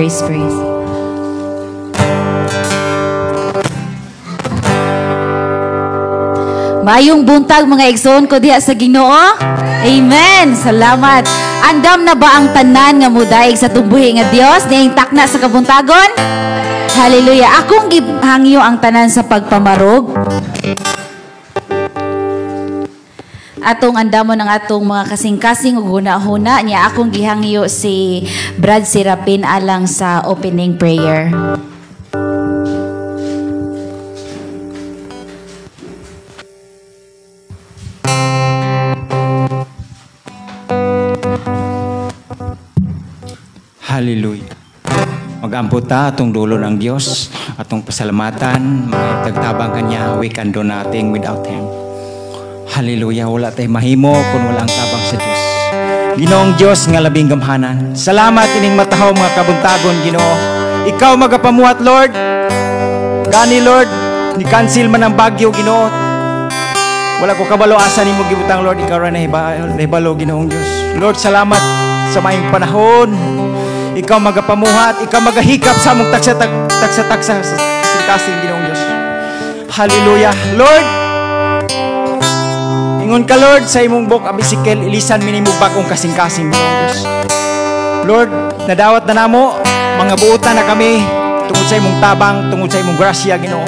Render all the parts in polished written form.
Praise, praise. Maayong buntag mga igsoon ko diha sa Ginoo. Amen. Salamat. Andam na ba ang tanan nga mudaig sa tumbuhi nga Dios niing takna sa kabuntagon? Hallelujah. Akong gihangyo ang tanan sa pagpamarog. Atong andamon ang atong mga kasing-kasing ug huna-huna niya akong gihangyo si Brad Serapin alang sa opening prayer. Hallelujah. Mag-ampo ta atong dulo ng Dios, atong pasalamatan, mga tagtabang kanya, we can do nothing without Him. Hallelujah, wala tay mahimo kung wala ang tabang sa Dios. Ginoong Dios nga labing gamhanan. Salamat ining matahaw mga kabuntagon, Ginoo. Ikaw magapamuhat, Lord. Gani, Lord, ni cancel man ang bagyo, Ginoo. Wala ko kabalo asa nimo gibutang, Lord, ikaw ra nahibalo, Ginoong Dios. Lord, salamat sa maayong panahon. Ikaw magapamuhat, ikaw magahikap sa among tagsa-tagsa sa kasing-kasing, Ginoong Dios. Hallelujah. Lord, ingon ka, Lord, sa imong book of Ezekiel, ilisan mi nimo bag-ong kasing-kasing, Ginoong Dios. Lord, nadawat na namo, mga buotan na kami tungod sa imong tabang, tungod sa imong grasya, Ginoo.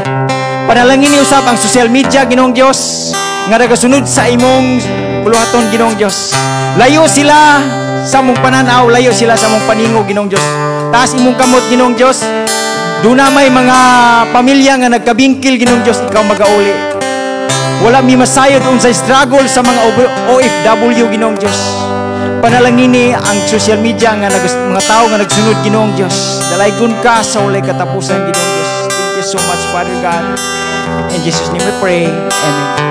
Panalangin ni usab ang social media, Ginoong Dios, nga nagasunod sa imong buluhaton, Ginoong Dios. Layo sila sa mong pananaw, layo sila sa mong paningo, Ginoong Dios. Taas imong kamot, Ginoong Dios. Doon na may mga pamilya nga nagkabingkil, Ginoong Dios, ikaw magauli. Wala mi masayod unsay struggle sa mga OFW, Ginoong Dios. Panalangini ang social media nga mga tao nga nagsunod, Ginoong Dios. Dalaygon ka sa walay katapusan, Ginoong Dios. Thank you so much, Father God. In Jesus' name we pray. Amen.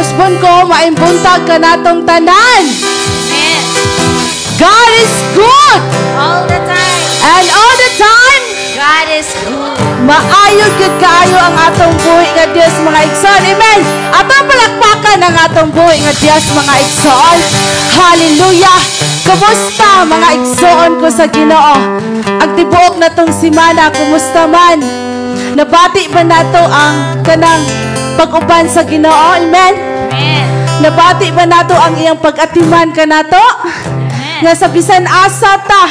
Usbon ko, maayong buntag kanatong tanan. Amen. God is good. All the time. And all the time, God is good. Maayo gyud kaayo ang atong buhi nga Dios, mga igsoon. Amen. Atong palakpakan ang atong buhi nga Dios, mga igsoon. Hallelujah. Kumusta mga igsoon ko sa Ginoo? Ang tibuok natong simana, kumusta man? Nabati ba nato ang kanang pag-uban sa Ginoo? Amen. Amen. Nabati ba nato ang iyang pag-atiman kanato? Amen. Nga sa bisan asa ta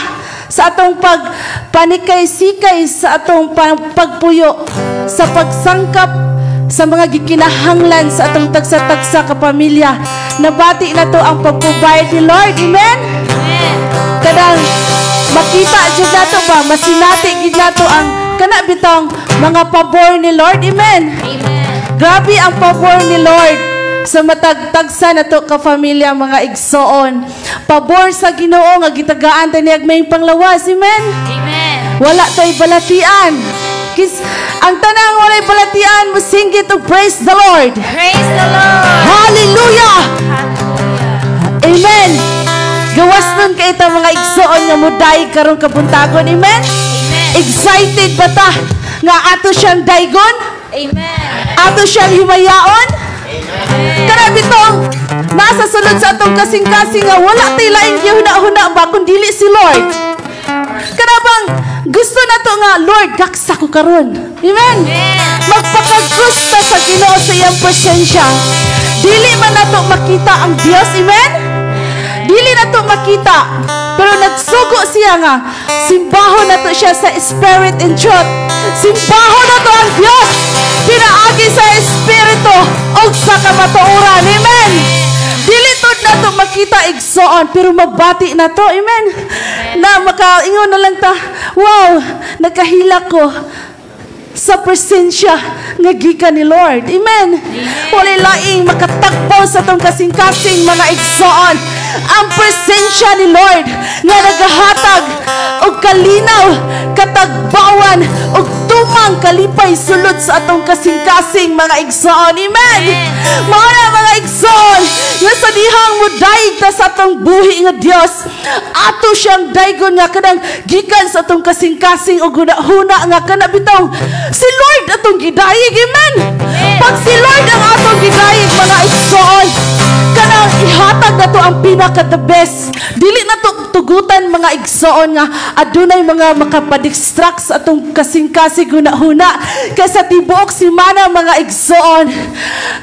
sa atong pagpanikay-sikay, sa atong pagpuyo, sa pagsangkap sa mga gikinahanglan sa atong tagsa-tagsa ka pamilya. Nabati nato ang pag-provide ni Lord. Amen. Amen. Kanang makita jud nato ba, masinati gid nato ang kana bitong mga pabor ni Lord. Amen. Amen. Grabe ang pabor ni Lord sa matagtagsa nato ka pamilya, mga igsoon. Pabor sa Ginoo nga gitagaan ta niya may panglawas. Amen. Amen. Wala tay balatian. Kis ang tanang walay balatian mosinggit og praise the Lord. Praise the Lord. Hallelujah. Hallelujah. Amen. Gawas nun kay ta mga igsoon nga muday karong kabuntagon. Amen. Amen. Excited ba ta nga ato siyang daygon? Amen. Ato siyang himayaon? Kana bitong nasa sulod sa atong kasing-kasing nga wala tay laing gihuna-huna ba kun dili si Lord. Kana bang gusto nato nga, Lord, gaksa ko karon. Amen. Amen. Magpakagusto sa Ginoo sa iyang presensya. Dili man nato makita ang Dios. Amen. Dili nato makita, pero nagsugo siya nga simbahon nato siya sa spirit and truth. Simbahon nato ang Dios pinaagi sa espiritu ug sa kamatuoran. Amen. Dili tud nato makita igsoon, pero mabati nato. Amen. Na makaingon na lang ta, wow, nagkahila ko sa presensya nga gikan ni Lord. Amen. Walay laing makatagpo sa atong kasing-kasing mga igsoon. Ang presensya ni Lord nga nagahatag og kalinaw, katagbawan og tumang kalipay sulod sa atong kasing-kasing, mga igsoon. Amen. Mao na, mga igsoon, nga sa dihang mudaig ta sa atong buhi nga Dios, ato siyang daygon nga kanang gikan sa atong kasing-kasing ug huna-huna nga kana bitaw si Lord atong gidayeg. Amen. Pag si Lord ang atong gidayeg, mga igsoon, kanang ihatag nato ang pinaka the best. Dili na to tugutan, mga igsoon, nga adunay mga makapadistract sa atong kasing-kasing, huna-huna kay sa tibuok semana, mga igsoon,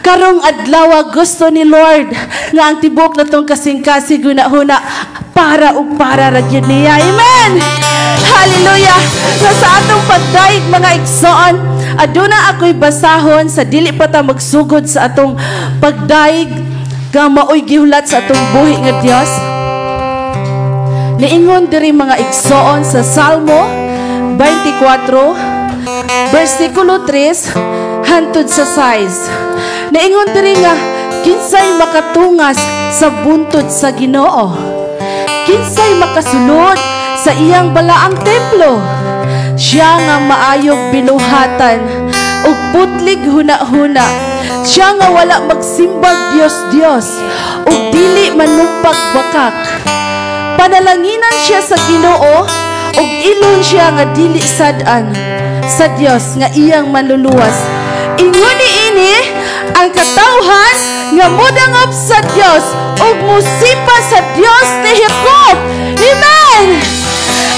karong adlaw gusto ni Lord nga ang tibuok natong kasing-kasing, huna-huna para ug para ra gyud niya. Amen. Hallelujah. Na sa atong pagdayeg, mga igsoon, aduna ako'y basahon sa dili pa ta magsugod sa atong pagdayeg nga maoy gihulat sa atong buhi nga Dios. Niingon diri, mga igsoon, sa Salmo 24 versikulo 3 hantod sa 6. Niingon diri nga kinsay makatungas sa buntod sa Ginoo? Kinsay makasulod sa iyang balaang templo? Siya nga maayog binuhatan ug putlig huna-huna. Siya nga wala magsimbag Dios-Dios ug dili manumpag bakak. Panalanginan siya sa Ginoo ug ilon siya nga dili sad-an sa Dios nga iyang manluluwas. Ingon niini ang katawhan nga modangop sa Dios ug mosimba sa Dios ni Jacob. Amen.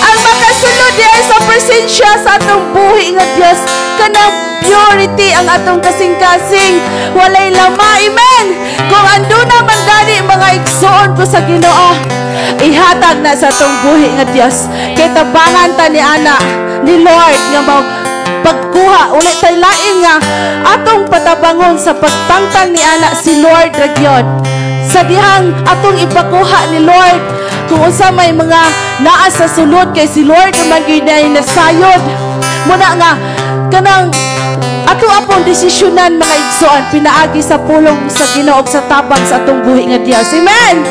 Ang makasulod diay sa presensya sa atong buhi nga Dios, kanang purity ang atong kasing-kasing, walay lama. Amen. Kung anduna man gani, mga igsoon ko sa Ginoo, ihatag na sa atong buhi nga Dios kay tabangan ta ni ana ni Lord nga mao pagkuha ulit tay lain nga atong patabangon sa pagtangtang ni ana si Lord ra gyud. Sa dihang atong ipakuha ni Lord kung unsa may mga naa sa sulod kay si Lord naman gyud ay nasayod muna nga kanang ato apong desisyonan, mga igsoon, pinaagi sa pulong sa Ginoo ug sa tabang sa atong buhi nga Dios. Amen.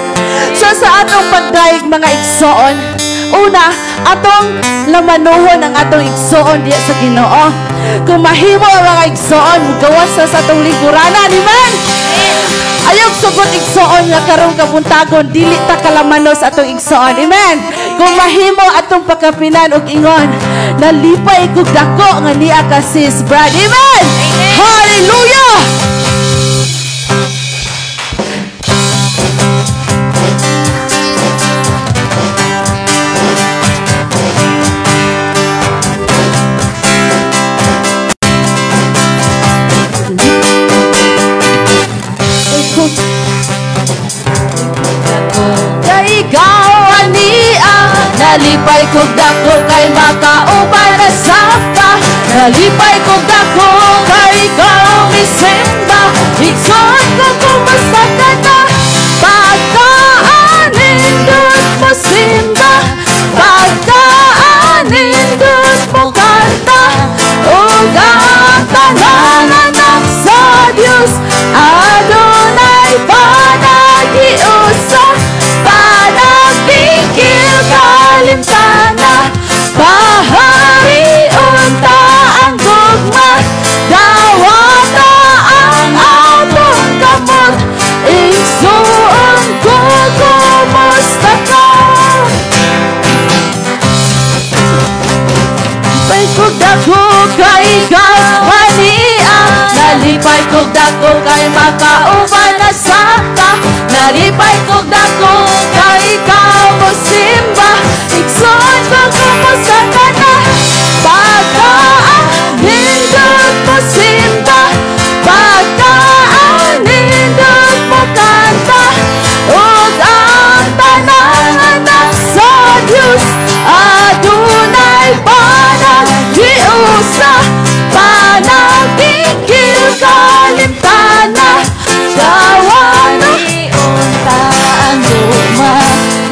So sa atong pagdayeg, mga igsoon, una atong lamanuhon ang atong igsoon diya sa Ginoo. Kung mahimo ang mga igsoon, gawas sa atong lingkuranan. Amen. Ayaw sugot, igsoon, nga karong kabuntagon dili ta kalamano sa atong igsoon. Amen. Kung mahimo, atong pakapinan og ingon, nalipay kog dako nga niya ka, Sis Brad. Amen. Hallelujah. Kay ikaw ania. Nalipay kog dako kay makauban na ka. Nalipay kog dako kay ikaw misimba. Igsoon ko, kumusta ka na? Pagkaanindot mo simba, pagkaanindot mo kanta, ug ang tanan anak sa Dios adunay panagiusa. Panagpikil kalimtana, paharion ta ang gugma, dawata ang atong kamot. Igsoon ko, kumusta ka? Nalipay kog dako kay ikaw ania. Nalipay kog dako kay makauban na saka. Nalipay kog dako kay ikaw mosimba. Igsoon ko, kumusta ka na? Pagkaanindot mo simba, pagkaanindot mo kanta, ug ang tanang anak sa Dios adunay panaghiusa. Panagpikil kalimtana, dawata unta ang gugma,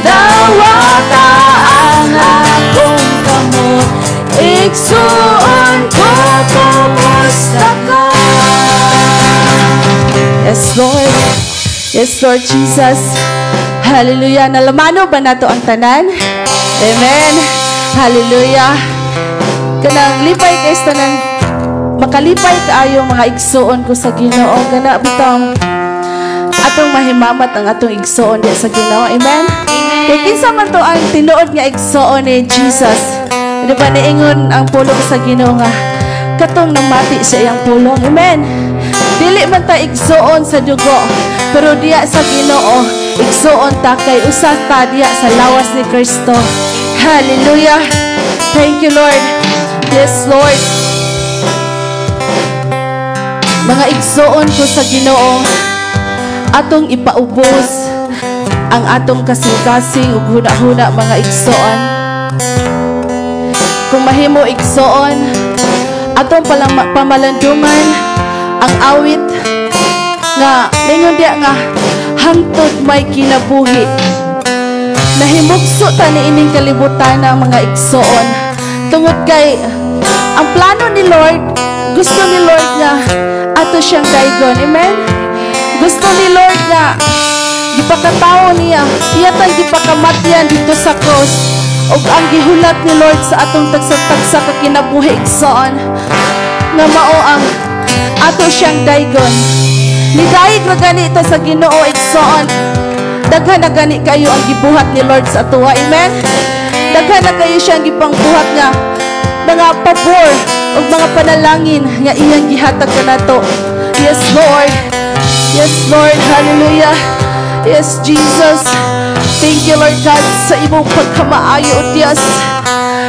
dawata ang akong kamot. Igsoon ko, kumusta ka? Yes, Lord. Yes, Lord Jesus. Hallelujah. Nalamano ba nato ang tanan? Amen. Hallelujah. Kanang lipay kay sa tanan, makalipay kaayo mga igsuon ko sa Ginoo. Kana bitong atong mahimamat ang atong igsuon diya sa Ginoo. Amen. Amen. Kay kinsa man to ang tinuod nga igsuon ni Jesus? Di ba niingon ang pulong sa Ginoo nga katong namati sa iyang pulong? Amen. Dili man ta igsuon sa dugo, pero diya sa Ginoo igsuon ta kay usa ta diya sa lawas ni Kristo. Hallelujah. Thank you, Lord. Yes, Lord. Mga igsuon ko sa Ginoo, atong ipaubos ang atong kasing-kasing ug huna-huna, mga igsoon. Kung mahimo, igsoon, atong palang pamalandungan ang awit nga ningon diya nga "Hangtod May Kinabuhi." Nahimugso ta ni ining kalibutan ang mga igsoon. Tungod kay ang plano ni Lord, gusto ni Lord nga ato siyang daygon. Amen? Gusto ni Lord nga gipakatawo niya, iya tang gipakamatyan dito sa cross. Ug ang gihulat ni Lord sa atong tagsa-tagsa ka kinabuhi, igsoon, nga mao ang ato siyang daygon. Nidayeg ra gani ta sa Ginoo, igsoon. Daghan na gani kayo ang gibuhat ni Lord sa atoa. Amen? Daghan na kayo siyang gipangbuhat nga mga pabor ug mga panalangin nga iyang gihatag kanato. Yes, Lord. Yes, Lord. Hallelujah. Yes, Jesus. Thank you, Lord God, sa imong pagkamaayo, O Diyos.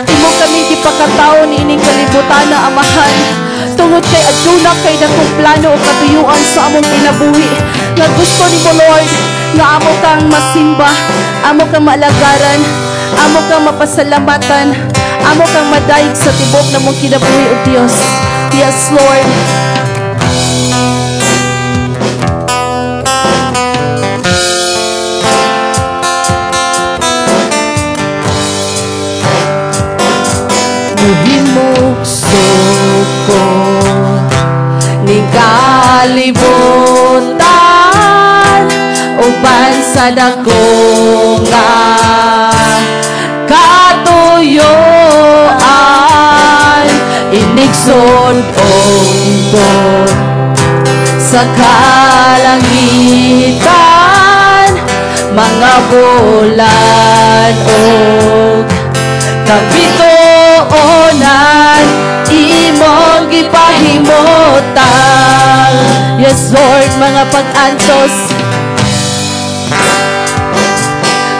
Imo kami gipakatao ni ining kalibutan na, Amahan. Tungod kay aduna kay dakong plano o katuyuan sa among kinabuhi. Nga gusto nimo, Lord, nga amo kang masimba, amo kang maalagaran, amo kang mapasalamatan, amo kang madayeg sa tibok namong kinabuhi, O Dios. Yes, Lord. Muhimugso ko ni kalibutan uban sa dako nga katuyuan, inigsod-on ko sa kalangitan mga bulan ug kabituonan imong gipahimutang. Yes, Lord, mga pag-antos,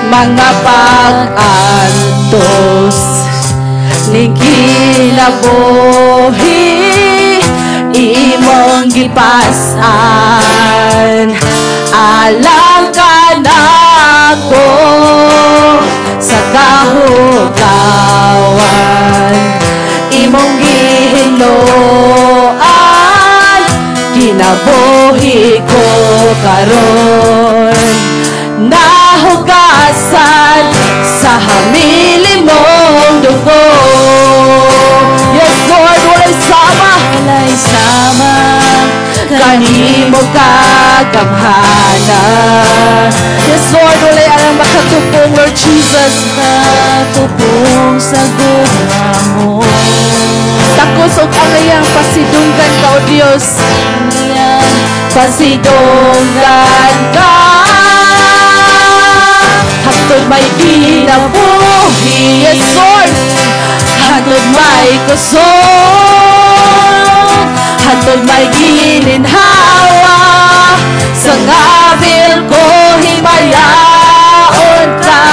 mga pag-antos ni kinabuhi imong gipas-an alang kanako sa kahugawan. Imong gihinloan kinabuhi ko karon, nahugasan sa hamili mong dugo. Yes, Lord, walay sama. Walay sama kanimo kagamhanan. Yes, Lord, walay alang makatupong, Lord Jesus. Katupong sa gugma mo. Takos og angayang pasidunggan ka, O Dios. Pasidunggan ka hangtod may kinabuhi. Yes, Lord. Hangtod may kusog, hangtod may gininhawa, sa ngabil ko himayaon ka,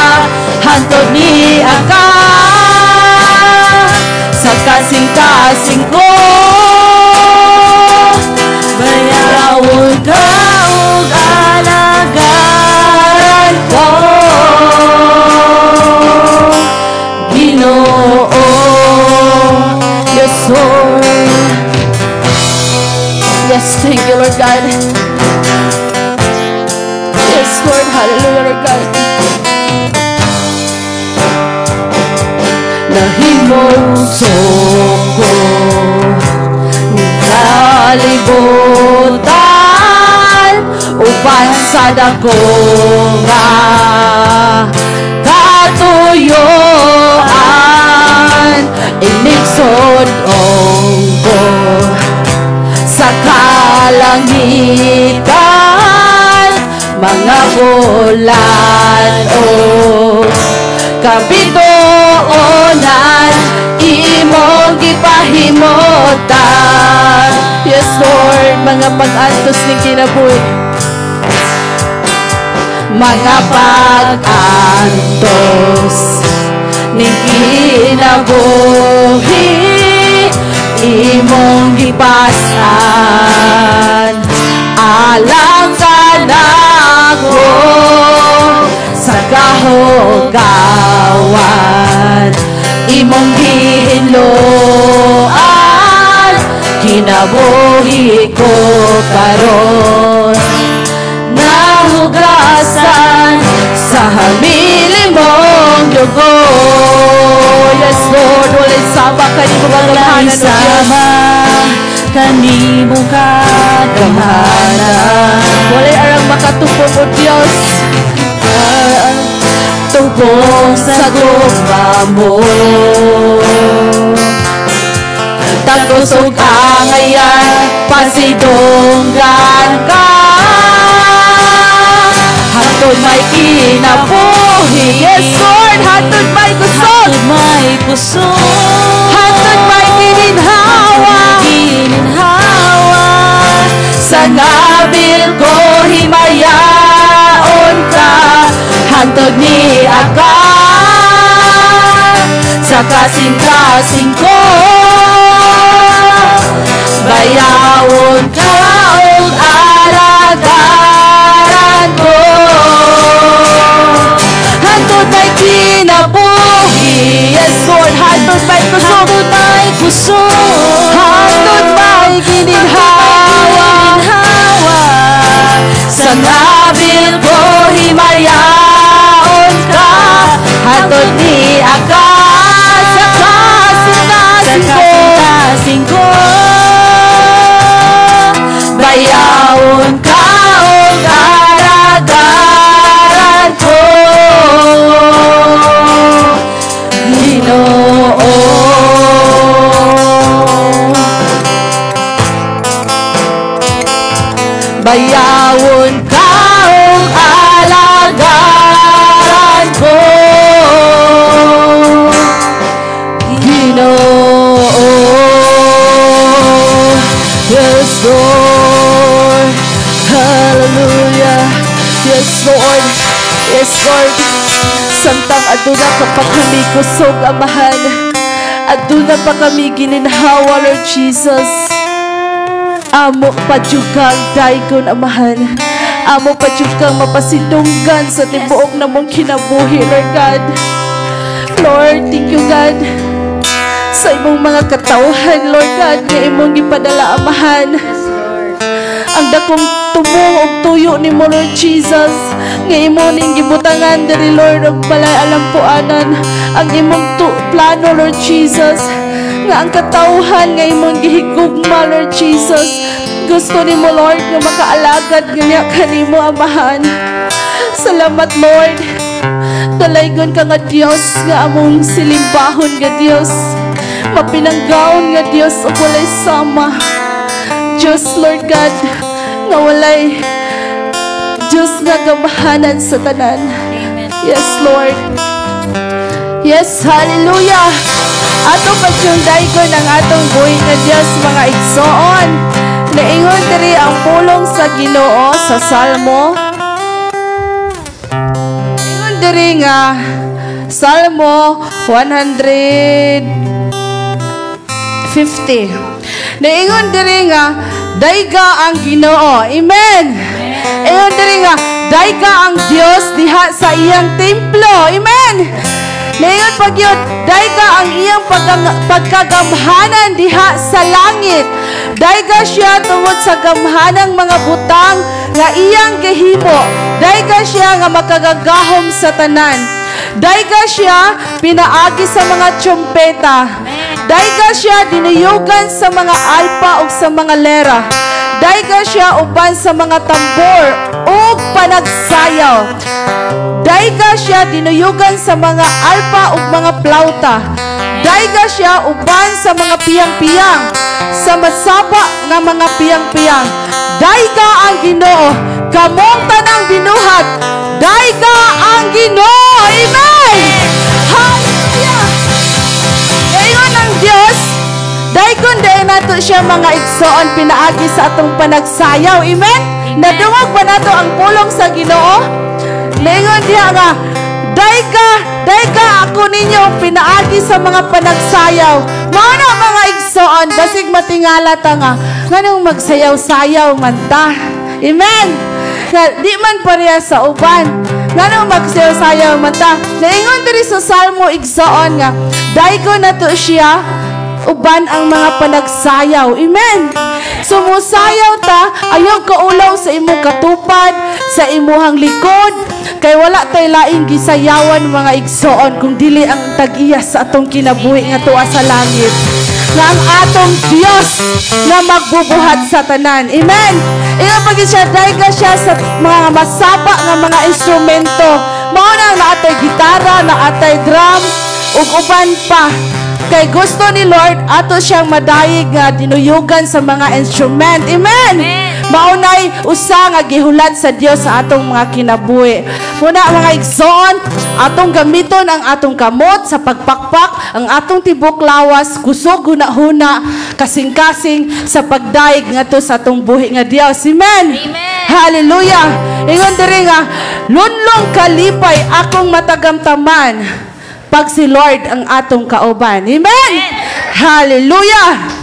hangtod niya ka sa kasing-kasing ko. Bayawon ka ug alagaran ko, Ginoo. Yes, Lord. Yes, thank you, Lord God. Yes, Lord. Hallelujah, Lord God. Nahimugso ko kalibutan uban sa dako nga katuyuan, inigsod Kalangitan, mga bulan ug kabituonan, imong gipahimutan. Yes, Lord, mga pag-antos ning kinabuhi. Mga pag-antos ning kinabuhi, imong gipasan alang kanako sa kahugawan. Imong gihinloan kinabuhi ko karon, nahugasan sa hamili mong dugo. Yes, Lord, walay sama kanimo Walay kagamhanan, O Diyos. Sama kanimo kagamhanan. Walay arang makatupong, O Diyos. Tubong sa gugma mo. Tagos ug angayan, pasidunggan ka. Hantod may kinabuhi. Yes, Lord, hantod may kusog. Hantod may kusog. Hantod may gininhawa. Gininhawa. Sa ngabil ko, himayaon ka. Hantod ni aka sa kasing-kasing ko. Bayawon ka ug alagaran ko. Hantod may kinabuhi. Yes, Lord, hantod may kusog. Hantod may kusog. Hantod may gininhawa. Gininhawa. Sa ngabil ko, himayaon ka. Hantod ni aka Sa sa kasing-kasing ko. Kasing-kasing ko. Bayawon ka ug alagaran ko, Ginoo. Bayawon ka ug alagaran ko, Ginoo. Yes, Lord. Hallelujah. Yes, Lord. Yes, Lord. Samtang aduna ka pa kami kusog, Amahan. Aduna pa kami gininhawa, Lord Jesus. Amo pa jud kang daygon, Amahan. Amo pa jud kang mapasidunggan sa tibuok namong kinabuhi, Lord God. Lord, thank you, God, sa imong mga katawhan, Lord God, nga imong gipadala, Amahan. Ang dakong tumong og tuyo nimo, Lord Jesus, nga imo ning gibutangan diri, Lord, og balay alampuanan. Ang imong plano, Lord Jesus, nga ang katawhan nga imong gihigugma, Lord Jesus, gusto nimo, Lord, nga makaalagad nga kanimo, Amahan. Salamat, Lord. Dalaygon ka nga Dios nga among silimbahon nga Dios. Mapinanggaon nga Dios ug walay sama. Diyos, Lord God, nga walay Diyos nga gamhanan sa tanan. Yes, Lord. Yes, hallelujah. Ato pa yung daygon ang atong buhi nga Diyos, mga igsoon. Naingon diri ang pulong sa Ginoo sa Salmo. Ingon diri nga Salmo 150. Naingon diri nga dayga ang Ginoo. Amen. Ingon diri nga dayga ang Dios diha sa iyang templo. Amen. Naingon pag yun, dayga ang iyang pagkagamhanan diha sa langit. Dayga siya tungod sa gamhanang mga butang nga iyang gihimo. Dayga siya nga makagagahom sa tanan. Dayga siya pinaagi sa mga tsumpeta. Dayga siya dinuyugan sa mga alpa ug sa mga lera. Dayga siya uban sa mga tambor ug panagsayaw. Dayga siya dinuyugan sa mga alpa ug mga plauta. Dayga siya uban sa mga piyang-piyang, sa masaba nga mga piyang-piyang. Dayga ang Ginoo. Kamong tanang binuhat, dayga ang Ginoo. Amen. Hallelujah. Ingon ang Dios, daygon dahil nato siya, mga igsoon, pinaagi sa atong panagsayaw. Amen? Nadungog ba nato ang pulong sa Ginoo? Naingon diha nga, "Dayga, dayga ako ninyo pinaagi sa mga panagsayaw." Mao na, mga igsoon, basig matingala ta nga, nganong magsayaw-sayaw man ta? Amen? Nga, di man pareha sa uban. Nganong magsayaw-sayaw man ta? Naingon diri sa Salmo, igsoon, nga, daygo nato siya uban ang mga panagsayaw. Amen. Sumusayaw ta, ayaw kaulaw sa imong katupad, sa imuhang likod, kay wala tay laing gisayawan, mga igsoon, kung dili ang tag-iya sa atong kinabuhi nga tuwa sa langit. Nga ang atong Dios nga magbubuhat sa tanan. Amen. Ingon pag siya, dayga siya sa mga masaba nga mga instrumento. Mao na naatay gitara, naatay drum, ug uban pa. Kay gusto ni Lord, ato siyang madayig nga dinuyugan sa mga instrument. Amen. Maunay usa nga gihulat sa Dios sa atong mga kinabuhi. Muna, mga igsoon, atong gamiton ang atong kamot sa pagpakpak, ang atong tibok lawas, kusog, huna-huna, kasing-kasing sa pagdayeg ngadto sa atong buhi nga Dios. Amen. Amen. Hallelujah. Ingon diri nga, "Lunlong kalipay akong matagamtaman pag si Lord ang atong kauban." Amen. Hallelujah.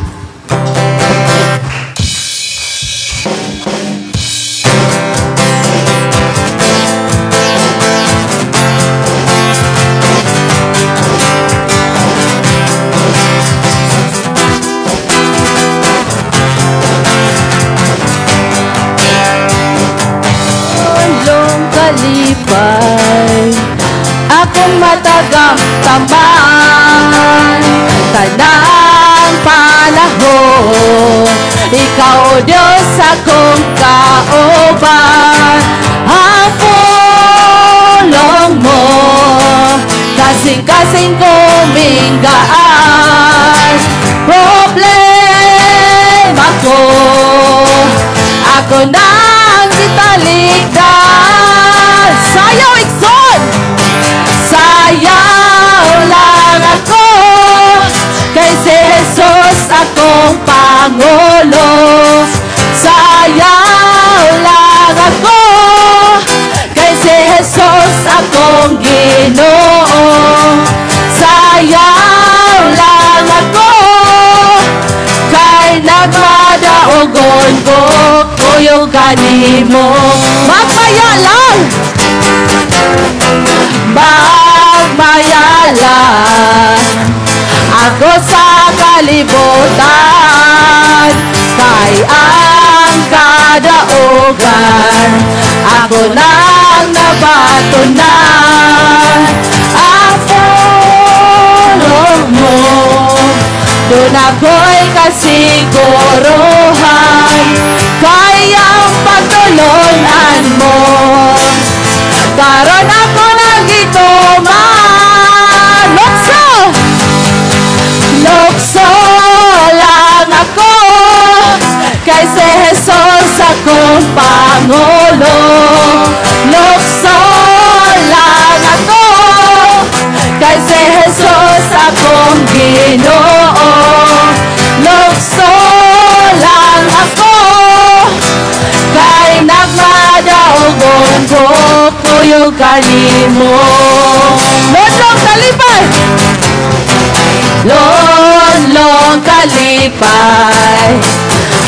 Lunlong kalipay akong matagamtaman tanang panahon, ikaw, O Diyos, akong kauban. Ang pulong mo, kasing-kasing kuminggaan. Problema ko, ako nang gitalikdan. Sayaw, igsoon! Sayaw lang ako kay si Jesus akong Pangulo. Sayaw lang ako kay si Jesus akong Ginoo. Sayaw lang ako kay nagmadaugon ko kuyog kanimo. Magmaya lang! Magmaya lang ako sa kalibutan, kay ang kadaugan ako nang nabatunan. Ang pulong mo, doon ako'y kasiguruhan, kay ang pagtulunan mo, karon ako nang gituman. Lukso! Lukso lang ako kay si Jesus akong Pangulo. Lukso lang ako kay si Jesus akong Ginoo. Lukso lang ako kay nagmadaugon ko kuyog kanimo. Lunlong kalipay! Lunlong kalipay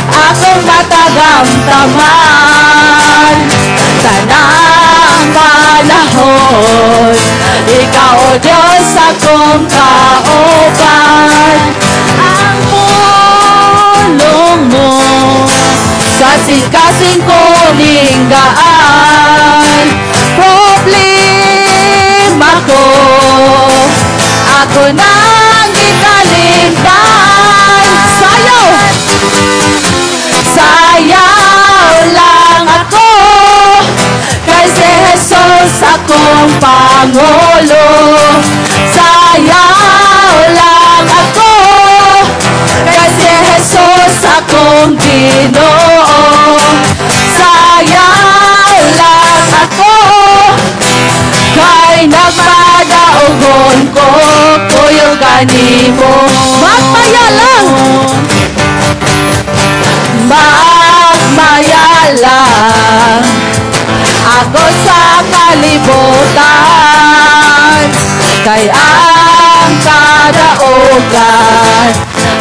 akong matagamtaman tanang panahon, ikaw, O Diyos, akong kauban. Ang pulong mo, kasing-kasing kuning gaan. Problema ko, ako nang ikalimtan. Sayaw! Sayaw lang ako kay si Jesus akong Pangulo. Sayaw lang ako kay si Jesus akong Ginoo. Nagpadaogon ko, kuyog kanimo. Magmaya lang. Magmaya lang ako sa kalibutan, kay ang kadaugan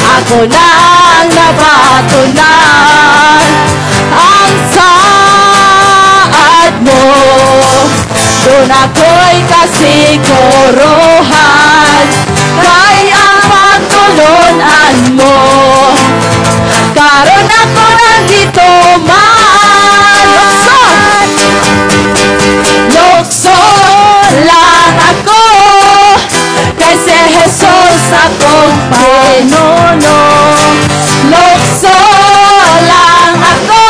ako nang nabatunan. Ang saad mo, doon ako'y kasiguruhan, kay ang pagtulunan mo karon ako nandito man. Lukso! Lukso lang ako kay si Jesus akong pinuno. Lukso lang ako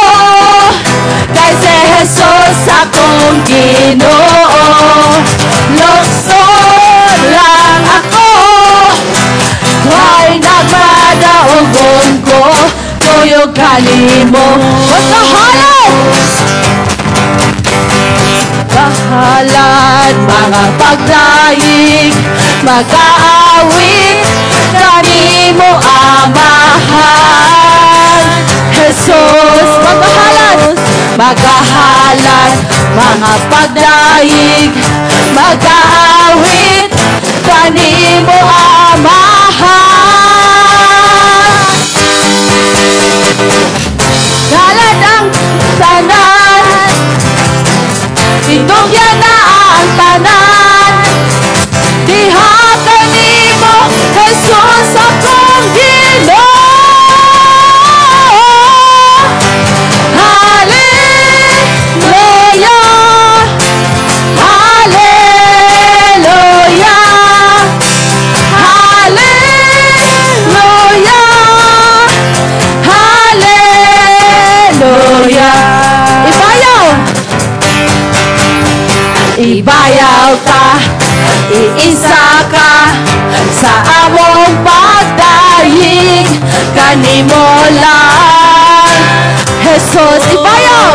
kay si Jesus akong Ginoo. Lukso lang ako kay nagmadaogon ko, kuyog kanimo. Magkahalad! Kahalad mga pagdaig, mag-aawit kanimo, Amahan Jesus. Magkahalad! Magkahalad mga pagdaig, mag-aawit kanimo, Amahan. Halad ang tanan, itugyan na ang tanan, diha kanimo, Jesus akong Ginoo. Hallelujah, Hallelujah, Hallelujah, Hallelujah. Ibayaw! Ibayaw ka, iisa ka sa among pagdayig kanimo lang, Jesus. Ibayaw!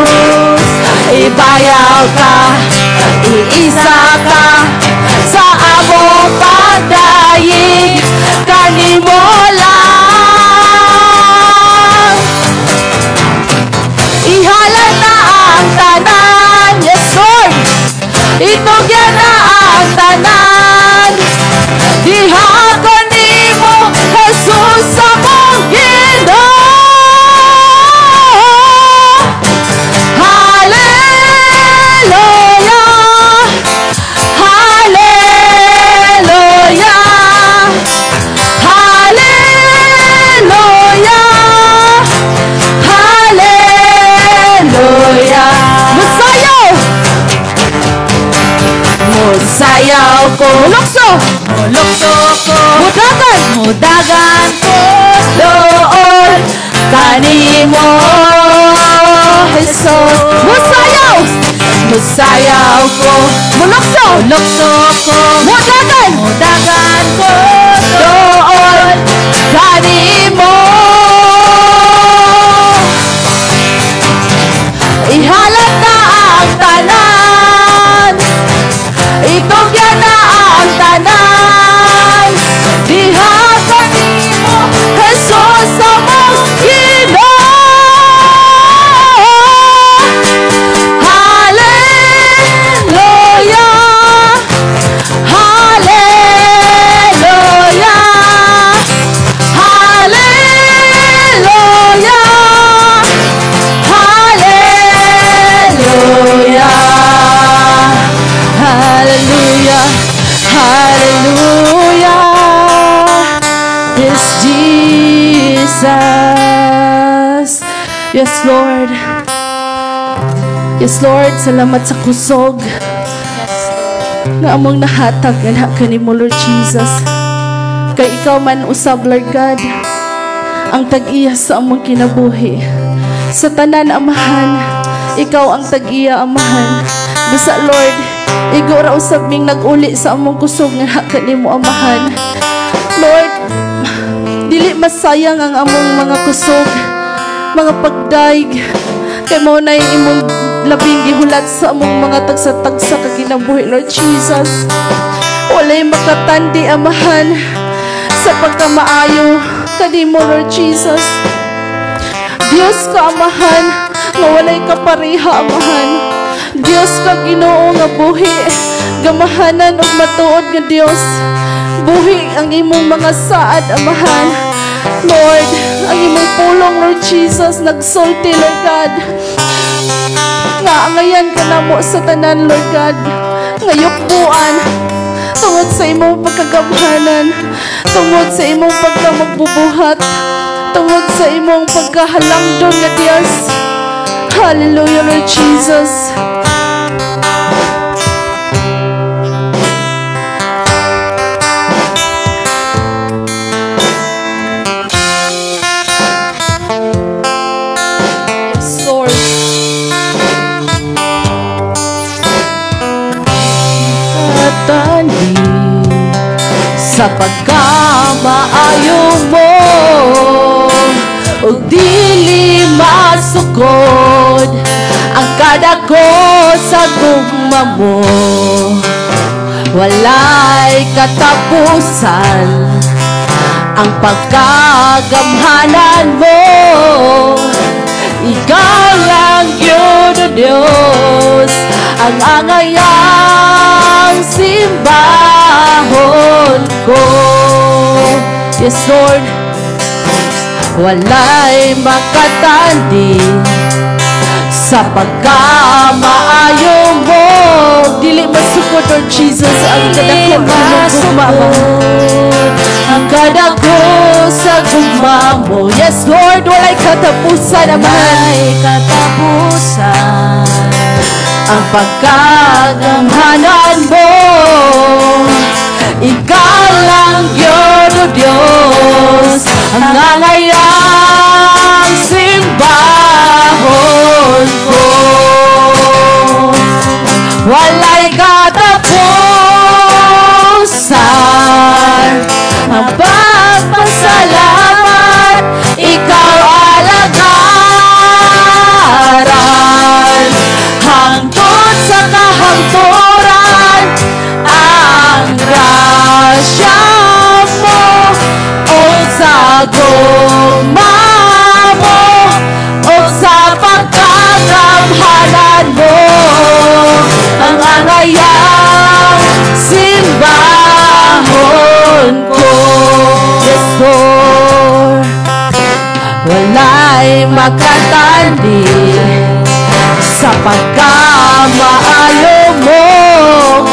Ibayaw ka, iisa ka sa among pagdayig kanimo lang. Ihalan na ang tanan. Yes, Lord! Itugyan na ang tanan, diha ko nimo, Jesus akong Ginoo. Hallelujah, Hallelujah, Hallelujah, Hallelujah. Musayaw! Musayaw ko. Mulukso! Mulukso ko. Mudagan! Mudagan ko. Doon kanimo, Jesus. Musayaw! Musayaw ko. Mulukso! Mulukso ko. Mudagan! Mudagan ko. Doon kanimo. Ihalat na ang tanan, itugyan na ang tanan, diha kanimo, Jesus among Ginoo. Hallelujah, Hallelujah, Hallelujah, Hallelujah, Hallelujah, Hallelujah. Yes, Jesus. Yes, Lord. Yes, Lord. Salamat sa kusog nga among nahatag nga kanimo, Lord Jesus. Kay ikaw man usab, Lord God, ang tag-iya sa among kinabuhi. Sa tanan, Amahan, ikaw ang tag-iya, Amahan. Basta, Lord, igo ra usab ming nag-uli sa among kusog nga kanimo, Amahan. Lord, dili masayang ang among mga kusog, mga pagdaig, kay mao na imong labing gihulat sa among mga tagsa-tagsa ka kinabuhi, Lord Jesus. Wala Walay makatandi, Amahan, sa pagkamaayo kanimo, Lord Jesus. Dios ka, Amahan, nga walay kapareha, Amahan. Dios ka, Ginoo, nga buhi, gamahanan ug matuod nga Dios. Buhi ang imong mga saad, Amahan. Lord, ang imong pulong, Lord Jesus, nagsulti, Lord God, nga angayan ka namo sa tanan, Lord God, nga yukbuan tungod sa imong pagkagamhanan, tungod sa imong pagkamagbubuhat, tungod sa imong pagkahalangdon nga Dios. Hallelujah, Lord Jesus. Yes, Lord. Katani sa pagkamaayo mo ug dili masukod ang kadako sa gugma mo, walay katapusan ang pagkagamhanan mo. Ikaw lang yun, O Diyos, ang angayang simbahon ko. Yes, Lord. Walay makatandi sa pagkamaayo mo. Dili masukod, Lord Jesus, ang kadako Dili sa imong gugma mo. Ang kadako sa gugma mo. Yes, Lord, walay katapusan, Amahan. Walay katapusan ang pagkagamhanan mo. Ikaw lang yun, O Diyos, ang angayang simbahon ko. Walay katapusan ang pagpasalamat, ikaw alagaran hangtod sa kahangturan. Ang grasya mo o sa gugma mo o sa pagkagamhanan mo, ang angayang simbahon ko. Yes, Lord. Walay makatandi sa pagkamaayo mo.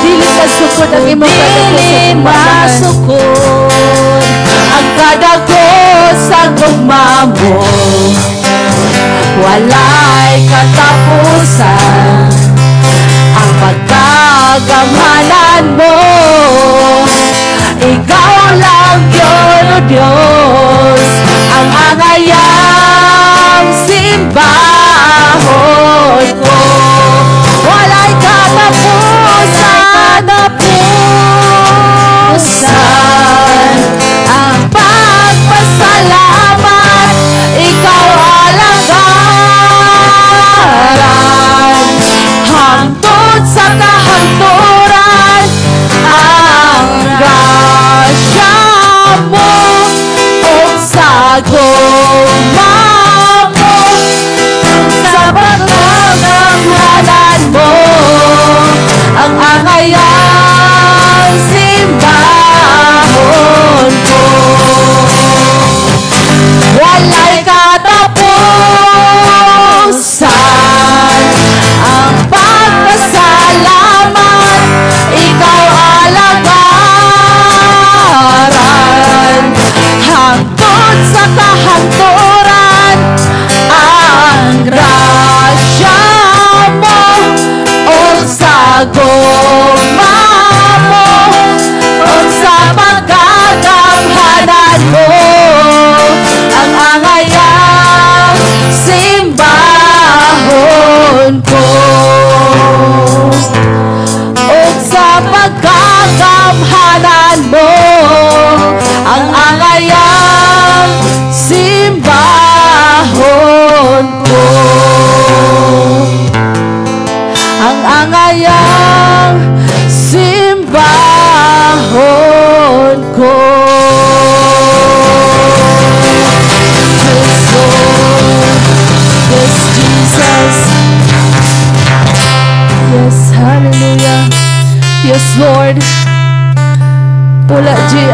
Dili masukod ang imong kadako sa Dili gugma, Amahan. Masukod ang kadako sa gugma mo. Walay katapusan ang pagkagamhanan mo. Ikaw lang yun, O Diyos, ang angayang simbahon ko. Walay katapusan, katapusan ang pagpasalamat, ikaw alagaran hangtod sa kahangturan. Ang grasya mo Wala, G,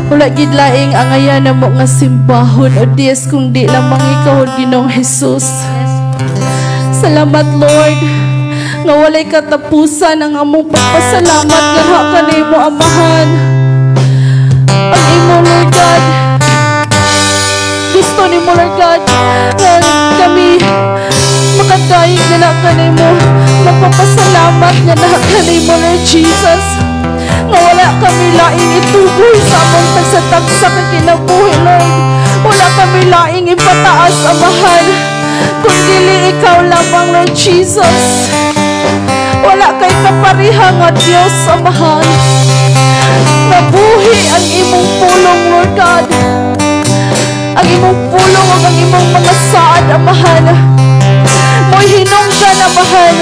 wala gid laing angayan namo nga simbahon, O Diyos, kundi lamang ikaw, Ginoong Jesus. Salamat, Lord, nga walay katapusan ang among pagpasalamat nga kanimo, Amahan. Ang imo, Lord God, gusto nimo, Lord God, nga kami makadayeg nga na kanimo, magpapasalamat nga na kanimo, Lord Jesus. Nga wala kami laing ituboy sa among tagsa-tagsa ka kinabuhi, Lord. Wala kami laing ipataas, Amahan, kundi ikaw lamang, Lord Jesus. Wala kay kapareha nga Diyos, Amahan. Nabuhi ang imong pulong, Lord God. Ang imong pulong ug ang imong mga saad, Amahan. Mo'y hinungdan, Amahan,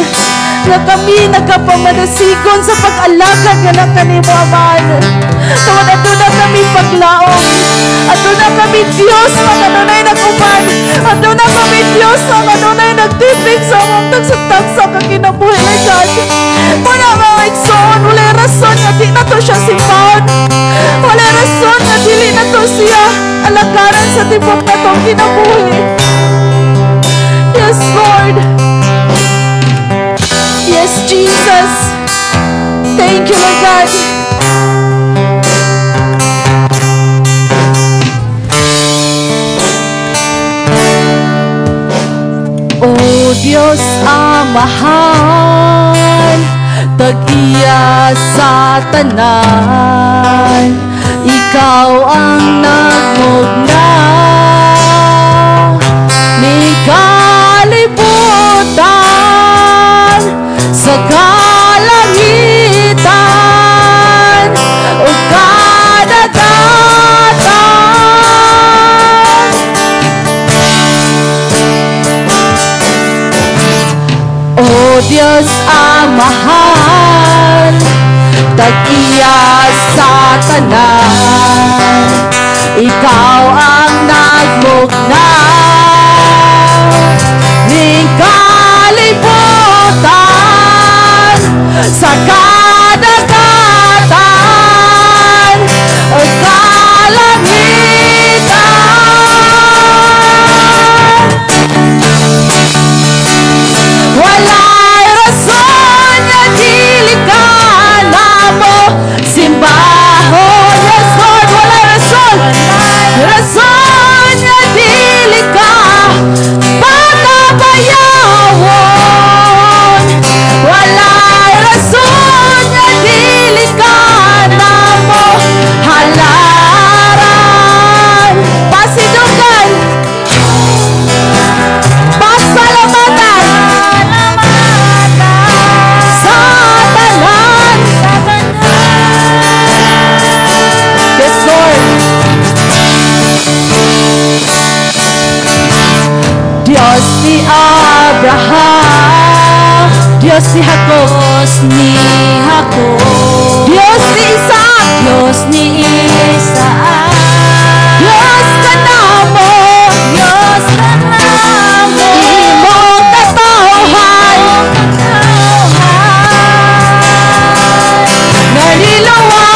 nga kami nagkapamadasigon sa pag-alagad nga na kanimo, Amahan. Tungod aduna kami paglaom. Aduna kami Diyos nga kanunay nag-uban. Aduna kami Diyos nga kanunay nagtipig sa among tagsa-tagsa ka kinabuhi, Lord God. Muna, mga igsoon, walay rason nga di nato siya simbahon. Walay rason nga dili nato siya alagaran sa tibok natong kinabuhi. Yes, Lord. Yes, Jesus. Thank you, Lord God. O Diyos Amahan, tag-iya sa tanan, ikaw ang nagmugna ni kalibutan sa kalangitan o kadagatan. O Diyos Amahan, tag-iya sa tanan, ikaw ang nagmugna ni kalibutan sa kadagatan o kalangitan. Walay rason nga dili ka namo simbahon. Yes, Lord, walay rason, rason nga dili ka patabayawon. Walay rason nga dili ka namo halaran. Pasidugan, pasalamatan sa tanan. Yes, Lord. Diyos ni Abraham, Diyos ni Jacob, Diyos ni Jacob, Diyos ni Isaac, Diyos ni Isaac, Diyos kanamo, Diyos kanamo, imong katawhan, nga niluwas.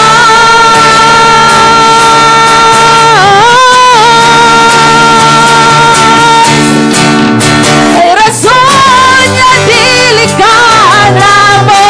Ay rason nga dili ka namo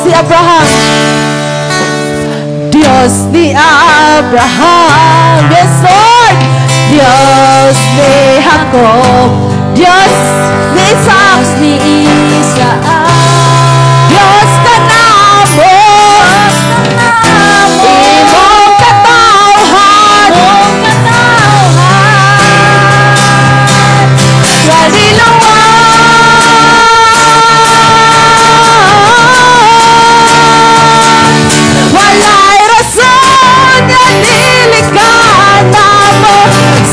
Diyos ni Abraham. Diyos ni Abraham. Yes, Lord. Diyos ni Jacob. Diyos ni Isaac. Diyos ni Isaac. Diyos kanamo. Imong katawhan. Imong katawhan. Nga niluwas. Walay rason nga dili ka namo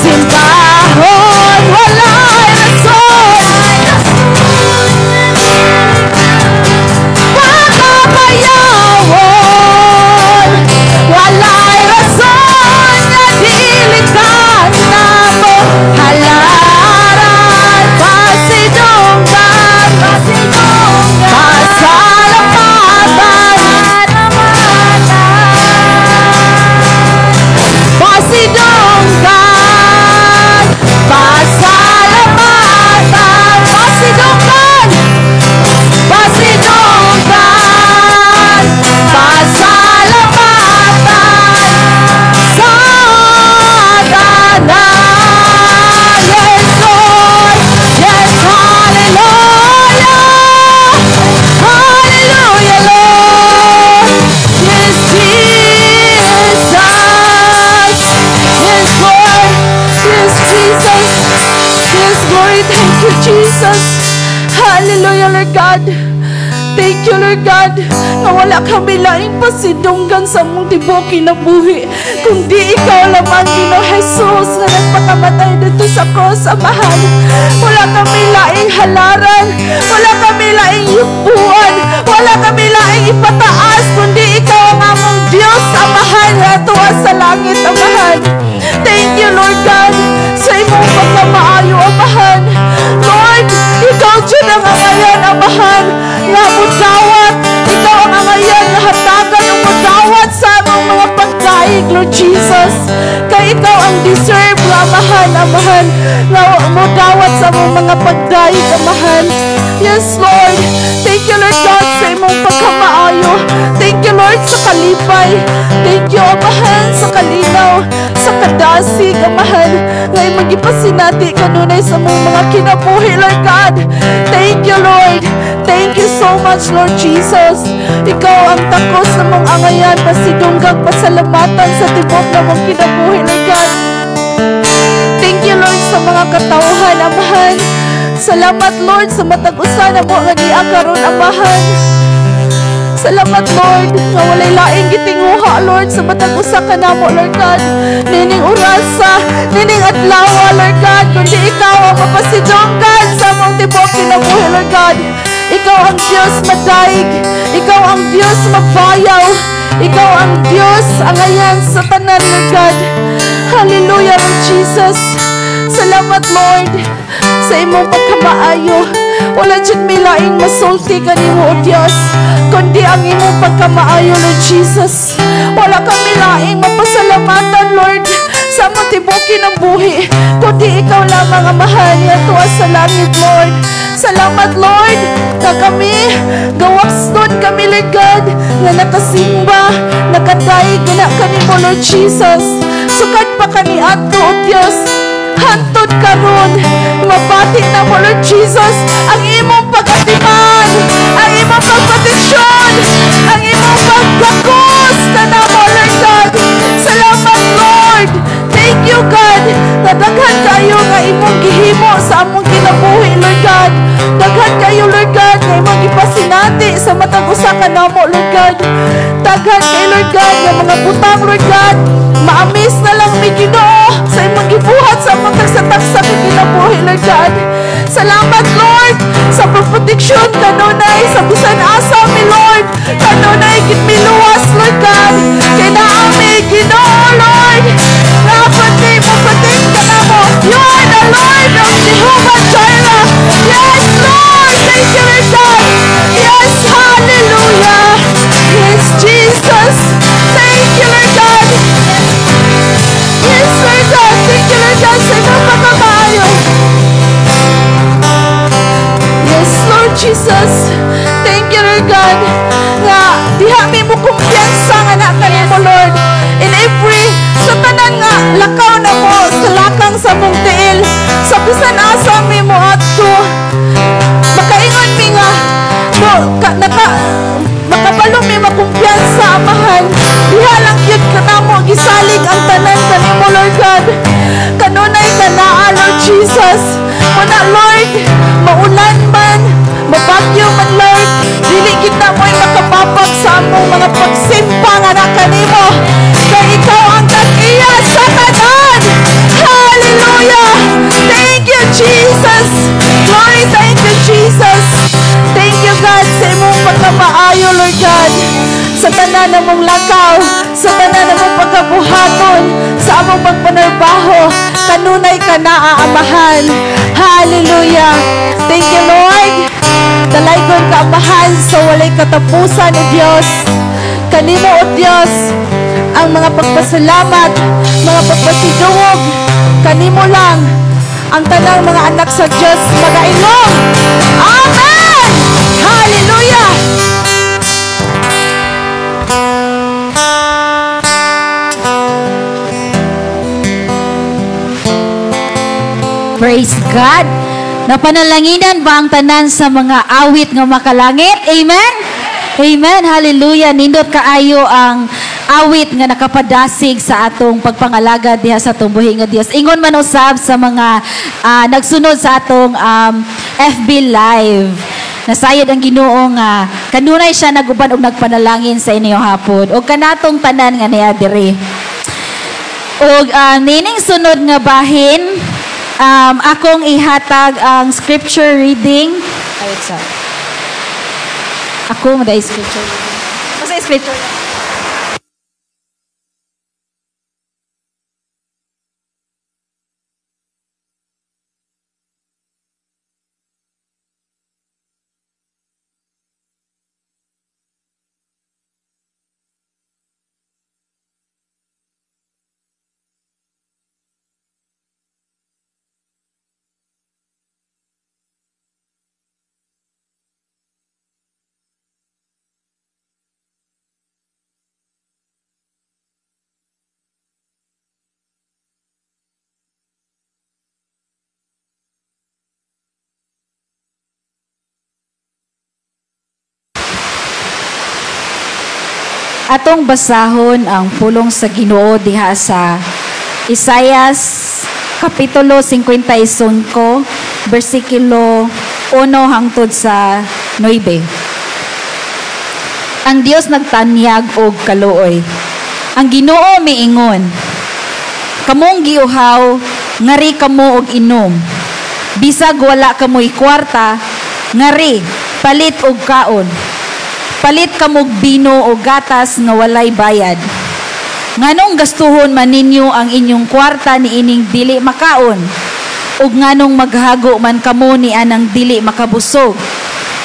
simbahon. Walay rason. Pagkabayawon. Walay rason nga dili ka namo halaran. Pasidunggan. Pasalamatan. Pasidunggan. Pasalamatan. Pasidunggan. Pasidunggan. Pasalamatan sa tanan. Yes, Lord. Yes, hallelujah. Hallelujah, Lord. Yes, Jesus. Yes, Lord. Yes, Jesus. Yes, glory. Thank you, Jesus. Hallelujah, Lord God. Thank you, Lord God, nga wala kami laing pasidunggan sa among tibuok kinabuhi, kundi ikaw lamang, Ginoo Jesus, nga nagpakamatay didto sa cross, Amahan. Wala kami laing halaran. Wala kami laing yubuan. Wala kami laing ipataas, kundi ikaw ang among Diyos, Amahan, nga tuwa sa langit, Amahan. Thank you, Lord God, sa imong pagkamaayo, Amahan. Lord, ikaw jud ang angayan, Amahan, nga mudawat. Ikaw ang angayan nga hatagan ng mudawat sa among mga pagdaig, Lord Jesus. Kay ikaw ang deserve nga, Amahan, Amahan, nga mudawat sa among mga pagdaig, Amahan. Yes, Lord. Thank you, Lord God, sa imong pagkamaayo. Thank you, Lord, sa kalipay. Thank you, Amahan, sa kalinaw, sa kadasig, Amahan, nga imong gipasinati kanunay sa among mga kinabuhi, Lord God. Thank you, Lord. Thank you so much, Lord Jesus. Ikaw ang takos namong angayan, pasidunggang pasalamatan sa tibok namong kinabuhi, Lord God. Thank you, Lord, sa mga katawhan, Amahan. Salamat, Lord, sa matag usa namo nga niya karon, Amahan. Salamat, Lord, nga walay laing gitinguha, Lord, sa matag usa ka namo, Lord God. Nining orasa, nining adlaw, Lord God, kundi ikaw ang mapasidunggan sa among tibuok kinabuhi, Lord God. Ikaw ang Diyos madaig, ikaw ang Diyos mabayaw, ikaw ang Diyos angayan sa tanan, Lord God. Hallelujah, Lord Jesus. Salamat, Lord, sa imong pagkamaayo. Wala jud may laing masulti kanimo, O Dios, kundi ang imong pagkamaayo, Lord Jesus. Wala kami laing mapasalamatan, Lord, sa among tibuok kinabuhi, kundi ikaw lamang, Amahan, nga tuwa sa langit, Lord. Salamat, Lord, na kami, gawas nun kami, Lord God, nga nakasimba, nakadaig na kanimo, Lord Jesus. Sukad pa kaniadto, O Dios, hantod karon, mabati namo, Lord Jesus, ang imong pag-atiman, ang imong pagproteksyon, ang imong pagkakos kanamo, Lord God. Salamat, Lord. Thank you, God, na daghan kayo nga imong gihimo sa among kinabuhi, Lord God. Daghan kayo, Lord God, nga imong gipasinati sa matag usa ka namo, Lord God. Daghan kayo, Lord God, nga mga butang, Lord God. Ma-amaze na lang mi, Ginoo, sa imong gibuhat sa among tagsa-tagsa ka kinabuhi, Lord God. Salamat, Lord, sa proteksyon kanunay sa bisan asa mi, Lord. Kanunay gid miluwas, Lord God. Kay naa mi, Ginoo, Lord. Nga mo protect ka namo. You are the Lord of Jehovah Jireh. Yes, Lord. Thank you, Lord God. Yes, hallelujah. Yes, Jesus. Thank you, Lord God. Yes, Lord God. Thank you, Lord God, sa imong pagkamaayo. Yes, Lord Jesus. Thank you, Lord God. Nga sa among tiil. Sa bisan asa mi moadto, makaingon mi nga no, makabalo mi makumpiyansa, Amahan. Diha lang gyud kanamo gisalig ang tanan kanimo, Lord God. Kanunay ka naa, Lord Jesus. Muna, Lord, maulan man, mabagyo man, Lord, dili kita mo'y makapapag sa among mga pagsimpa nga na kanimo. Kay ikaw ang tag-iya sa tanan. Hallelujah! Thank you, Jesus! Glory, thank you, Jesus! Thank you, God, sa imong pagkamaayo, Lord God. Sa tanan namong lakaw, sa tanan namong pagkabuhaton, sa among pagpanarbaho, kanunay ka na, Amahan. Hallelujah! Thank you, Lord. Dalaygon ka, Amahan, sa walay katapusan, O Diyos. Kanimo, O Diyos, ang mga pagpasalamat, mga pagpasidungog, kanimo lang ang tanang mga anak sa Diyos magaingong. Amen! Hallelujah! Praise God! Napanalanginan ba ang tanan sa mga awit nga makalangit? Amen? Amen. Hallelujah. Nindot kaayo ang awit nga nakapadasig sa atong pagpangalaga diha sa atong buhi nga Dios. Ingon man usab sa mga nagsunod sa atong FB Live. Nasayod ang Ginoo nga kanunay siya naguban og nagpanalangin sa inyo hapon og kanatong tanan nga niya diri. Og nining sunod nga bahin, akong ihatag ang scripture reading. Ay, wait, sorry. Ako maday scripture reading. Basta scripture. Atong basahon ang pulong sa Ginoo diha sa Isaias kapitulo 55 bersikulo 1 hangtod sa 9. Ang Dios nagtanyag og kaluoy. Ang Ginoo miingon, kamong giuhaw, ngari kamo og inom. Bisag wala kamoy kwarta, ngari palit og kaon. Palit kamog bino o gatas nga walay bayad. Nganong gastuhon man ninyo ang inyong kwarta niining dili makaon? Ug nganong maghago man kamo ni anang dili makabusog?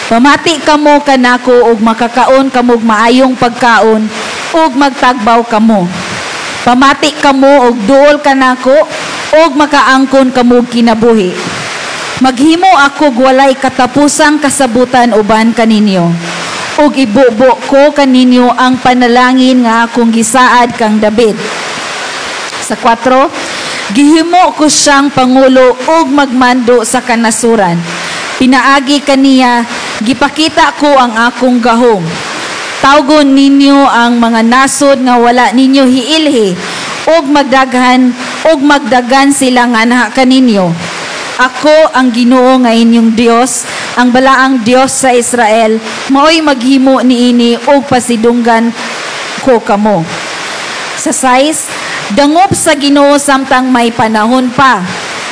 Pamati kamo kanako ug makakaon kamog maayong pagkaon ug magtagbaw kamo. Pamati kamo og duol kanako ug makaangkon kamo kinabuhi. Maghimo ako walay katapusang kasabutan uban kaninyo. Ug ibubo ko kaninyo ang panalangin nga akong gisaad kang David. Sa 4, gihimo ko siyang pangulo ug magmando sa kanasuran. Pinaagi kaniya, gipakita ko ang akong gahom. Tawgon ninyo ang mga nasod nga wala ninyo hiilhi, ug magdaghan ug magdagan sila nga anha kaninyo. Ako ang Ginoo nga inyong Dios, ang balaang Dios sa Israel, maoy maghimo niini og pasidunggan ko kamo. Sa 6, dangop sa Ginoo samtang may panahon pa.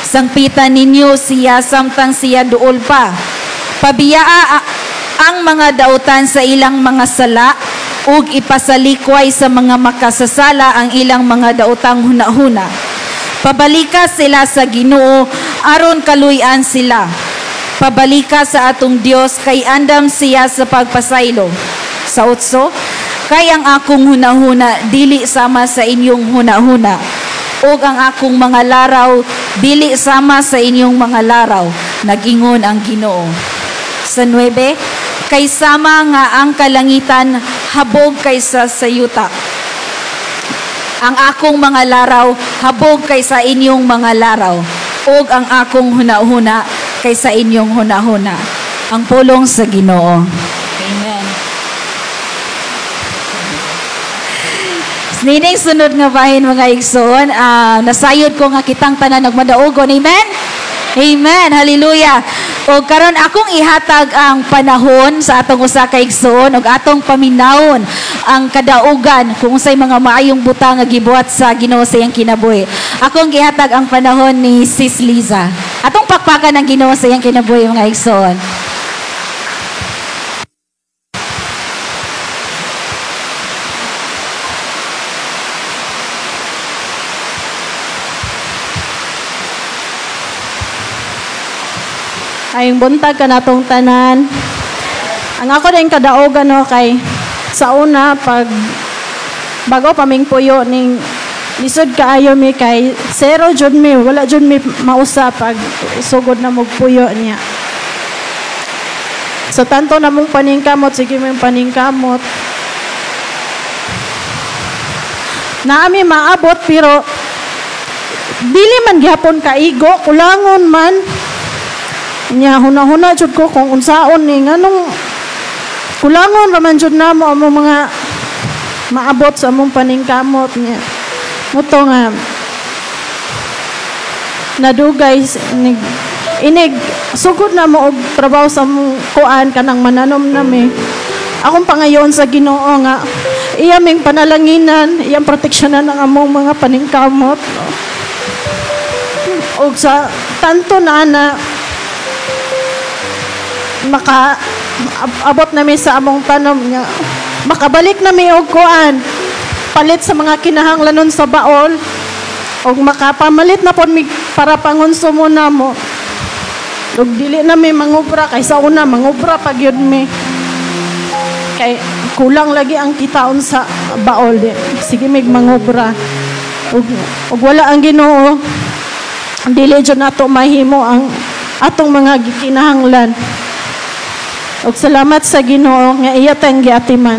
Sangpitan ninyo siya samtang siya duol pa. Pabiyaa ang mga dautan sa ilang mga sala ug ipasalikway sa mga makasasala ang ilang mga daotang hunahuna. Pabalika sila sa Ginoo aron kaluy-an sila. Pabalika sa atong Dios kay andam siya sa pagpasaylo. Sa 8, kay ang akong hunahuna dili sama sa inyong hunahuna, ug ang akong mga laraw dili sama sa inyong mga laraw, nagingon ang Ginoo. Sa 9, kay sama nga ang kalangitan habog kaysa sa yuta. Ang akong mga laraw habog kaysa inyong mga laraw, ug ang akong hunahuna kaysa inyong hunahuna. Ang pulong sa Ginoo. Amen. Nining sunod nga bahin mga igsoon, nasayod ko nga kitang tanan nagmadaugon. Amen? Amen. Hallelujah. O karon akong ihatag ang panahon sa atong usa ka igsoon ug atong paminawon ang kadaugan kung unsay mga maayong butang nga gibuhat sa Ginoo sa iyang kinabuhi. Akong gihatag ang panahon ni Sis Liza. Atong pakpakan ang Ginoo sa iyang kinabuhi mga igsoon. Ayong buntag ka natong tanan. Ang ako din kadaogan no kay sa una pag bago pa ming puyo ning lisod kaayo mi kay zero jud mi, wala jud mi mausa pag sugod na mugpuyo niya. So tanto na mong paningkamot, sige mong paningkamot. Naami maabot pero dili man gihapon kaigo, kulangon man. Nya hunahuna jud ko kung unsaon ni nganong kulangon ra man jud namo among mga maabot sa among paningkamot niya. Muto nga nadugay inig sugod na mo og trabaho sa among kuan kanang mananom nami. Akong pangayoon sa Ginoo nga iya ming panalanginan, iyang proteksyonan ang among mga paningkamot. Og sa tanto na ana maka abot nami sa among tanom nga makabalik nami og kuan palit sa mga kinahanglanon sa baol og makapamalit na pod mi para pangonsumo namo og dili nami mangubra kay sa una mangubra pa gyud mi kay kulang lagi ang kitaon sa baol di sige mig mangubra og wala ang Ginoo dili jud nato mahimo ang atong mga gikinahanglan. Og salamat sa Ginoo nga iya tayong giatiman.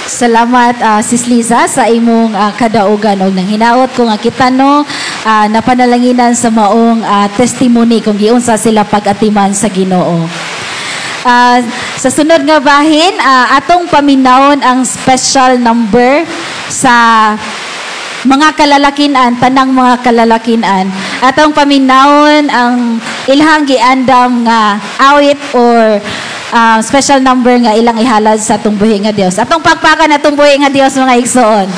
Salamat Sis Liza sa imong kadaugan og nang hinaot ko nga kita no napanalanginan sa maong testimony kung giunsa sila pag-atiman sa Ginoo. Sa sunod nga bahin, atong paminawon ang special number sa mga kalalakinan, tanang mga kalalakinan. Atong paminawon ang ilhang giandam nga awit or special number nga ilang ihalad sa atong buhi nga Dios. Atong pakpakan atong buhi nga Dios mga igsoon.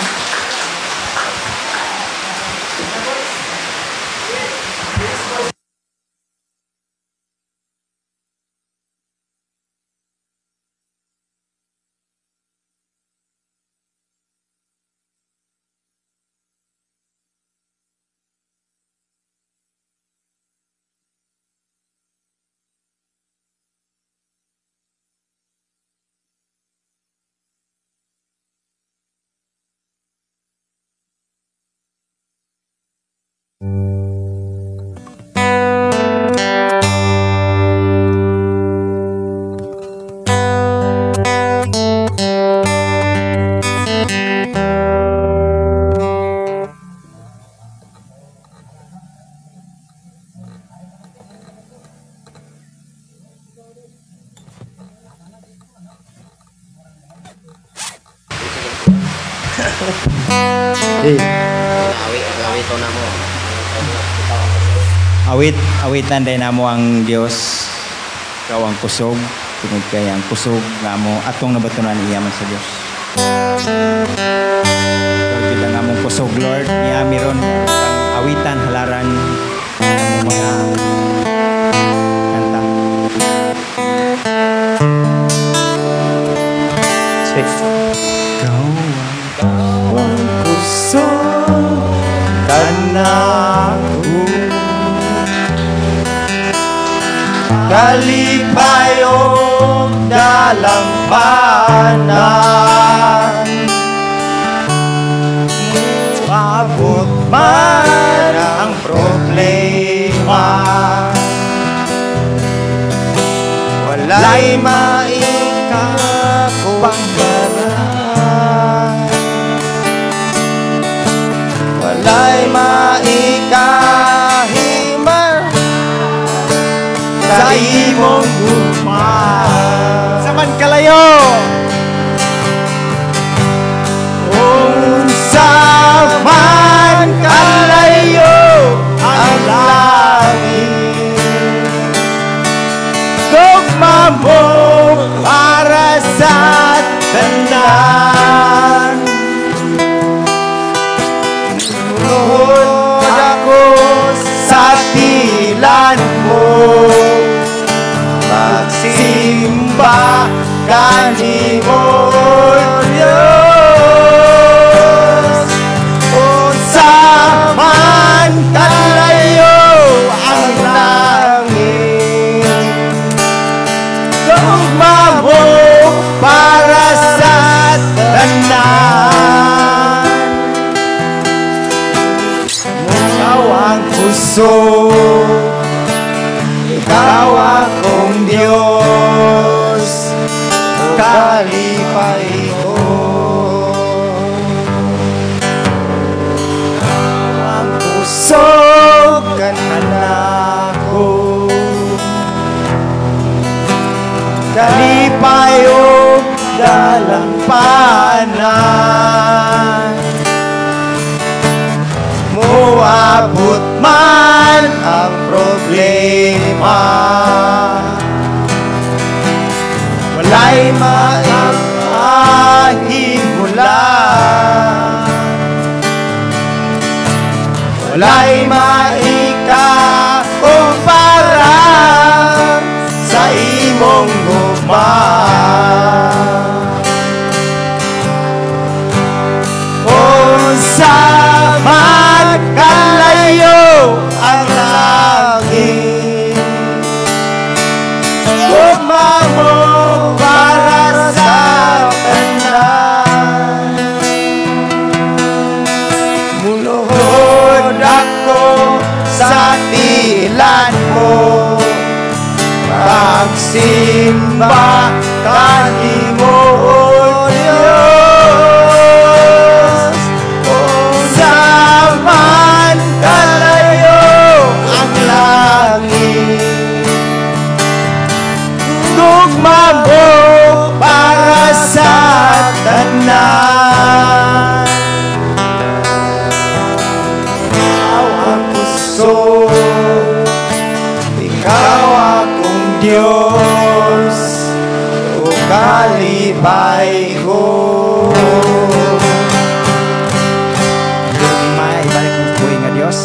Awitan din namo ang Dios, ikaw ang kusog, tungod kay ang kusog nga amo atong nabatunan iya man sa Dios. Ikaw jud ang among kusog, Lord, niya miron ang awitan halaran ang mga kanta. Ikaw ang kusog kanako, kalipayong dalampanan, abot man ang problema, Walay maikakumpara, walay maikahimal sa imong gugma. Sa man kalayo, unsa man kalayo ang langit, gugma mo para sa tanan. Luhod ako sa tilan mo, magsimba kanimo, Diyos. Unsa man kalayo ang langit, gugma mo para sa tanan. Ikaw ang kusog, ikaw akong Diyos, kalipay ko. Ang kusog kanako, kalipay o dalampanan. Muabot man ang problema, walay maihimula, walay maikakumpara sa imong gugma. Unsa man kalayo ang langit, gugma mo para sa tanan. Muluhod ako sa tilan mo, pagsimba kanimo, Diyos. Unsa man kalayo ang langit, gugma mo para sa tanan. Ikaw ang kusog, ikaw akong Diyos, o kalipay ko. May ibalik mo buhay nga Diyos.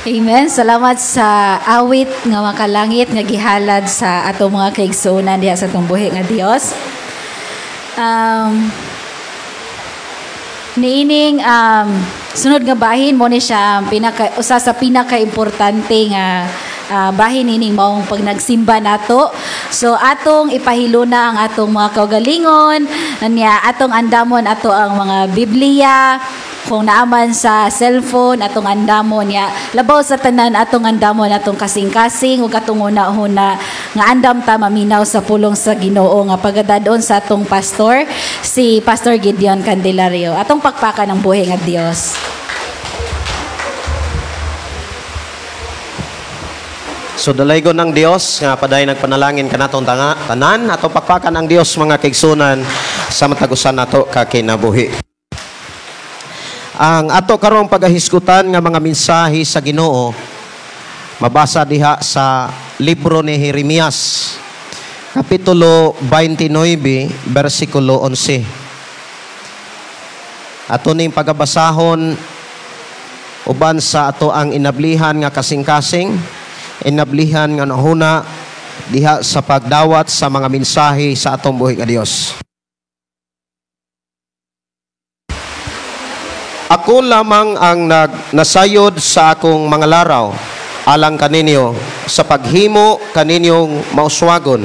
Amen. Salamat sa awit nga makalangit nga gihalad sa atong mga kaigsuonan diha sa atong buhi nga Dios. Niining sunod nga bahin mo ni siya ang pinaka usa sa pinakaimportante nga bahin nining maong pag nagsimba nato. So atong ipahiluna ang atong mga kaugalingon, niya atong andamon ato ang mga Biblia, kung naaman sa cellphone atong andamon niya, labaw sa tanan atong andamon atong kasing-kasing ug atong una-una nga andam ta maminaw sa pulong sa Ginoo nga pagadadon sa atong pastor, si Pastor Gideon Candelario. Atong pakpakan ang buhi nga Dios. So dalaygon ng Dios nga paday nagpanalangin kanatong tanan, atong pakpakan ang Dios mga kaigsunan sa matag usa nato ka kinabuhi. Ang ato karong pagahisgutan nga mga mensahe sa Ginoo mabasa diha sa libro ni Jeremias kapitulo 29 bersikulo 11. Ato ning pagabasahon uban sa ato ang inablihan nga kasing-kasing, inablihan nga nahuna diha sa pagdawat sa mga mensahe sa atong buhi nga Dios. Ako lamang ang nasayod sa akong mga laraw alang kaninyo sa paghimo kaninyong mauswagon.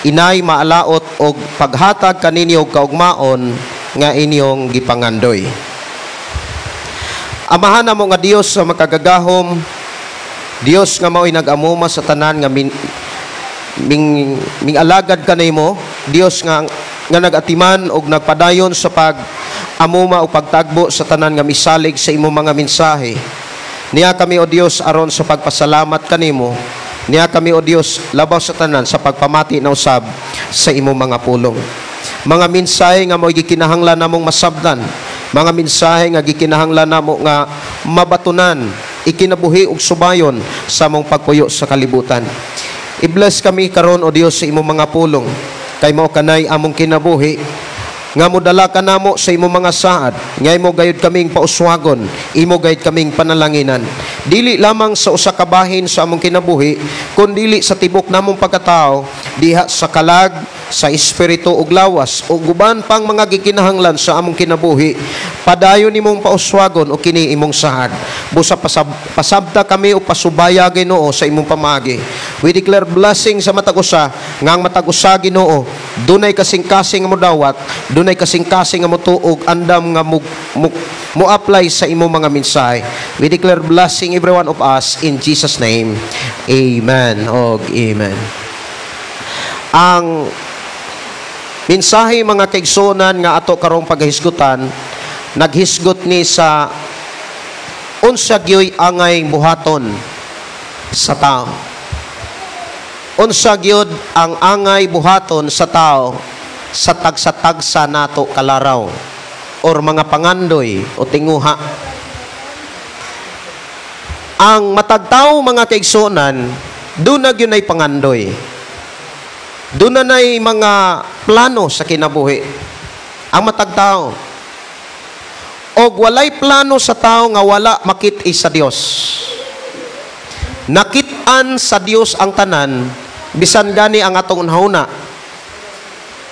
Inay maalaot og paghatag kaninyo og kaugmaon nga inyong gipangandoy. Amahan namo nga Dios sa makagagahom, Dios nga mao'y nag-amuma sa tanan nga ming alagad kanimo, Dios nga nga nagatiman og nagpadayon sa pag-amuma o pagtagbo sa tanan nga misalig sa imong mga mensahe. Niya kami, O Dios, aron sa pagpasalamat kanimo. Niya kami, O Dios, labaw sa tanan sa pagpamati na usab sa imong mga pulong. Mga mensahe nga mo'y gikinahanglan namong masabdan, mga mensahe nga gikinahanglan namo nga mabatunan, ikinabuhi ug subayon sa among pagpuyo sa kalibutan. I-bless kami karon, O Dios, sa imong mga pulong, kay mao kanay among kinabuhi nga modala ka namo sa imong mga saad, nga imo gayud kaming pauswagon, imo gayud kaming panalanginan. Dili lamang sa usa ka bahin sa among kinabuhi, kun dili sa tibok namong pagkatao, diha sa kalag, sa espiritu ug lawas, ug uban pang mga gikinahanglan sa among kinabuhi. Padayon nimong pauswagon o kini imong saad. Busa pasabta kami o pasubaya, Ginoo, sa imong pamagi. We declare blessing sa matag usa, nga ang matag usa, Ginoo, dunay kasing-kasing nga modawat, dunay kasing-kasing nga motuog, andam nga mo apply sa imong mga mensahe. We declare blessing every one of us in Jesus' name. Amen. Og amen. Ang mensahe, mga kaigsunan, nga ato karong paghisgutan, naghisgot ni sa unsa gyoy angay buhaton sa tao. Unsa gyud ang angay buhaton sa tao sa tagsa-tagsa nato kalaraw or mga pangandoy o tinguha. Ang matag tao, mga kaigsunan, duna gyud ay pangandoy. Doon na na'y mga plano sa kinabuhi. Ang matag tao. Og walay plano sa tao nga wala makit-i sa Dios. Nakit-an sa Dios ang tanan, bisan gani ang atong hunahuna.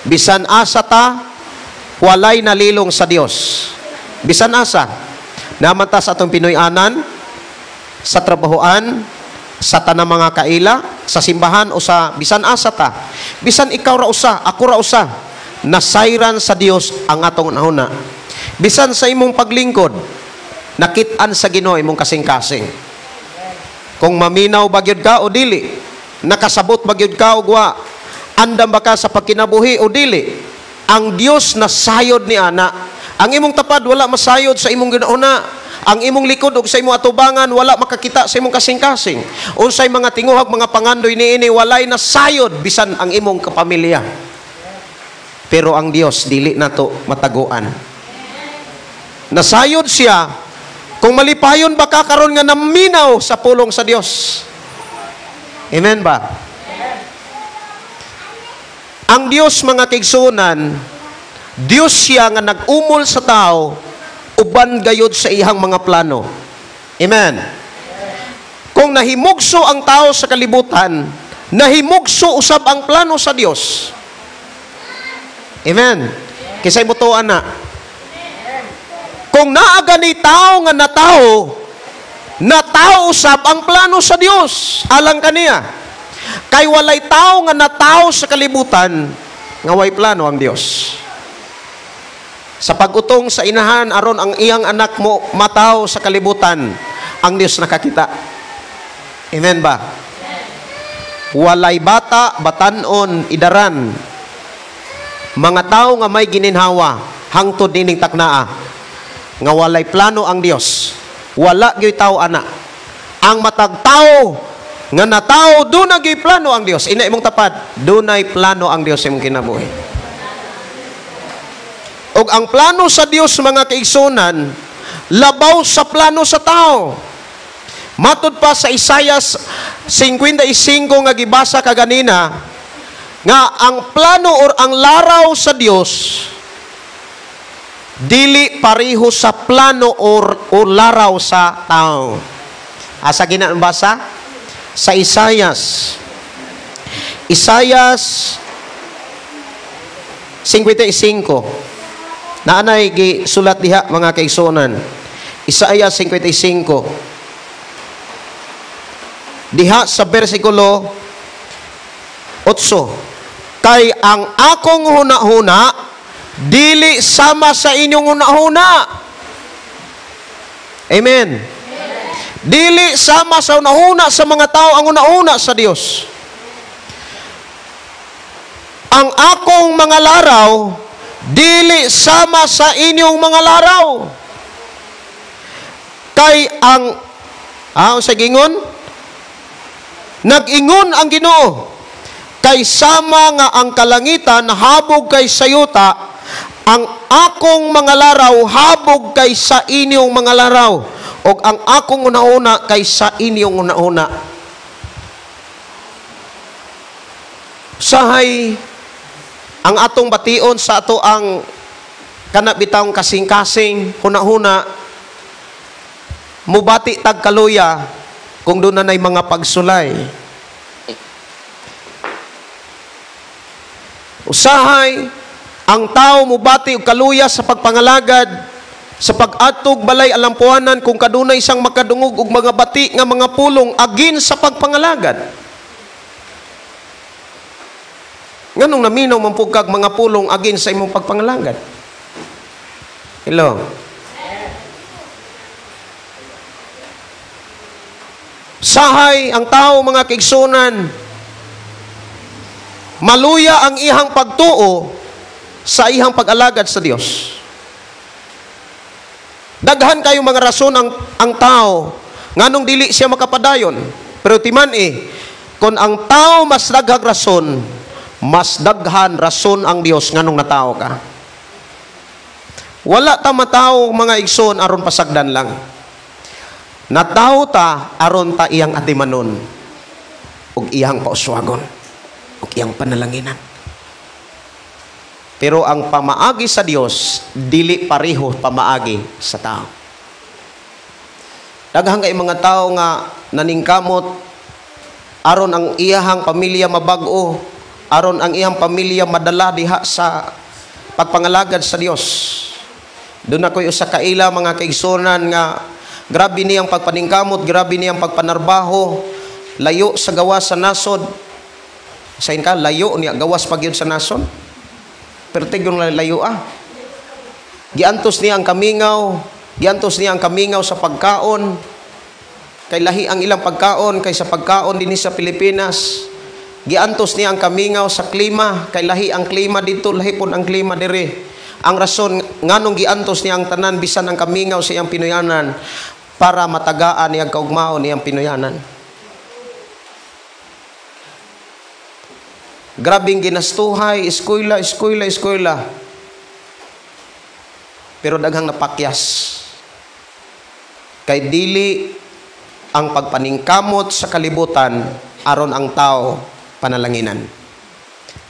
Bisan asa ta, walay nalilong sa Dios. Bisan asa. Naman ta sa atong Pinoy-anan, sa trabahoan, sa tanang mga kaila, sa simbahan o sa bisan asa ta. Bisan ikaw ra usa, ako ra usa, nasayran sa Dios ang atong hunahuna. Bisan sa imong paglingkod, nakit-an sa Ginoo imong kasing-kasing. Kung maminaw ba gyud ka o dili, nakasabot ba gyud ka o wa, andam ba ka sa pagkinabuhi o dili, ang Dios nasayod ni ana. Ang imong tapad wala masayod sa imong ginahuna. Ang imong likod ug sa imong atubangan wala makakita sa imong kasing-kasing. Unsay mga tinguhag, mga pangandoy niini, walay nasayod bisan ang imong kapamilya. Pero ang Dios dili nato mataguan. Nasayod siya kung malipayon ba ka karon nga naminaw sa pulong sa Dios. Amen ba? Ang Dios, mga kaigsuonan, Dios siya nga nag-umol sa tao uban gayod sa iyang mga plano. Amen. Kung nahimugso ang tao sa kalibutan, nahimugso usab ang plano sa Dios. Amen. Kisay butuan na. Kung naa gani tao nga natao, natao usab ang plano sa Dios alang kaniya. Kay walay tao nga natao sa kalibutan nga way plano ang Dios. Sa pag-utong sa inahan aron ang iyang anak mo mataw sa kalibutan, ang Dios nakakita. Amen ba? Walay bata, batanon, idaran. Mga tao nga may gininhawa hangtod nining taknaa nga walay plano ang Dios. Wala gyud tao ana. Ang matag tao nga natao, duna gyud plano ang Dios. Ina imong tapad, dunay plano ang Dios sa imong kinabuhi. Og ang plano sa Dios, mga kaigsunan, labaw sa plano sa tao. Matud pa sa Isaias 55 nga gibasa kaganina, nga ang plano or ang laraw sa Dios dili pareho sa plano or laraw sa tao. Asa gina ang basa? Sa Isaias. Isaias 55. Naanay gisulat diha, mga kaigsuonan. Isaias 55. Diha sa versikulo 8. Kay ang akong hunahuna dili sama sa inyong hunahuna. Amen. Dili sama sa hunahuna sa mga tao ang hunahuna sa Dios. Ang akong mga laraw dili sama sa inyong mga laraw. Kay ang sa gingon, nag-ingon ang Ginoo, kay sama nga ang kalangitan habog kay sayuta, ang akong mga laraw habog kay sa inyong mga laraw, ug ang akong una-una kay sa inyong una-una. Sahay ang atong bation sa ato ang kana bitawng kasing-kasing huna-huna, mubati tag kaluya kung doon na mga pagsulay. Usahay ang tao mubati og kaluya sa pagpangalagad, sa pag-atog balay alampuanan kung kadunay isang makadungog og mga bati nga mga pulong agin sa pagpangalagad. Nganong naminaw man pud kag mga pulong agin sa imong pagpangalagad? Hello. Sahay ang tao mga kaigsunan, maluya ang ihang pagtuo sa ihang pag-alagad sa Dios. Daghan kayo mga rason ang tao nganong dili siya makapadayon. Pero timan kung ang tao mas daghang rason, mas daghan rason ang Dios nganong natao ka. Wala ta matao mga igsoon aron pasagdan lang. Natao ta aron ta iyang atimanon ug iyang pauswagon ug iyang panalanginan. Pero ang pamaagi sa Dios dili pareho pamaagi sa tao. Daghan kay mga tao nga naningkamot aron ang iyahang pamilya mabag-o, aron ang iyang pamilya madala diha sa pagpangalagad sa Dios. Doon ako'y usa ka ila mga kaigsunan nga grabe niyang pagpaningkamot, grabe niyang pagpanarbaho, layo sa gawas sa nasod. Sain ka, layo niya gawas pag yun sa nasod. Pero tigong layo ah. Giantos niya ang kamingaw, giantos niya ang kamingaw sa pagkaon. Kay lahi ang ilang pagkaon kaysa pagkaon dinhi sa Pilipinas. Giantos niya ang kamingaw sa klima, kay lahi ang klima dito, lahi pud ang klima diri. Ang rason nganong giantos niya ang tanan bisan ang kamingaw sa iyang Pinoyanan para matagaan niyang kaugmaon niyang Pinoyanan. Grabing ginastuhay, eskwela, eskwela, eskwela. Pero daghang napakyas. Kay dili ang pagpaningkamot sa kalibutan aron ang tao panalanginan.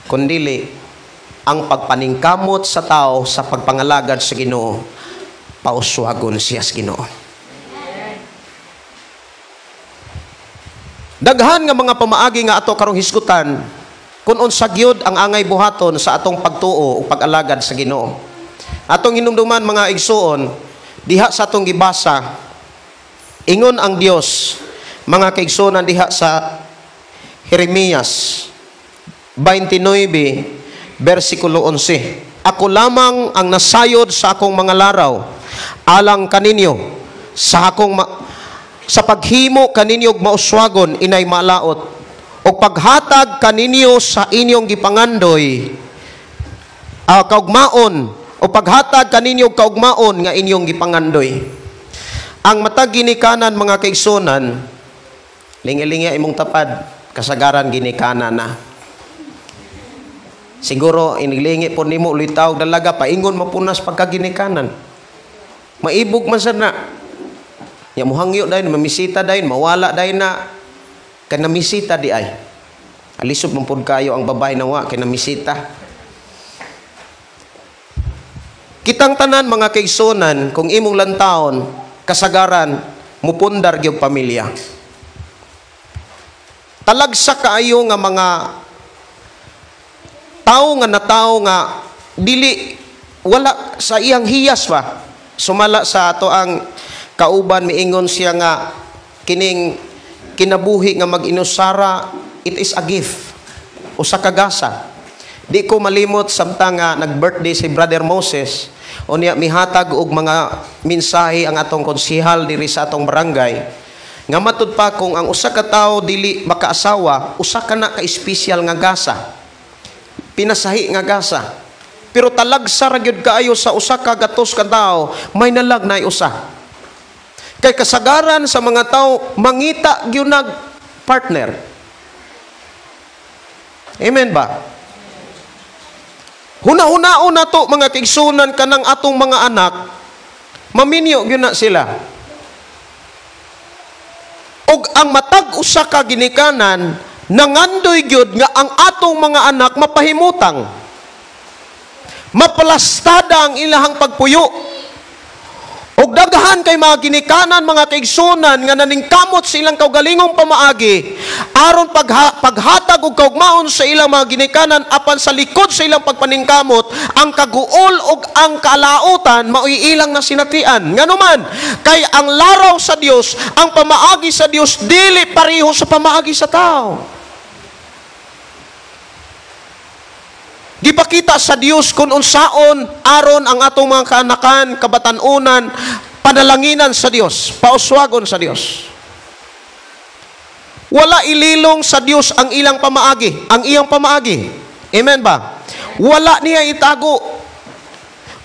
Kundili ang pagpaningkamot sa tao sa pagpangalagad sa Ginoo, pauswagon siya sa Ginoo. Daghan nga mga pamaagi nga ato karong hisgutan kung unsa gyud ang angay buhaton sa atong pagtuo o pag-alagad sa Ginoo. Atong hinumduman mga igsuon, diha sa atong gibasa, ingon ang Dios mga kaigsuonan diha sa Jeremias 29 versikulo 11. Ako lamang ang nasayod sa akong mga laraw alang kaninyo sa akong sa paghimo kaninyo og mauswagon inay malaot og paghatag kaninyo sa inyong gipangandoy kaugmaon o paghatag kaninyo og kaugmaon nga inyong gipangandoy. Ang matag ginikanan mga kaigsunan, lingi-lingi imong tapad, kasagaran ginikanan na. Siguro inilingi po nimo ulitaw dalaga paingon mapunas pagkaginikanan. Maibog man sad na. Ya muhangyo dayon, mamisita dayon, mawala dayon na. Kay namisita di ay. Alisod man pud kayo ang babae na wa kay namisita. Kitang tanan mga kaigsunan, kung imong lantaon kasagaran mupundar gyud pamilya. Talagsa kaayo nga mga tao nga natao nga dili wala sa iyang hiyas ba. Sumala sa ato ang kauban miingon siya nga kining kinabuhi nga mag-inusara, it is a gift, usa ka gasa. Di ko malimot samtang nga nag-birthday si Brother Moses, unya mihatag og mga mensahe ang atong konsehal diri sa atong barangay. Nga matud pa kung ang usa ka tawo dili makaasawa, usa ka na ka espesyal nga gasa. Pinasahi nga gasa. Pero talagsa ra gyud kaayo sa usa ka gatos ka tawo, may nalag na usa. Kay kasagaran sa mga tao mangita gyud nag partner. Amen ba? Huna-hunaon na to mga kaigsunan kanang atong mga anak, maminyo gyud na sila. Og ang matag usa ka ginikanan nangandoy gyud nga ang atong mga anak mapahimutang. Mapalastada ang ilahang pagpuyo. Og daghan kay mga ginikanan, mga kaigsunan nga naningkamot sa ilang kaugalingong pamaagi aron paghatag og kaugmaon sa ilang mga ginikanan, apan sa likod sa ilang pagpaningkamot ang kaguol og ang kalautan maoy ilang nasinatian. Nganuman kay ang laraw sa Dios, ang pamaagi sa Dios dili pareho sa pamaagi sa tao. Gipakita sa Dios kung unsaon aron ang atong mga kaanakan, kabatan-unan, panalanginan sa Dios, pauswagon sa Dios. Wala ililong sa Dios ang ilang pamaagi, ang iyang pamaagi. Amen ba? Wala niya itago.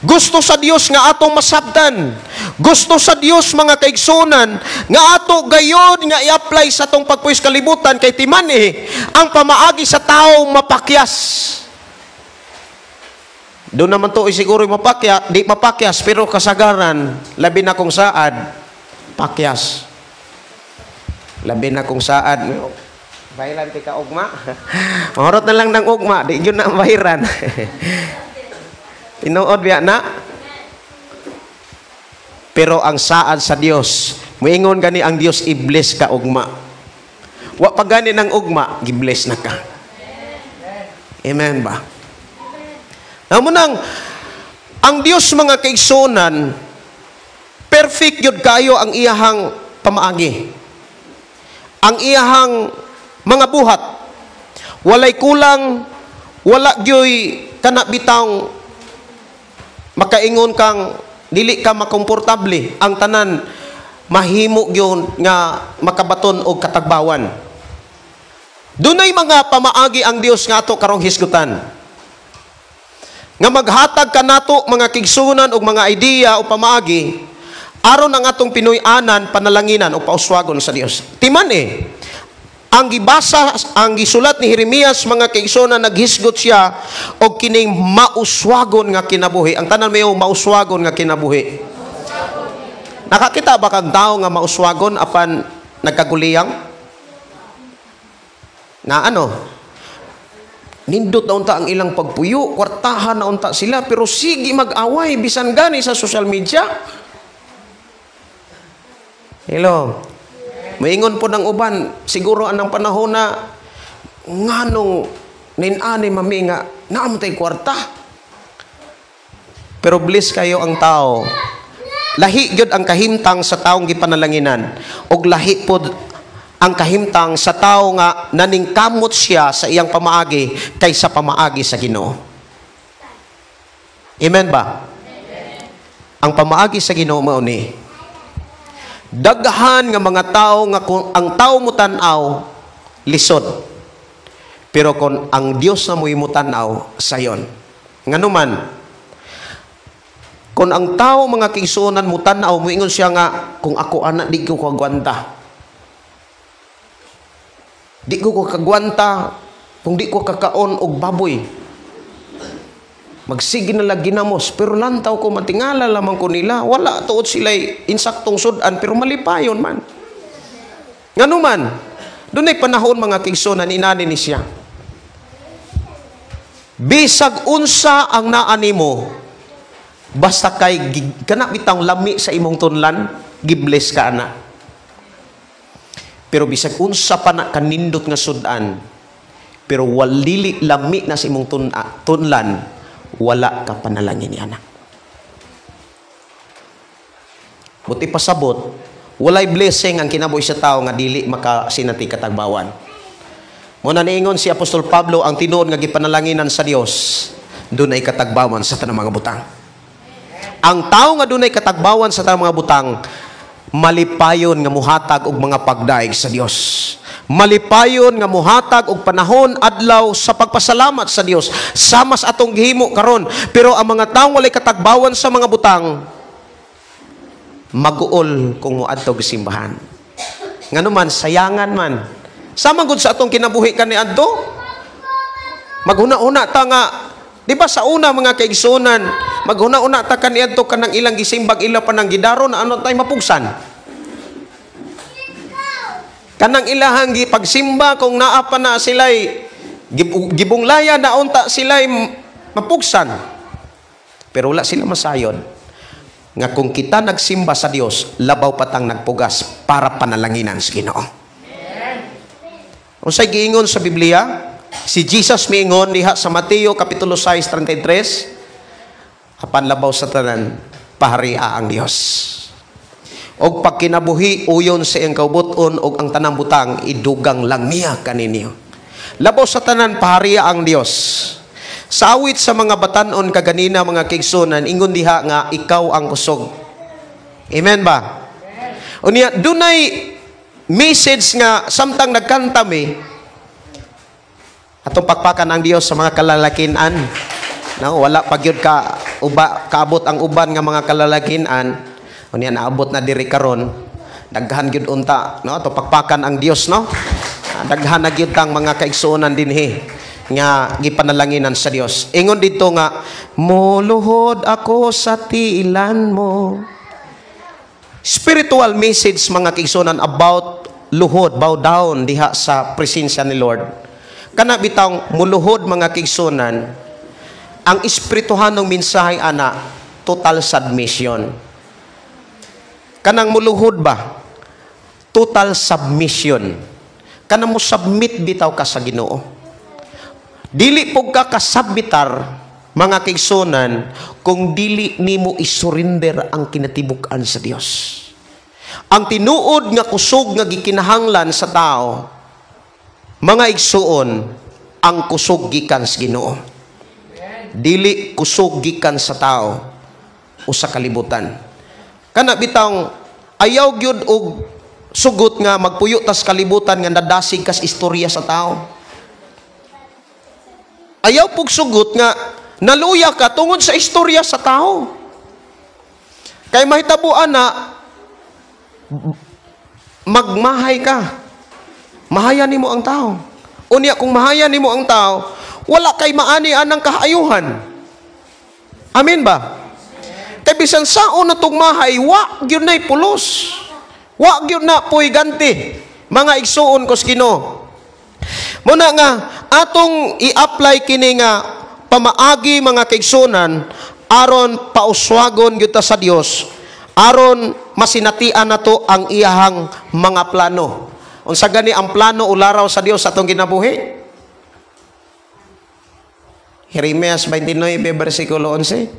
Gusto sa Dios nga atong masabtan. Gusto sa Dios mga kaigsunan nga ato gayon nga i-apply sa atong pagpuwis kalibutan kay timan ang pamaagi sa tao mapakyas. Doon naman to siguro mapakya, di mapakyas, pero kasagaran, labi na kung saad, pakyas. Labi na kung saad. Bahiran ti ka ugma. Mahurot na lang ng ugma, di yun na bahiran. Tinuod biya na. Pero ang saad sa Dios, muingon gani ang Dios, i-bless ka ugma. Wa pa gani ng ugma, gi-bless na ka. Amen ba? Namo nang ang Dios mga kaigsunan, perfect yun kayo ang iyahang pamaagi. Ang iyahang mga buhat. Walay kulang, wala gyoy kana bitang makaingon kang dili ka makomportable. Ang tanan mahimo gyud nga makabaton og katagbawan. Dunay mga pamaagi ang Dios nga ato karong hisgutan. Nga maghatag kanato mga kigsunan og mga idea o pamaagi aron ang atong Pinoy-anan panalanginan o pauswagon sa Dios. Timan ang gibasa, ang gisulat ni Jeremias mga kaigsunan, naghisgot siya og kining mauswagon nga kinabuhi. Ang tanan mayo mauswagon nga kinabuhi. Nakakita ba kang tao nga mauswagon apan nagkaguliyang? Na ano? Nindot na unta ang ilang pagpuyo, kwartahan na unta sila, pero sige mag-away bisan gani sa social media. Hello. Maingon po ng uban, siguro anang panahon na nganong ninani mami nga naamtay kwarta. Pero bliss kayo ang tao. Lahi gyud ang kahimtang sa taong gipanalanginan og lahi pod ang kahimtang sa tao nga naningkamot siya sa iyang pamaagi kaysa pamaagi sa Ginoo. Amen ba? Amen. Ang pamaagi sa Ginoo mao ni daghan nga mga tao nga kung ang tao mo tan-aw lisod, pero kung ang Dios na mo'y mutan-aw sayon. Nganuman kung ang tao mga kaigsuonan mo tan-aw, moingon siya nga kung ako ana di ko kagwanta. Di ko kagwanta kung di ko kakaon og baboy. Magsige na lang ginamos, pero lantaw ko matingala lamang ko nila. Wala tuod sila insaktong sudan, pero malipayon man. Nganuman, dunay panahon mga kaigsuonan inani ni siya. Bisag unsa ang naani mo, basta kay kana bitang lami sa imong tunlan, gibless ka ana. Pero bisag unsa pa na kanindot nga sudan, pero walili lami na sa imong tunlan, wala ka panalangin ni anak. Buti pasabot, walay blessing ang kinabuhi sa tao nga dili makasinati katagbawan. Muna niingon si Apostol Pablo, ang tinuod nga gipanalanginan sa Dios, dunay katagbawan sa tanang mga butang. Ang tao nga dunay katagbawan sa tanang mga butang, malipayon nga muhatag og mga pagdaig sa Dios. Malipayon nga muhatag og panahon adlaw sa pagpasalamat sa Dios. Sama sa atong gihimo karon. Pero ang mga taong walay katagbawan sa mga butang, maguol kung moadto og simbahan. Ngano man, sayangan man. Sama gud sa atong kinabuhi kaniadto. Maghuna-una ta nga, di ba sa una mga kaigsunan, maghuna-una ta kaniadto kanang ilang gisimbag, ila pa nang gidaro na ano tay mapugsan. Kanang ilahang gipagsimba kung naa pa na sila'y gibunglaya na unta sila'y mapugsan. Pero wala sila masayod nga kung kita nagsimba sa Dios, labaw patang nagpugas para panalanginan sa Ginoo. Unsay giingon sa Biblia? Si Jesus miingon diha sa Mateo kapitulo 6:33, apan labaw sa tanan, paharia ang Dios. Og pagkinabuhi uyon sa iyang kaubuton og ang tanang butang idugang lang niya kaninyo. Labaw sa tanan, paharia ang Dios. Sa awit sa mga batanon kaganina mga kaigsunan, ingon diha nga ikaw ang kusog. Amen ba? Unya dunay message nga samtang nagkanta mi, atong pakpakan ang Dios sa mga kalalakinan. No, wala pa gyud ka uba, kaabot ang uban nga mga kalalakinan. Unya naabot na diri karon. Daghan gyud unta, no, atong pakpakan ang Dios, no. Daghan na gyud tang mga kaigsuonan dinhi nga gipanalanginan sa Dios. Ingon dito nga moluhod ako sa tiilan mo. Spiritual message mga kaigsuonan about luhod, bow down diha sa presensya ni Lord. Kana bitang muluhod mga kaigsuonan, ang espirituhanong mensahe ana, total submission. Kanang muluhod ba? Total submission. Kanang mo submit bitaw ka sa Ginoo. Dili pug ka kasubmitar mga kaigsuonan kung dili nimo isurrender ang kinatibuk-an sa Dios. Ang tinuod nga kusog nga gikinahanglan sa tao, mga igsuon, ang kusog gikan sa Ginoo. Dili kusog gikan sa tao o sa kalibutan. Kana bitang ayaw gyud og sugot nga magpuyo tas kalibutan nga nadasig kas istorya sa tao. Ayaw pug sugot nga naluya ka tungod sa istorya sa tao. Kay mahitabuan na magmahay ka. Mahaya nimo ang tao. Unya kung mahaya nimo ang tao, wala kay maani anang kaayuhan. Amen ba? Kay bisan saon na tugmahay, wa gyud nay pulos. Wa gyud na puy ganti. Mga igsuon ko sa Ginoo. Muna nga atong i-apply kini nga pamaagi mga kaigsuonan aron pauswagon gyud ta sa Dios, aron masinatian nato ang iyahang mga plano. Unsa gani ang plano o laraw sa Dios sa atong kinabuhi? Jeremias 29 versikulo 11.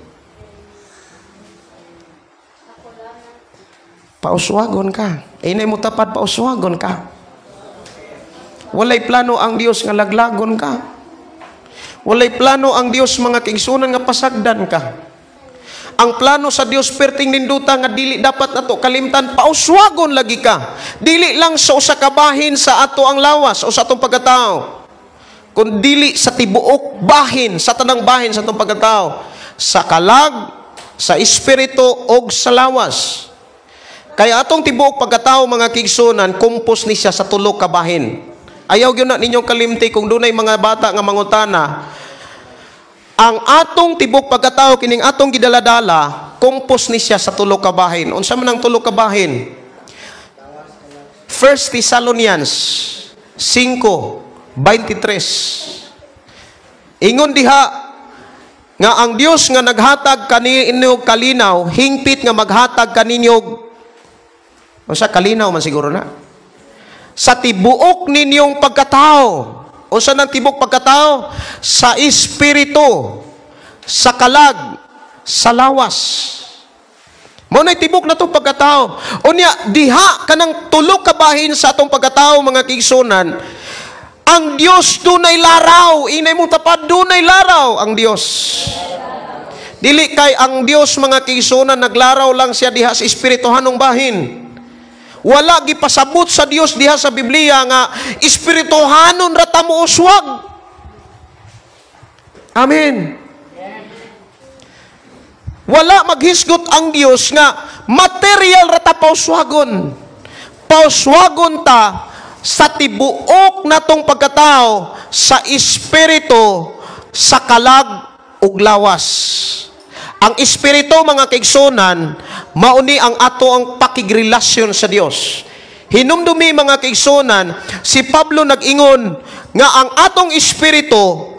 Pauswagon ka. Inay mo tapad, pauswagon ka. Walay plano ang Dios nga laglagon ka. Walay plano ang Dios mga kaigsunan nga pasagdan ka. Ang plano sa Dios perting ninduta nga dili dapat nato kalimtan, pauswagon lagi ka. Dili lang sa usa ka bahin sa ato ang lawas o sa atong pagkatao, kun dili sa tibuok bahin, sa tanang bahin sa atong pagkatao, sa kalag, sa espiritu og sa lawas. Kaya atong tibuok pagkatao mga kaigsunan, kumpos ni siya sa tulo ka bahin. Ayaw gyud na ninyong kalimti kung dunay mga bata nga mangutana, ang atong tibok pagkatao kining atong gidaladala, kumpos ni siya sa tulo ka bahin. Unsa man ang tulo ka bahin? 1 Thessalonians 5:23. Ingon diha nga ang Dios nga naghatag kaninyo kalinaw, hingpit nga maghatag kaninyo, unsa kalinaw man siguro na, sa tibuok ninyong pagkatao. Unsa nang tibuok pagkatao? Sa espiritu, sa kalag, sa lawas. Mao nay tibok na tong pagkatao. Unya diha kanang tulo ka bahin sa atong pagkatao mga kaigsunan, Ang Dios dunay laraw. Inay mong tapad, dunay laraw ang Dios. Dili kay ang Dios, mga kaigsuonan, naglaraw lang siya diha sa espirituhanong bahin. Wala gipasabot sa Dios diha sa Biblia nga espirituhanon ra ta mo uswag. Amen. Wala maghisgot ang Dios nga material ra ta pauswagon. Pauswagon ta sa tibuok natong pagkatao, sa espiritu, sa kalag ug lawas. Ang espiritu, mga kaigsuonan, mauni ang ato ang pakigrelasyon sa Dios. Hinumdumi, mga kaigsuonan, si Pablo nag-ingon nga ang atong espiritu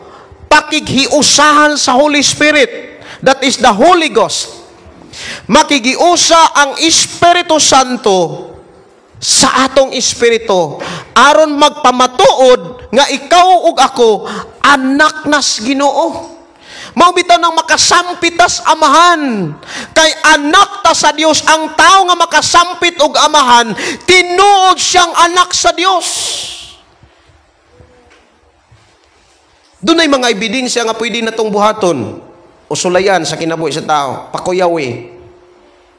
pakighiusahan sa Holy Spirit. That is the Holy Ghost. Makigiusa ang Espiritu Santo sa atong espiritu aron magpamatuod nga ikaw ug ako anak nas Ginoo. Mao bitaw nang makasampit tas Amahan. Kay anak ta sa Dios. Ang tao nga makasampit og Amahan, tinuod siyang anak sa Dios. Dunay mga ebidensya nga pwede natong buhaton o sulayan sa kinabuhi sa tao. Pakuyawi.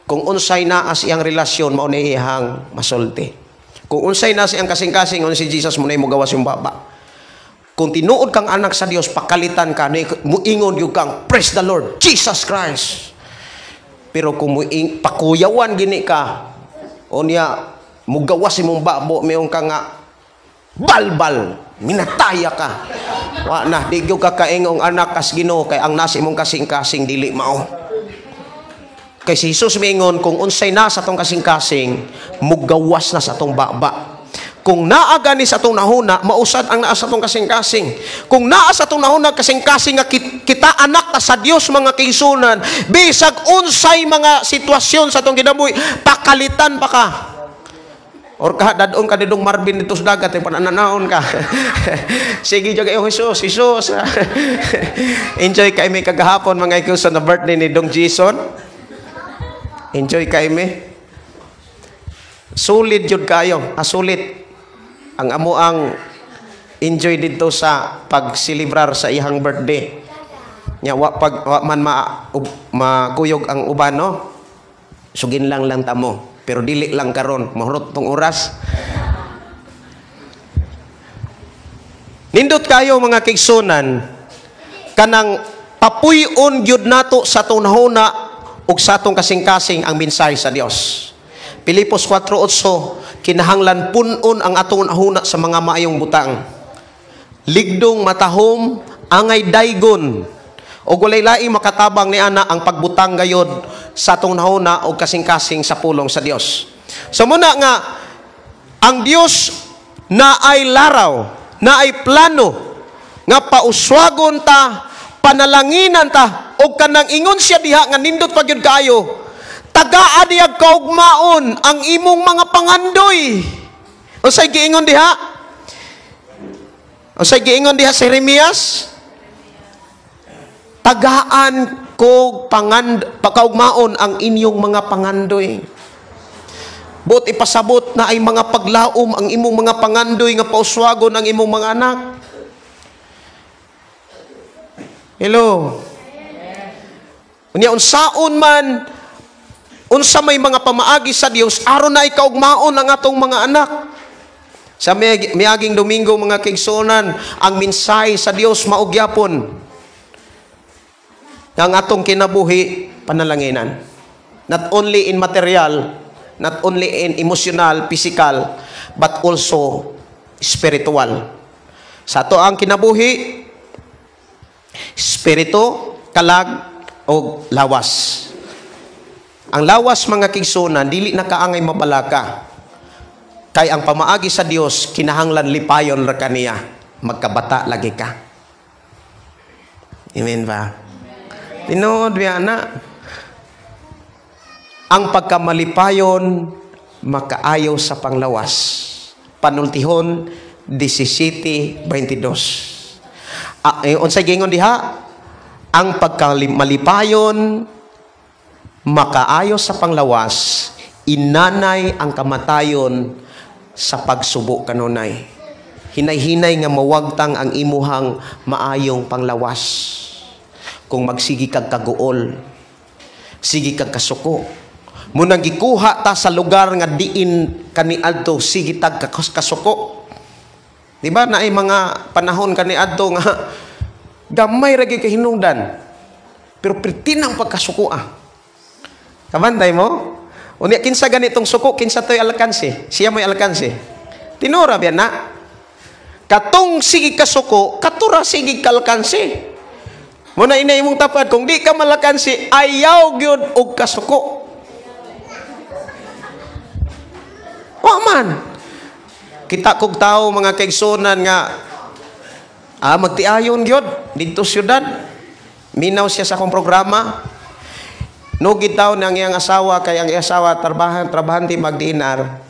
Kung unsay naa siyang relasyon, mao ni iyang masulti. Kung unsay naa siyang kasing-kasing, si Jesus mo na mo gawas yung baba. Kung tinuod kang anak sa Dios, pakalitan ka, muingon gyud kang, "Praise the Lord, Jesus Christ." Pero kung muing, pakuyawan gini ka, o niya, mugawas imong babo, mayong ka nga, balbal, minataya ka. Wa na, di gyud ka kaingong anak kas Ginoo, kay ang nasa imong kasing-kasing dili mao. Kay si Jesus miingon, kung unsay na sa atong kasing-kasing, mugawas na sa atong baba. Kung naa gani sa atong nahuna, mausad ang naa sa atong kasing-kasing. Kung naa sa atong nahuna kasing-kasing nga kita anak ta sa Dios, mga kaigsuonan, bisag unsay mga sitwasyon sa atong kinabuhi, pakalitan pa ka. Or ka dadon ka didong Marvin dito sa dagat, ay panananaon ka. Sige jud kayo, Jesus, Jesus. Enjoy kay mi kagahapon, mga ikuso, na birthday ni Dong Jason. Enjoy kay mi. Sulit jud kayo, sulit. Ang amo ang enjoy dito sa pagselebrar sa iyang birthday. Nya wa pag wa man makuyog ang uban, no. Sugin lang lang tamo, pero dili lang karon, mahurot tong oras. Nindot kayo, mga kaigsuonan, kanang papuy-on gyud nato sa atong nahuna ug sa atong kasing-kasing ang mensahe sa Dios. Pilipos 4:8, kinahanglan pun-on ang atong nahuna sa mga maayong butang. Ligdong matahom, angay daygon. Og walay laing makatabang ni ana ang pagbutang gayod sa atong nahuna og kasing-kasing sa pulong sa Dios. So muna nga ang Dios na ay laraw, na ay plano nga pauswagon ta, panalanginan ta, og kanang ingon siya diha nga nindot pa gyud kaayo. Tagaa diyag kaugmaon ang imong mga pangandoy. Unsay giingon diha? Unsay giingon diha si Jeremias? Tagaan ko pagkaugmaon ang inyong mga pangandoy. Buot ipasabot na ay mga paglaom ang imong mga pangandoy nga pauswagon ang imong mga anak. Hello. Unya unsaon man, unsa may mga pamaagi sa Dios aron na ikaugmaon ang atong mga anak. Sa miaging Domingo, mga kaigsuonan, ang mensahe sa Dios mao gyapon ang atong kinabuhi panalanginan. Not only in material, not only in emotional, physical, but also spiritual. Sa ato ang kinabuhi, spirito, kalag, o lawas. Ang lawas, mga kaigsuonan, dili na kaangay mabalaka. Kay ang pamaagi sa Dios kinahanglan lipayon ra kaniya, magkabata lagi ka. Amen ba? Tinuod biya na. Ang pagkamalipayon makaayo sa panglawas. Panultihon 17:22. Unsay giingon diha? Ang pagkamalipayon makaayo sa panglawas, inanay ang kamatayon sa pagsubo kanunay. Hinay-hinay nga mawagtang ang imuhang maayong panglawas. Kung magsigi kag kaguol, sige kag kasuko. Munang gikuha ta sa lugar nga diin kaniadto, sige tag kasuko. Di ba naay mga panahon kaniadto nga gamay ra gyud kahinungdan, pero pertinang pagkasuko ah. Kabantay mo? Unya kinsa ganitong suko, kinsa toy alkanse? Siya mo'y alkanse. Tinura biyan na. Katong sige kasuko, katura sige kalkanse. Muna ina imong tapad, kung di ka malakansi, ayaw gyud og kasuko. Wa man. Kita kog tao mga kaigsunan nga magtiayon gyud didto syudad. Minaw siya sa akong programa. Nugid taw nang iyang asawa kay ang iyang asawa trabahante magdinar.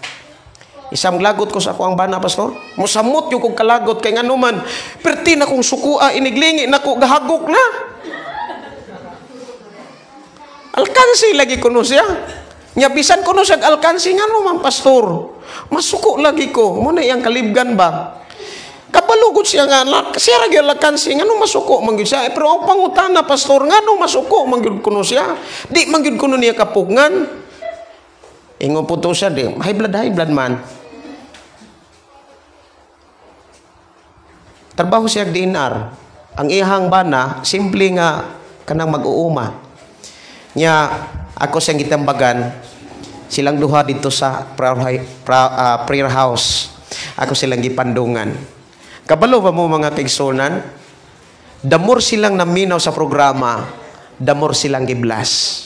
Isang lagot ko sa ako ang bana, pastor. Musamot yung kong kalagot kay nganuman. Perti na kong sukua, iniglingi na ko, gahagok na. Alkansi lagi kuno siya. Nya bisan kuno siya alkansi, nganuman, pastor. Masuko lagi ko. Muna iyang kalibgan ba? Kabalugod siya nga, siya ra gyud alkansi, ngano masuko man gyud siya. Pero ang pangutana, pastor, ngano masuko man gyud kuno siya? Di man gyud kuno niya kapugngan. Ingon po to siya, di, high blood man. Trabaho siya DNR. Ang iyang bana, simple nga kanang mag-uuma. Nya, ako siyang gitambagan, silang duha dito sa prayer house. Ako silang gipandungan. Kabalo ba mo mga kaigsunan? The more silang naminaw sa programa, the more silang giblas.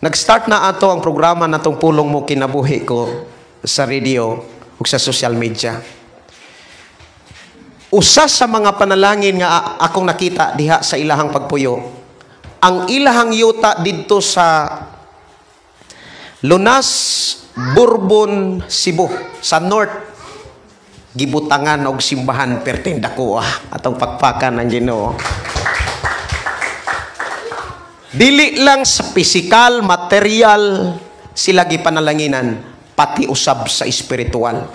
Nag-start na ato ang programa na tong Pulong Mo Kinabuhi Ko sa radio ug sa social media. Usa sa mga panalangin nga akong nakita diha sa ilahang pagpuyo, ang ilahang yuta didto sa Lunas, Bourbon, Cebu, sa North, gibutangan og simbahan perting dako atong pakpakan ang Ginoo. Dili lang sa physical, material sila gipanalanginan, pati usab sa espiritual.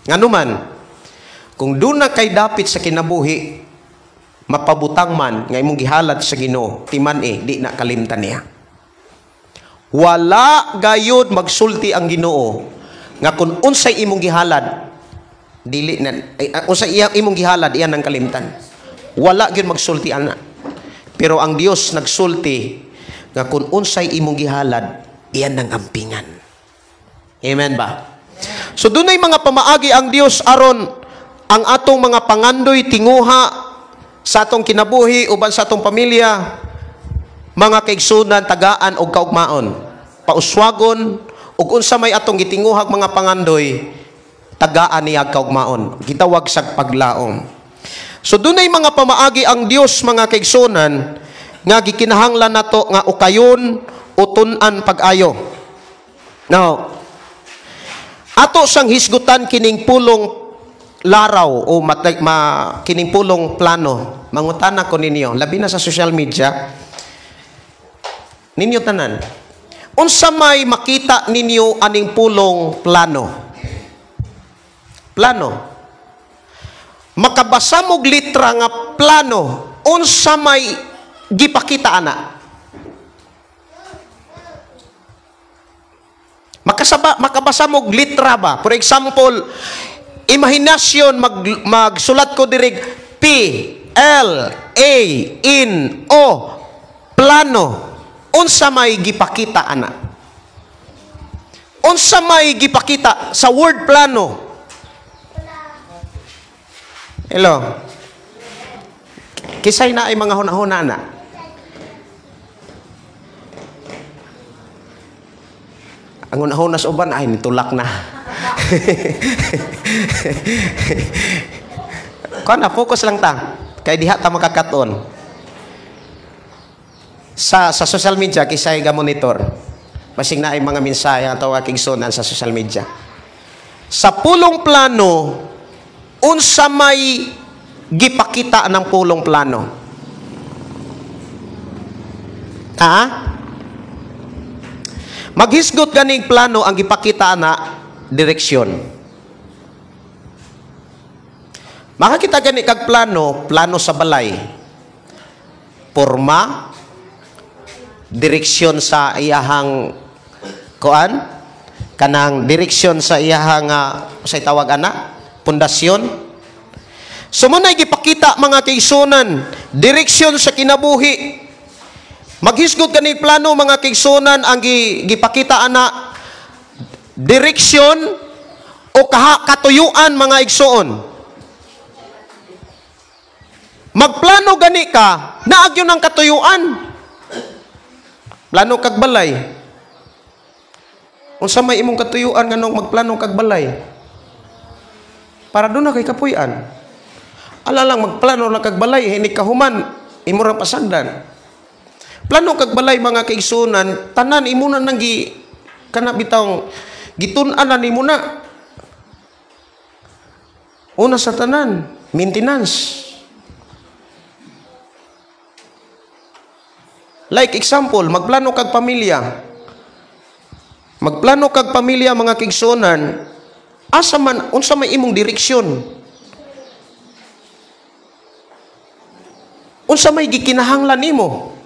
Nganuman, kung doon na kay dapit sa kinabuhi, mapabutang man nga imong gihalad sa Ginoo, timan di na kalimtan niya. Wala gayud magsulti ang Ginoo nga kung unsay imong gihalad, dili na unsay imong gihalad iyan ang kalimtan. Wala gyud magsulti ana. Pero ang Dios nagsulti nga kung unsay imong gihalad, iyan ang ampingan. Amen ba? So dunay mga pamaagi ang Dios aron ang atong mga pangandoy tinguha sa atong kinabuhi uban sa atong pamilya, mga kaigsunan, tagaan og kaugmaon, pauswagon ug unsa may atong gitinguhag mga pangandoy, tagaan niya kaugmaon, gitawag sa paglaom. So dunay mga pamaagi ang Dios mga kaigsunan nga gikinahanglan nato nga ukayon o tun-an pag-ayo. Now, ato sang hisgutan kining pulong laraw o kining pulong plano. Mangutana ko ninyo, labi na sa social media, ninyo tanan, unsa may makita ninyo aning pulong plano? Plano. Makabasa mog litra nga plano, unsa may gipakita ana? Makabasa mog litra ba? For example, imahinasyon, magsulat ko dirig P L A N O, plano. Unsa may gipakita ana? Unsa may gipakita sa word plano? Hello. Kisay na ay mga hunahuna na. Ang hunahuna sa uban ay nitulak na. Kuan na, focus lang ta. Kay diha ta makakaton. Sa social media kisay ga monitor. Basing na ay mga mensahe ang tawag kigsunan sa social media. Sa pulong plano, unsa may gipakita ng pulong plano? Ha? Maghisgot ganing plano ang gipakita na direksyon. Makakita gani kag plano, plano sa balay. Porma, direksyon sa iyahang kuan, kanang direksyon sa iyahang sa tawag ana, pundasyon. So mo na gipakita mga kaigsunan, direksyon sa kinabuhi. Maghisgot kani plano mga kaigsunan ang gipakita ana direksyon o katuyuan mga igsuon. Magplano gani ka, naagyon ang katuyuan. Plano kag balay. Unsa may imong katuyuan nganong magplano kag balay? Para doon na kay kapuy-an. Ala lang magplano na kag balay, hindi kahuman, imo ra pasagdan. Plano kag balay mga kaigsunan, tanan imo na nang gi kana bitawng gitun-an na nimo na. Una sa tanan, maintenance. Like example, magplano kag pamilya. Magplano kag pamilya mga kaigsunan, asa man unsa may imong direksyon? Unsa may gikinahanglan nimo?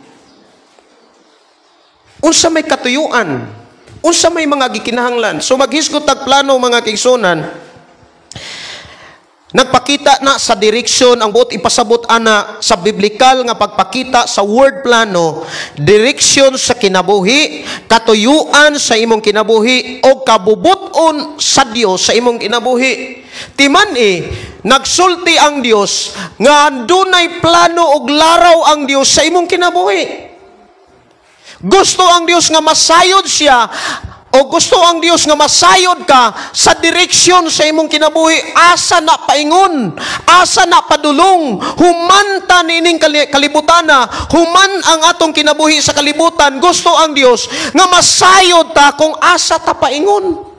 Unsa may katuyuan? Unsa may mga gikinahanglan? So maghisgot tag plano mga kaigsunan, nagpakita na sa direksyon ang buot ipasabot ana sa biblikal nga pagpakita sa word plano, direksyon sa kinabuhi, katuyuan sa imong kinabuhi o kabubuton sa Dios sa imong kinabuhi. Timan nagsulti ang Dios nga dunay plano og laraw ang Dios sa imong kinabuhi. Gusto ang Dios nga masayod siya o gusto ang Dios nga masayod ka sa direksyon sa imong kinabuhi. Asa na paingon, asa na padulong, humanta niining kalibutana, human ang atong kinabuhi sa kalibutan. Gusto ang Dios nga masayod ta kung asa ta paingon.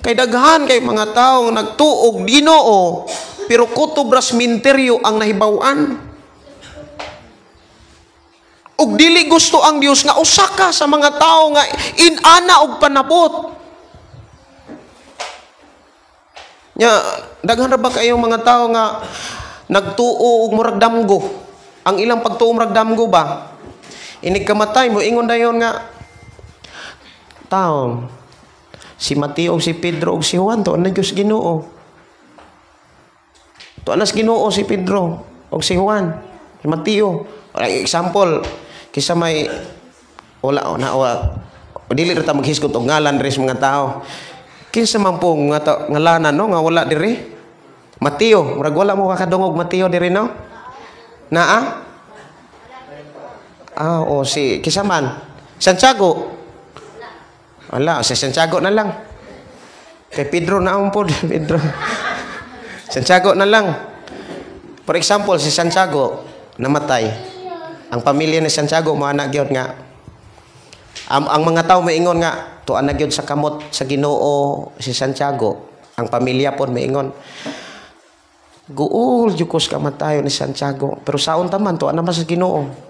Kay daghan kay mga tawo nagtuog Ginoo pero kutob ra sementeryo ang nahibaw-an. Ug dili gusto ang Dios nga usa ka sa mga tawo nga inana og panabot. Nya daghan ra ba kayong mga tawo nga nagtuo og murag damgo? Ang ilang pagtuo murag damgo ba? Inig kamatay mo ingon dayon nga tawo si Mateo, si Pedro ug si Juan tuan na Dios Ginoo. Tuan na Ginoo si Pedro ug si Juan, si Mateo. Example, kisa may wala na wala dili ra ta maghisgot og ngalan diri sa mga tao. Kinsa man po nga ngalanan no nga wala diri? Mateo, murag wala mo kakadungog Mateo diri no? Naa? Ah, o si kinsa man? Santiago. Wala, si Santiago na lang. Kay Pedro na ang pod, Pedro. Santiago na lang. For example, si Santiago namatay. Ang pamilya ni Santiago moana gyud nga ang mga tao maingon nga tuan na gyud sa kamot sa Ginoo si Santiago. Ang pamilya pod maingon, guol jud ko sa kamatayon ni Santiago, pero saon ta man tuan naman sa Ginoo.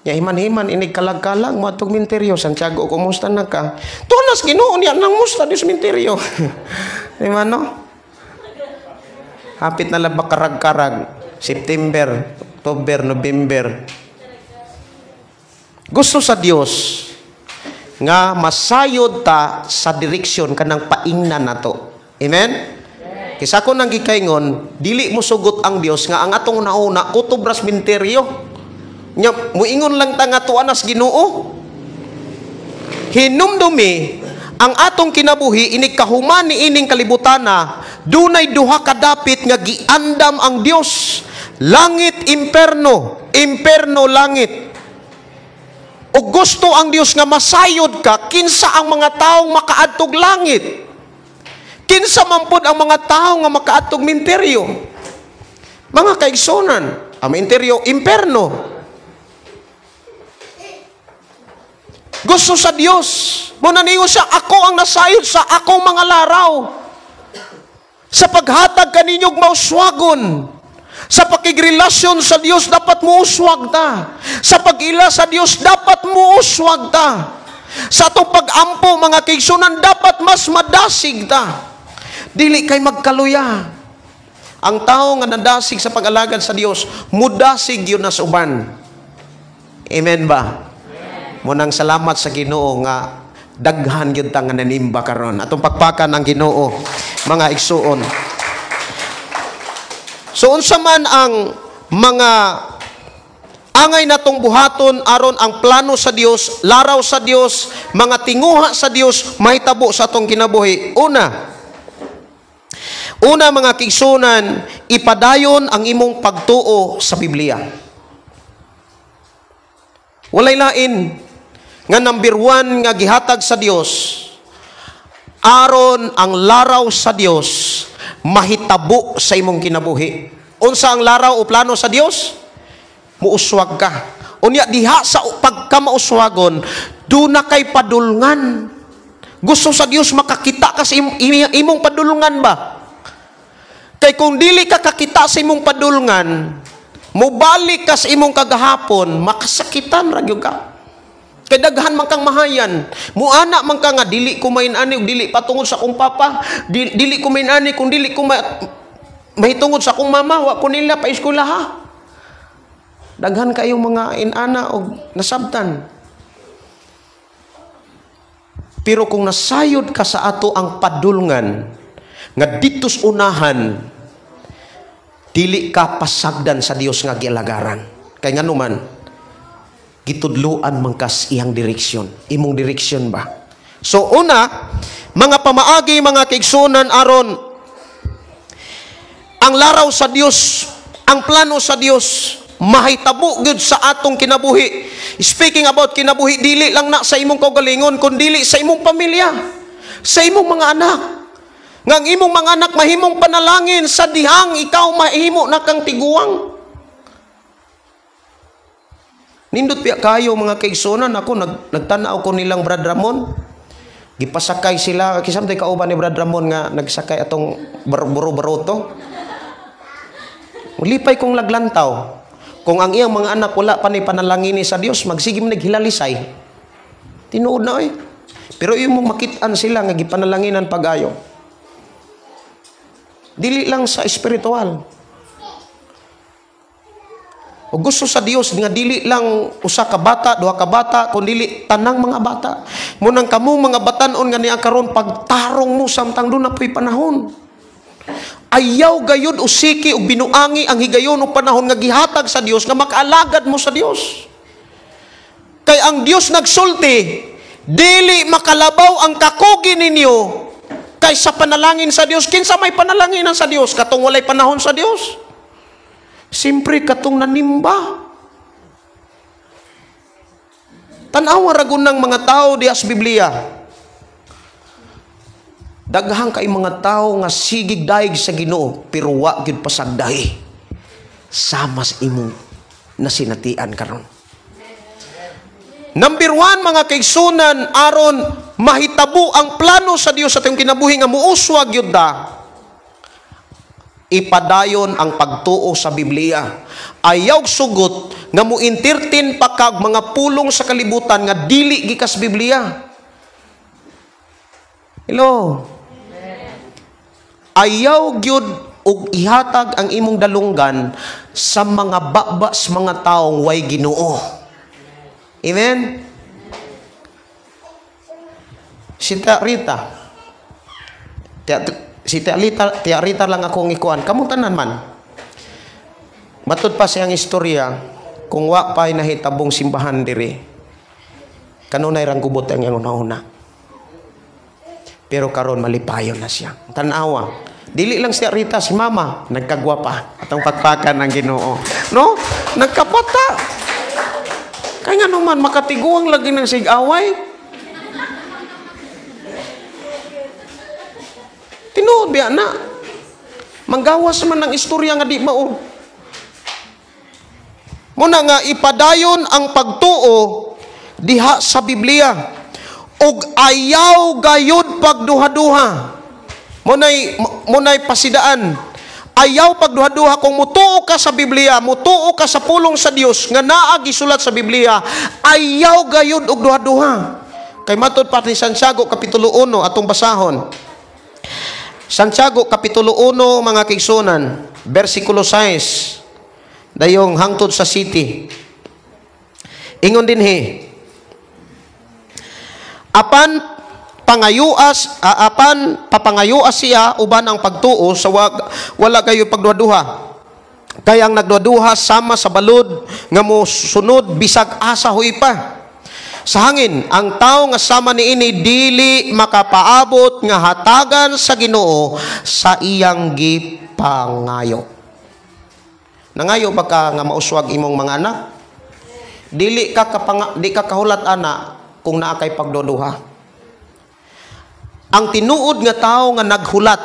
Ya himan-himan inig kalag-kalag mo atong minteryo. Santiago, kumusta na ka? Tuan na sa Ginoo niya nang musta di sa minteryo. Di ba no? Hapit na lang karag-karag. September, October, November. Gusto sa Dios nga masayod ta sa direksyon kanang paingnan nato. Amen? Kisa ko nang gikaingon, dili mo sugot ang Dios nga ang atong nauna kutob ra sa minteryo. Nya muingon lang ta nga tuan nas Ginoo. Hinumdumi ang atong kinabuhi inig kahuman ni ining kalibutana, dunay duha ka dapit nga giandam ang Dios, langit imperno, imperno langit. O gusto ang Dios nga masayod ka kinsa ang mga taong makaadtog langit. Kinsa man pod ang mga tawo nga makaadtog minteryo. Mga kaigsonan, ang minteryo imperno. Gusto sa Dios. Muna niyo siya, ako ang nasayod sa akong mga laraw. Sa paghatag kaninyog mauswagon. Sa pakigrelasyon sa Dios dapat muuswag ta. Sa pag-ila sa Dios dapat muuswag ta. Sa atong pag-ampo mga kaigsunan dapat mas madasig ta. Dili kay magkaluya. Ang tao nga nadasig sa pag-alagad sa Dios, mudasig yun na sa uban. Amen ba? Munang salamat sa Ginoo nga daghan gyud ta nga nanimba karon. Atong pakpakan ang Ginoo, mga igsuon. So unsa man ang mga angay natong buhaton aron ang plano sa Dios, laraw sa Dios, mga tinguha sa Dios mahitabo sa atong kinabuhi. Una mga kaigsuonan, ipadayon ang imong pagtuo sa Biblia. Walay lain nga number 1 nga gihatag sa Dios aron ang laraw sa Dios mahitabo sa imong kinabuhi. Unsa ang laraw o plano sa Dios? Muuswag ka. Unya diha sa pagkamauswagon, duna kay padulngan. Gusto sa Dios makakita ka sa imong padulngan ba? Kay kung dili ka kakita sa imong padulngan, mobalik ka sa imong kagahapon, makasakitan ra gyud ka. Kay daghan man kang mahayan, muana man ka nga dili ko main-ani ug dili patungod sa akong papa, dili ko main-ani kung dili ko mahitungod sa akong mama, wa ko nila pa-eskwela ha. Daghan kayong mga inana og nasabtan. Pero kung nasayod ka sa ato ang padulngan nga ditos unahan, dili ka pasagdan sa Dios nga gialagaran. Kay nganuman, gitudluan man kas iyang direksyon, imong direksyon ba. So una, mga pamaagi, mga kaigsuonan, aron ang laraw sa Dios, ang plano sa Dios mahitabo gyud sa atong kinabuhi. Speaking about kinabuhi, dili lang na sa imong kaugalingon, kun dili sa imong pamilya, sa imong mga anak. Nga ang imong mga anak mahimong panalangin sa dihang ikaw mahimo na kang tiguang. Nindot piya kayo mga kaigsuonan, ako nagtan-aw ko nilang Brad Ramon. Gipasakay sila, kisamtay kauban ni Brad Ramon nga nagsakay atong buro-baroto. Lipay kong laglantaw. Kung ang iyang mga anak wala pa ni panalangini sa Dios, magsige man naghilalisay. Tinuod na oy. Pero imong makit-an sila nga gipanalanginan pag-ayo. Dili lang sa espiritual. O gusto sa Dios nga dili lang usa ka bata, duha ka bata, kun dili tanang mga bata. Munang kamo mga batan-on nga niya karon pagtarong mo samtang doon na po'y panahon. Ayaw gayud usiki og binuangi ang higayon og panahon nga gihatag sa Dios nga makaalagad mo sa Dios. Kay ang Dios nagsulti, dili makalabaw ang kakugi ninyo kaysa panalangin sa Dios. Kinsa may panalanginan sa Dios? Katong walay panahon sa Dios. Siyempre katong nanimba. Tan-awa ra gun ng mga tao diha sa Biblia. Daghang kay mga tao nga sigig daig sa Ginoo pero wa gyud pasagdahi sama sa imong nasinatian karon. Number 1 mga kaigsunan, aron mahitabo ang plano sa Dios sa atong kinabuhi nga muuswag gyud da, ipadayon ang pagtuo sa Biblia. Ayaw sugot nga mo-entertain pa kag mga pulong sa kalibutan nga dili gikas Biblia. Hello. Ayaw gyud og ihatag ang imong dalunggan sa mga baba sa mga taong way Ginoo. Amen. Si Tia Rita. Si Tia Rita lang akong ikuan. Kamu tanan man. Matud pa siyang istorya kung wa pa'y nahitabong simbahan diri. Kanunay rang gubot ang iyang una-una. Pero karon malipayon na siya. Tanawa. Dili lang si Rita, si Mama nagkagwapa. Atong pakpakan ng Ginoo. No? Nagkapata. Kaya nga naman makatiguang lagi ng sig-away. Tinuod biya na. Manggawas man ang istorya nga di mao. Muna nga ipadayon ang pagtuo diha sa Biblia. Og ayaw gayud pagduha-duha. Munay pasidaan. Ayaw pagduha-duha kung mutuo ka sa Biblia, mutuo ka sa pulong sa Dios nga naa gisulat sa Biblia, ayaw gayud og duha-duha. Kay matud pa ni Santiago kapitulo 1 atong basahon. Santiago Kapitulo 1, mga kaigsuonan, versikulo 6 dayong hangtod sa city. Ingon dinhi, apan pangayuas apan papangayuas siya uban ang pagtuo sa wala kayo pagduhaduha. Kay ang nagduhaduha sama sa balod nga mosunod bisag asa huy pa sa hangin. Ang tao nga sama niini dili makapaabot nga hatagan sa Ginoo sa iyang gipangayo. Nangayo ba ka nga mauswag imong mga anak? Dili ka di ka kahulat ana kung naa kay pagduduha. Ang tinuod nga tao nga naghulat,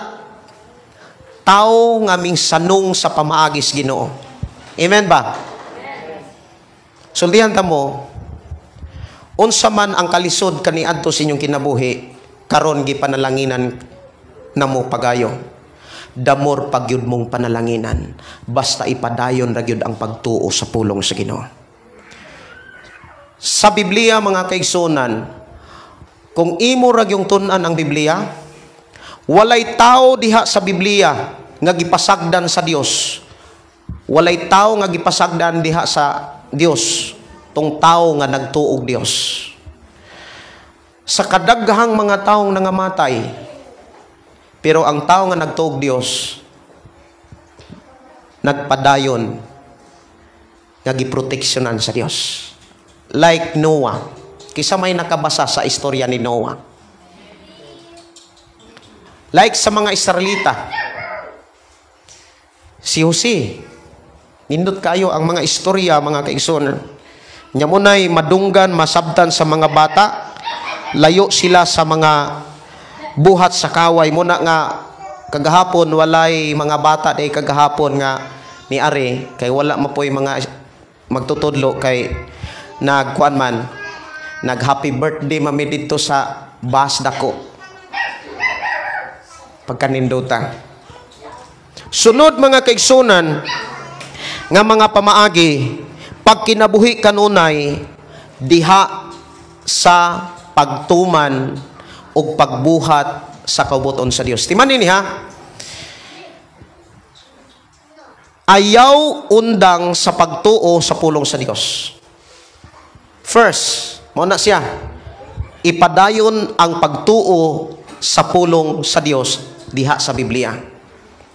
tao nga mingsanong sa pamaagis Ginoo. Amen ba? Sultihan ta mo, unsa man ang kalisod kaniadto sa inyong kinabuhi, karon gipanalanginan namo pagayo. Damor pagyud mong panalanginan, basta ipadayon ra gyud ang pagtuo sa pulong sa Ginoo. Sa Biblia, mga kaigsunan, kung imo ra gyung tun-an ang Biblia, walay tao diha sa Biblia nga gipasagdan sa Dios. Walay tao nga gipasagdan diha sa Dios tong tao nga nagtuog Dios. Sa kadaghang mga taong nangamatay, pero ang tao nga nagtuog Dios nagpadayon nga giproteksyonan sa Dios. Like Noah. Kisa may nakabasa sa istorya ni Noah. Like sa mga Israelita, si Jose, nindot kayo ang mga istorya, mga kaigsoon. Nya munay madunggan, masabtan sa mga bata, layo sila sa mga buhat sa kaway. Muna nga kagahapon walay mga bata day kagahapon nga ni Ari kay wala mapoy mga magtutudlo kay nagkuan man, nag happy birthday mami didto sa bus dako pagkaninduta. Sunod, mga kaigsunan, nga mga pamaagi pagkinabuhi kanunay diha sa pagtuman ug pagbuhat sa kaubuton sa Dios. Timan nini ha. Ayaw undang sa pagtuo sa pulong sa Dios. First, mao na siya. Ipadayon ang pagtuo sa pulong sa Dios diha sa Biblia.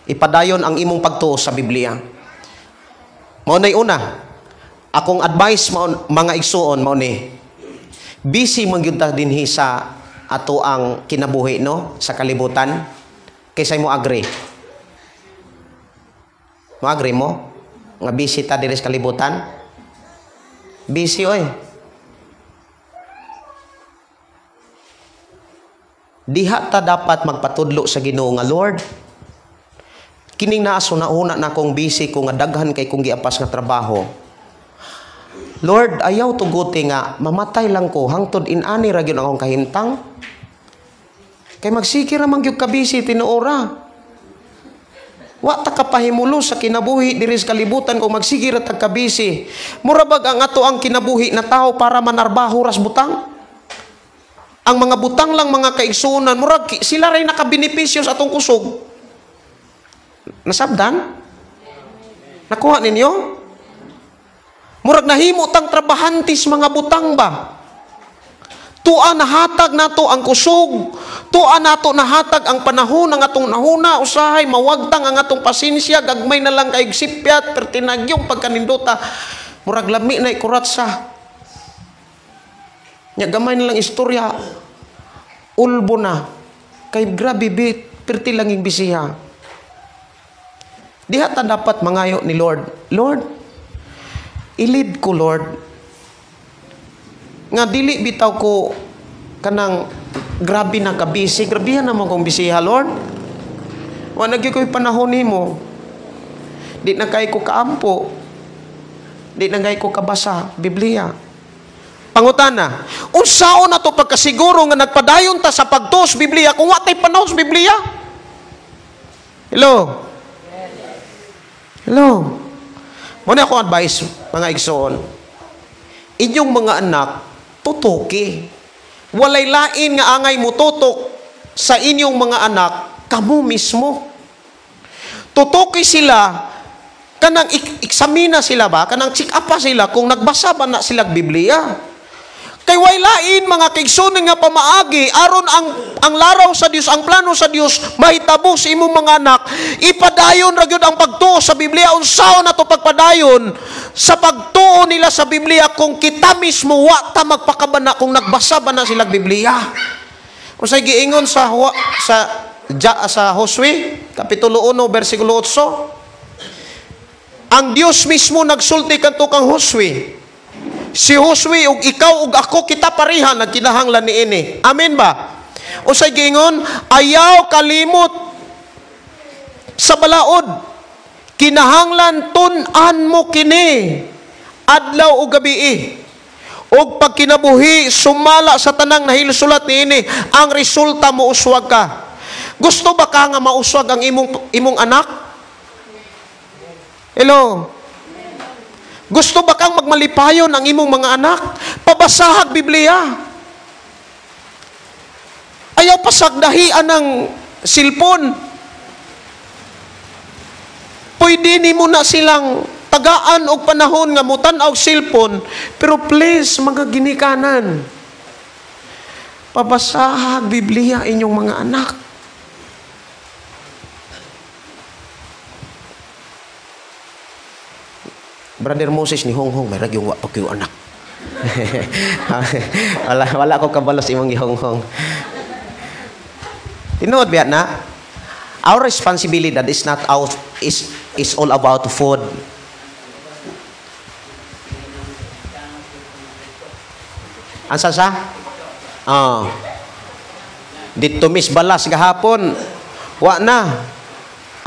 Ipadayon ang imong pagtuo sa Biblia. Mao nay una. Akong advice mao, mga igsuon, mao ni. Busy man gyud ta dinhi sa ato ang kinabuhi, no, sa kalibutan. Kaysa mo agree? Mo agree mo nga busy ta diri sa kalibutan? Busy oy. Diha ta dapat magpatudlo sa Ginoo nga, Lord, kining naa una na akong busy ko nga daghan kay kong giapas nga trabaho. Lord, ayaw tuguti nga mamatay lang ko hangtod inani ra gyud akong kahimtang. Kay magsige ra man gyud ka busy tinuora. Wa ta kapahimulo sa kinabuhi diri sa kalibutan kung magsige ra tag kabisi. Mura bag ang ato ang kinabuhi na tao para manarbaho ras butang? Ang mga butang lang, mga kaigsunan, murag sila ray nakabenepisyo sa atong kusog. Nasabdan? Nakuha ninyo? Murag nahimo tang trabahantis mga butang ba? Tua nahatag nato ang kusog, tua nato nahatag ang panahon ang atong nahuna, usahay mawagtang ang atong pasensya, gagmay na lang kay sipyat, pertinagyong pagkanindota. Murag lami na ikuratsa. Nya gamay na lang istorya. Ulbo na. Kay grabe bit, perti lang yung bisiha. Diha ta dapat mangayo ni Lord. Lord, ilid ko, Lord, nga dili bitaw ko kanang grabe na kabisi. Grabihan naman kong bisiha, Lord. Wa na gyud ko'y panahon nimo. Di na kay ko kaampo. Di na kay ko kabasa Biblia. Pangutana, unsaon na to pagkasiguro nga nagpadayon ta sa pagtuos Biblia kung wa tay panahon sa Biblia? Hello? Hello? Muna ako advice, mga igsoon. Inyong mga anak, tutuki. Walay lain nga angay mo tutok sa inyong mga anak Kamo mismo. Tutuki sila, kanang eksamina sila ba, kanang check up pa sila kung nagbasa ba na sila Biblia. Kay way lain mga kaigsuonan nga pamaagi aron ang laraw sa Dios, ang plano sa Dios mahitabo sa imong mga anak, ipadayon ra gyud ang pagtuo sa Biblia. Unsaon nato pagpadayon sa pagtuo nila sa Biblia kung kita mismo wa ta magpakabana kung nagbasa ba na sila Biblia? Unsay giingon sa sa Josue kapitulo 1 bersikulo 8? Ang Dios mismo nagsulti kanto kang Josue. Si Josue ug ikaw ug ako kita pareha nagkinahanglan niini. Amen ba? Unsay giingon? Ayaw kalimot sa balaod. Kinahanglan tun-an mo kini adlaw ug gabii. Ug pagkinabuhi sumala sa tanang nahilsulat niini, ang resulta mo uswag ka. Gusto ba ka nga mauswag ang imong anak? Hello? Gusto ba kang magmalipayon ang imong mga anak? Pabasahag Biblia. Ayaw pasagdahian ng silpon. Pwede nimo na silang tagaan og panahon nga mutan-aw silpon, pero please mga ginikanan, pabasahag Biblia inyong mga anak. Brother Moses ni Hong Hong, may ragyong wa pa kayo anak. Wala ko kabalos imong gihong Hong. Tinuod biya na? Our responsibility is not out, is all about food. Ansa sa? Oh. Dito mis balas gahapon. Wa na.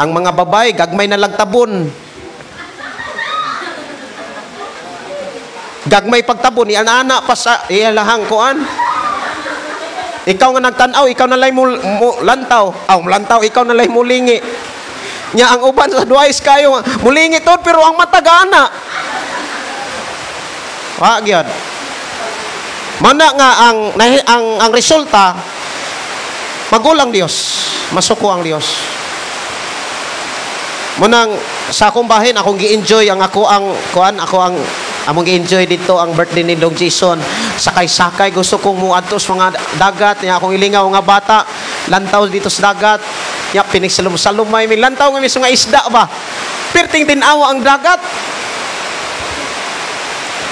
Ang mga babay gagmay na lagtabon. Gagmay pagtabon, ianana pa sa iyalahang kuan. Ikaw nga nagtan-aw, ikaw na lay mo lantaw. Aw, lantaw, ikaw na lay mulingi. Nya ang uban sa duais kayo, mulingi to, pero ang matagana. Wa gyud. Mana nga ang resulta, magulang Dios, masuko ang Dios. Munang sa akong bahin, akong gi-enjoy ang ako ang kuan, ako ang among gi-enjoy dito ang birthday ni Dong Jason. Sakay-sakay gusto kong muadto sa mga dagat, nya akong ilingaw nga bata, lantaw dito sa dagat. Nya pinigsalum-salumay mi lantaw nga mismo nga isda ba. Perting tin-awa ang dagat.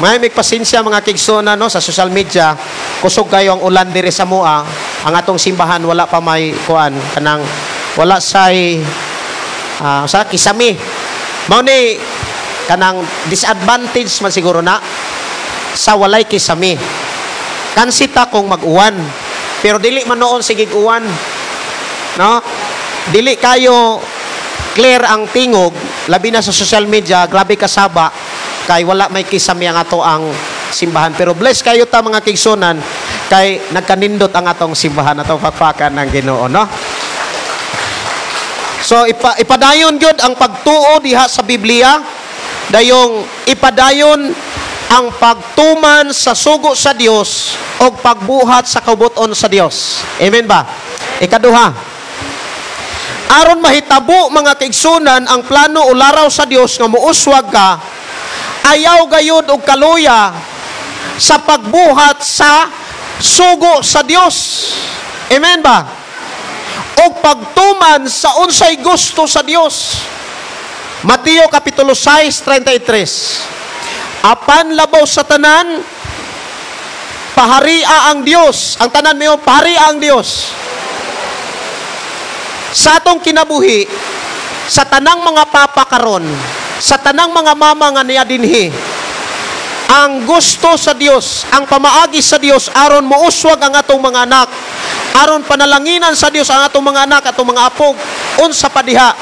May pasensya mga kigsona no sa social media. Kusog kayo ang ulan diri sa mua. Ang atong simbahan wala pa may kuan kanang wala say sa kisami. Mao ni kanang disadvantage man siguro na sa walay kisami. Kansita kung mag-uwan, pero dili man noon sige uwan. No? Dili kayo clear ang tingog, labi na sa social media, grabe kasaba kay wala may kisami ang ato ang simbahan. Pero bless kayo ta mga kigsunan kay nagkanindot ang atong simbahan, atong pakpakan ng Ginoo, no? So ipadayon gyud ang pagtuo diha sa Biblia, dayong ipadayon ang pagtuman sa sugo sa Dios og pagbuhat sa kabut-on sa Dios. Amen ba? Ikaduha, aron mahitabo mga kaigsunan ang plano o laraw sa Dios nga muuswag ka, ayaw gayud og kaluya sa pagbuhat sa sugo sa Dios. Amen ba? Og pagtuman sa unsay gusto sa Dios. Mateo Kapitulo 6:33. Apan labaw sa tanan, paharia ang Dios. Ang tanan mayo, paharia ang Dios. Sa atong kinabuhi, sa tanang mga papa karon, sa tanang mga mama nga niya dinhi, ang gusto sa Dios, ang pamaagi sa Dios aron mouswag ang atong mga anak, aron panalanginan sa Dios ang atong mga anak, atong mga apog, unsa pa diha.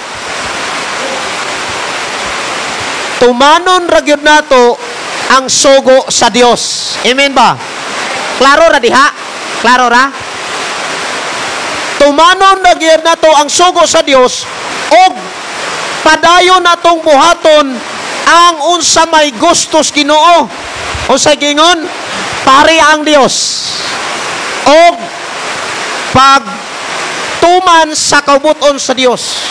Tumanon ra gyud nato ang sugo sa Dios. Amen ba? Klaro ra diha? Klaro ra? Tumanon ra gyud nato ang sugo sa Dios og padayon natong buhaton ang unsa may gustos Ginoo. Unsay giingon? Pari ang Dios og Tuman sa kaubuton sa Dios.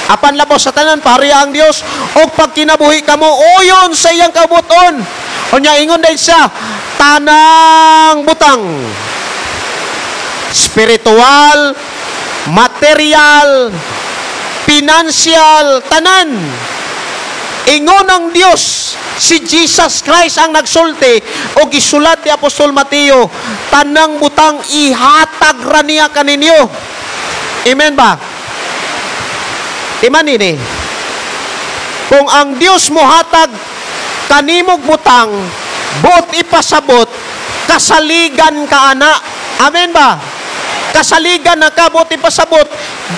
Apan labaw sa tanan, pahariya ang Dios og pagkinabuhi kamo uyon sa iyang kaubuton. Unya ingon din siya, tanang butang, spiritual, material, financial, tanan. Ingon ang Dios, si Jesus Christ ang nagsulti o gisulat ni Apostol Mateo, tanang butang ihatag ra niya kaninyo. Amen ba? Timan ini. Kung ang Dios mohatag kanimog butang, buot ipasabot, kasaligan ka ana. Amen ba? Kasaligan na ka, buot ipasabot,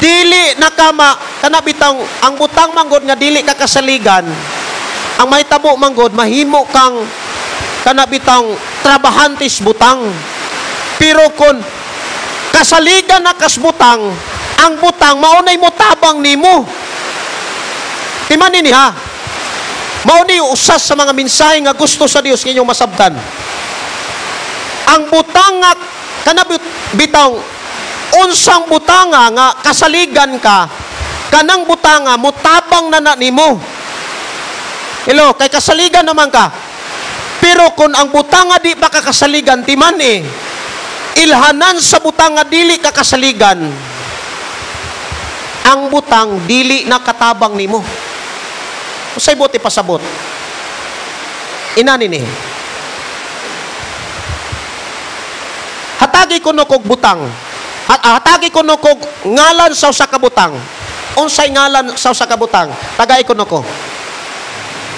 dili na ka ma, kana bitang ang butang manggod nga dili ka kasaligan, ang mahitabo manggod mahimo kang kana bitang trabahantes butang. Pero kung kasaligan na kas butang, ang butang maunay mo tabang nimo. Timan ni ha. Mao ni usas sa mga mensahe nga gusto sa Dios inyong masabtan. Ang butang nga kana bitaw unsang butanga nga kasaligan ka, kanang butanga mutabang na na nimo. Hello, kay kasaligan naman ka. Pero kung ang butanga di pa kakasaligan, timan eh, ilhanan sa butanga dili ka kasaligan, ang butang dili na katabang nimo. Usay buti pasabot. Inani ni. Hatagi ko no kog butang. Hatagi ko no kog ngalan sa usa ka butang. Unsay ngalan sa usa ka butang? Tagay ko no ko.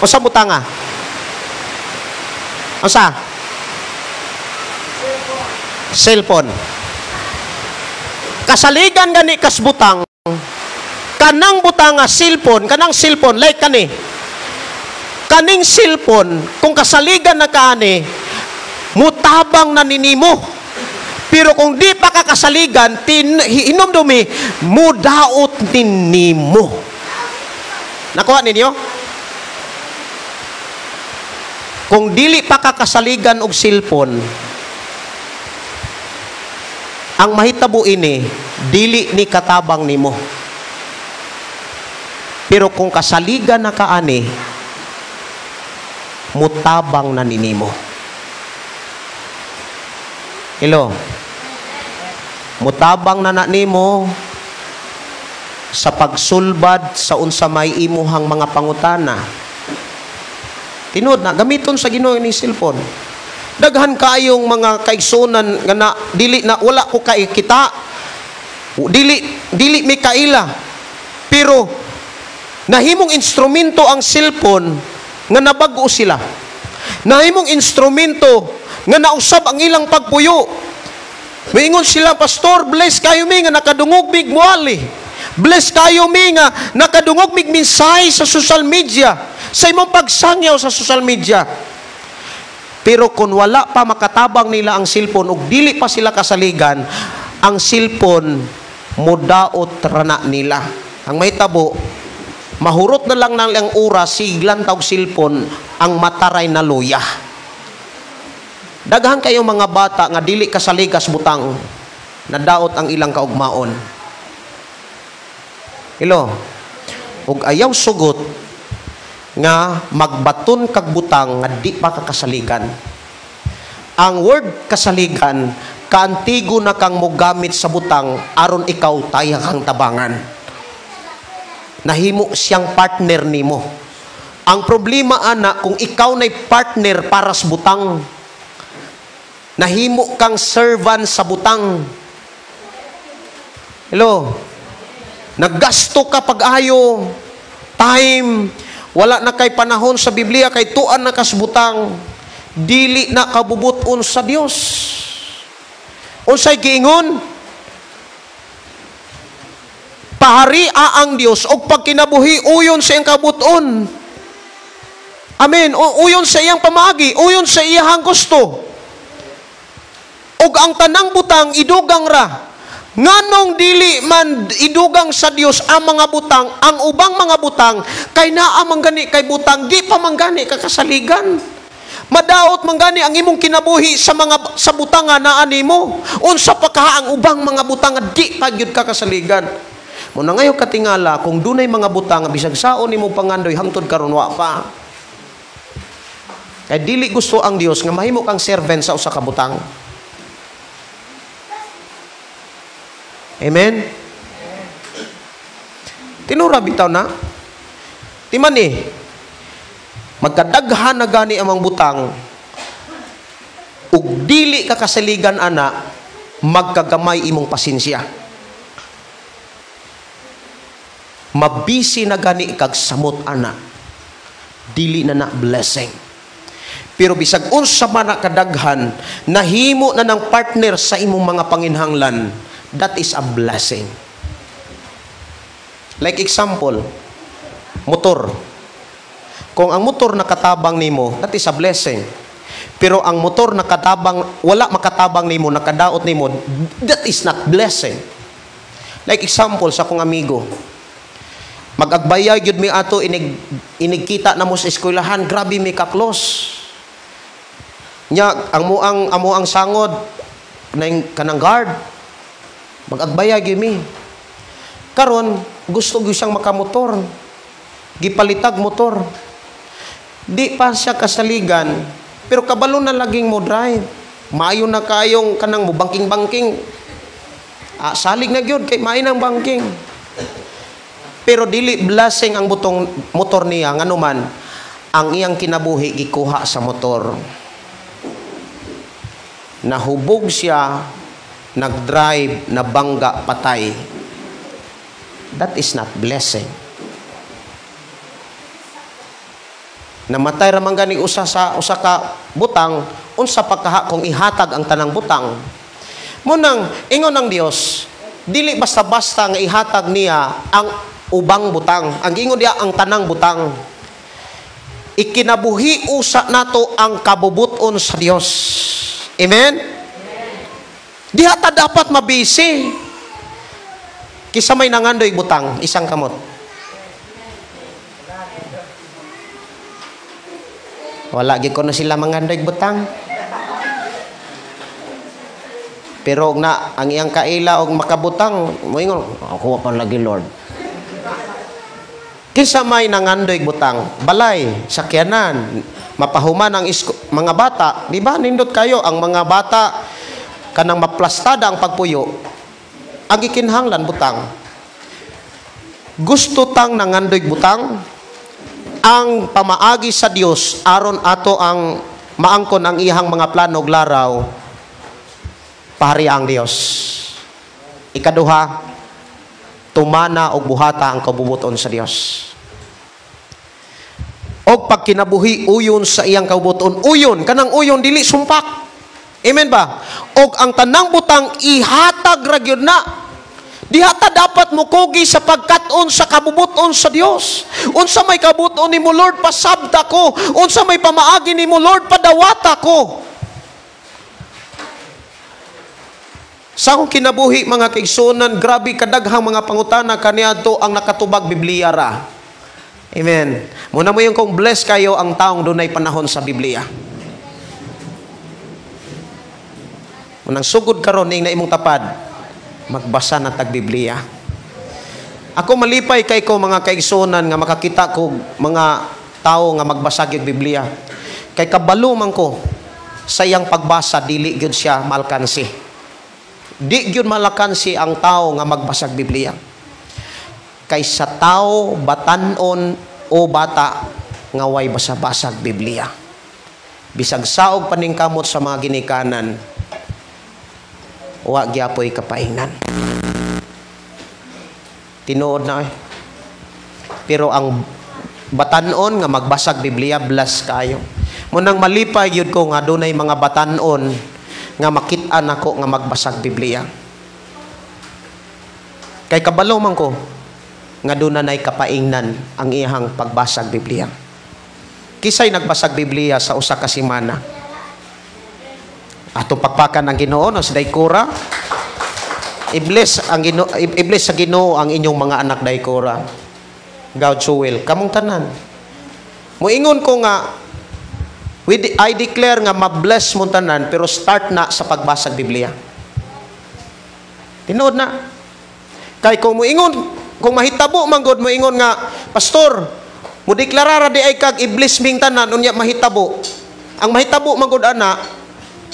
Unsa butanga? Unsa? Cellphone. Kasaligan gani kas butang, kanang butanga cellphone, kanang cellphone like kani. Kaning cellphone kung kasaligan na kaani, mutabang na ninimo. Pero kung di pa kakasaligan, hinumdumi, mudaot ninimo. Nakuha ninyo? Kung dili pa kakasaligan og cellphone, ang mahitabo ini, dili ni katabang nimo. Pero kung kasaligan na kaani, mutabang na ninimo. Hello? Mutabang na na nimo sa pagsulbad sa unsa may imuhang mga pangutana. Tinuod na gamiton sa Ginoo ini cellphone. Daghan kaayong mga kaigsunan nga na dili na wala ko kaikita. Dili mi kaila. Pero nahimong instrumento ang cellphone nga nabag-o sila. Nahimong instrumento nga nausab ang ilang pagpuyo. Miingon sila, "Pastor, bless kayo mi nga nakadungog mig muali. Bless kayo mi nga nakadungog mig mensahe sa social media, sa imong pagsangyaw sa social media." Pero kung wala pa makatabang nila ang cellphone ug dili pa sila kasaligan, ang cellphone mudaot rana nila. Ang mahitabo, mahurot na lang ng oras, siglan tawag cellphone, ang mataray na luya. Daghan kayo mga bata nga dili kasaligas butang, nadaot ang ilang kaugmaon. Hello? Ug ayaw sugot nga magbaton kag butang nga di pa kakasaligan. Ang word kasaligan, kaantigo na kang mogamit sa butang aron ikaw taya kang tabangan. Nahimo siyang partner nimo. Ang problema ana kung ikaw na'y partner para sa butang, nahimo kang servant sa butang. Hello? Naggasto ka pag-ayo, time, wala na kay panahon sa Biblia, kay tuan na kas butang, dili na kabubuton sa Dios. Unsay giingon? Paharia ang Dios og pagkinabuhi uyon sa iyang kabuton. Amen. Uyon sa iyang pamaagi, uyon sa iyang gusto. Og ang tanang butang idugang ra. Nganong dili man idugang sa Dios ang mga butang, ang ubang mga butang kay naa man gani kay butang, di pa man gani kakasaligan. Madaot man gani ang imong kinabuhi sa mga sa butang nga naa nimo. Unsa pa kaha ang ubang mga butang nga di pa gyud ka kasaligan. Muna ngayon katingala kung dunay mga butang nga bisag saon nimo pangandoy hangtod karon wa pa. Kay dili gusto ang Dios nga mahimo kang servant sa usa ka butang. Amen. Tinura bitaw na. Timan eh. Magkadaghan na gani amang butang ug dili ka kasaligan ana, magkagamay imong pasensya. Mabisi na gani kag samot ana, dili na na blessing. Pero bisag unsa man na kadaghan, nahimo na ng partner sa imong mga panginhanglan, that is a blessing. Like example, motor. Kung ang motor nakatabang nimo, that is a blessing. Pero ang motor nakatabang, wala makatabang nimo, nakadaot nimo, that is not blessing. Like example sa akong amigo, mag-agbayay gyud mi ato, inigkita na mo sa eskwelahan, grabe mi ka-close. Nya ang muang sangod nang kanang guard, mag-agbayay gyud mi. Karon gusto gyud siyang makamotor, gipalitag motor. Di pa siya kasaligan, pero kabalo na laging mo drive. Maayo na kayong kanang mo bangking-bangking. Ah, salig na gyud kay maayo nang bangking. Pero dili blessing ang butong motor niya nganuman ang iyang kinabuhi gikuha sa motor. Nahubog siya, nagdrive, nabangga, patay. That is not blessing. Namatay ra man gani usa sa usa ka butang, unsa pa kaha kung ihatag ang tanang butang. Munang ingon ang Dios, dili basta-basta nga ihatag niya ang ubang butang. Ang giingon niya ang tanang butang. Ikinabuhi usa nato ang kabubuton sa Dios. Amen? Diha ta dapat mabisi. Kisa may nangandoy butang, isang kamot. Wala gyud ko na sila mangandoy butang. Pero na ang iyang kaila og makabutang, moingon, ako pa lagi Lord. Kinsa may nangandoy butang, balay, sakyanan, mapahuman ang mga bata, di ba nindot kayo ang mga bata kanang maplastada ang pagpuyo, ang gikinahanglan butang. Gusto tang nangandoy butang, ang pamaagi sa Dios aron ato ang maangkon ang iyang mga plano og laraw, pahari ang Dios. Ikaduha, tumana og buhata ang kabubuton sa Dios. Og pagkinabuhi uyon sa iyang kabubuton, uyon kanang uyon dili sumpak. Amen ba? Og ang tanang butang ihatag ra gyud na. Diha ta dapat mukugi sa pagkat-on sa kabubuton sa Dios. Unsa may kabubuton nimo Lord, pasabta ko. Unsa may pamaagi nimo Lord, padawata ko. Sa akong kinabuhi mga kaigsuonan, grabe kadaghang mga pangutana kaniadto ang nakatubag Biblia ra. Amen. Muna mo yung kung bless kayo ang taong dunay panahon sa Biblia. Munang sugod karon ning na imong tapad, magbasa na tag Biblia. Ako malipay kay ko mga kaigsuonan nga makakita ko mga tawo nga magbasa og Biblia. Kay kabalo man ko sa iyang pagbasa dili gyud siya maalkansi. Di gyud malakansi ang tao nga magbasag Biblia. Kay sa tao batan-on o bata nga way basa-basag Biblia. Bisag saog paningkamot sa mga ginikanan, wa gyapoy kapaingnan. Tinuod na eh. Pero ang batan-on nga magbasag Biblia, bless kayo. Munang malipay gyud ko nga dunay mga batan-on nga makit-an ako nga magbasag Biblia. Kay kabalo man ko nga dunay kapaingnan ang iyang pagbasag Biblia. Kisay nagbasag Biblia sa usa ka semana. Atong pakpakan ang Ginoo no sa Daikora. I-bless ang Ginoo, i-bless sa Ginoo ang inyong mga anak Daikora. God's will kamong tanan. Moingon ko nga I declare nga ma-bless mo tanan, pero start na sa pagbasag Biblia. Tinuod na. Kay kung moingon, kung mahitabo man gud moingon nga, pastor, mo deklarara di ay kag i-bless ming tanan unya mahitabo. Ang mahitabo man gud ana,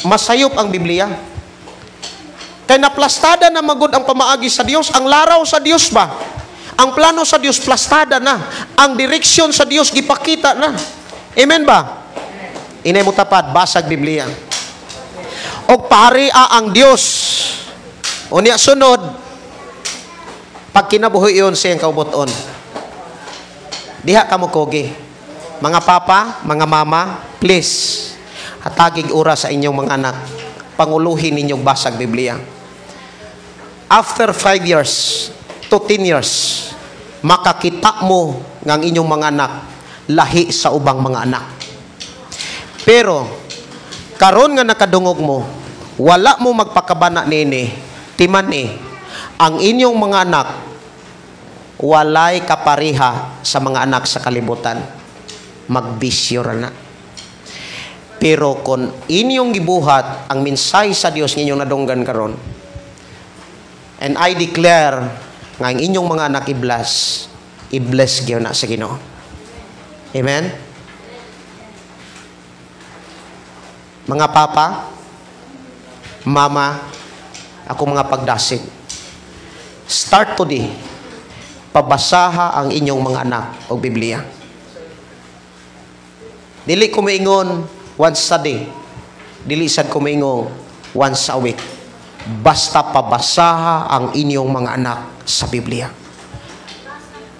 masayop ang Biblia. Kay naplastada na magud ang pamaagi sa Dios, ang laraw sa Dios ba? Ang plano sa Dios plastada na, ang direksyon sa Dios gipakita na. Amen ba? Inay mo tapad, basag Biblia. Og paharia ang Dios. Unya sunod, pag kinabuhi yun siyang kaubuton. Diha ka mo kogi. Mga papa, mga mama, please, hatagig oras sa inyong mga anak. Panguluhin ninyong basag Biblia. After 5 years to 10 years, makakita mo ng inyong mga anak lahi sa ubang mga anak. Pero, karon nga nakadungog mo, wala mo magpakabana nini, timan eh, ang inyong mga anak walay kapariha sa mga anak sa kalibutan. Magbisyo ra na. Pero kung inyong gibuhat ang mensahe sa Dios ninyong nadunggan karon, and I declare nga ang inyong mga anak i-bless, i-bless gyud na sa Ginoo. Amen? Mga papa, mama, ako mga pagdasig. Start today, pabasaha ang inyong mga anak og Biblia. Dili ko maingon once a day. Dili sad ko maingon once a week. Basta pabasaha ang inyong mga anak sa Biblia.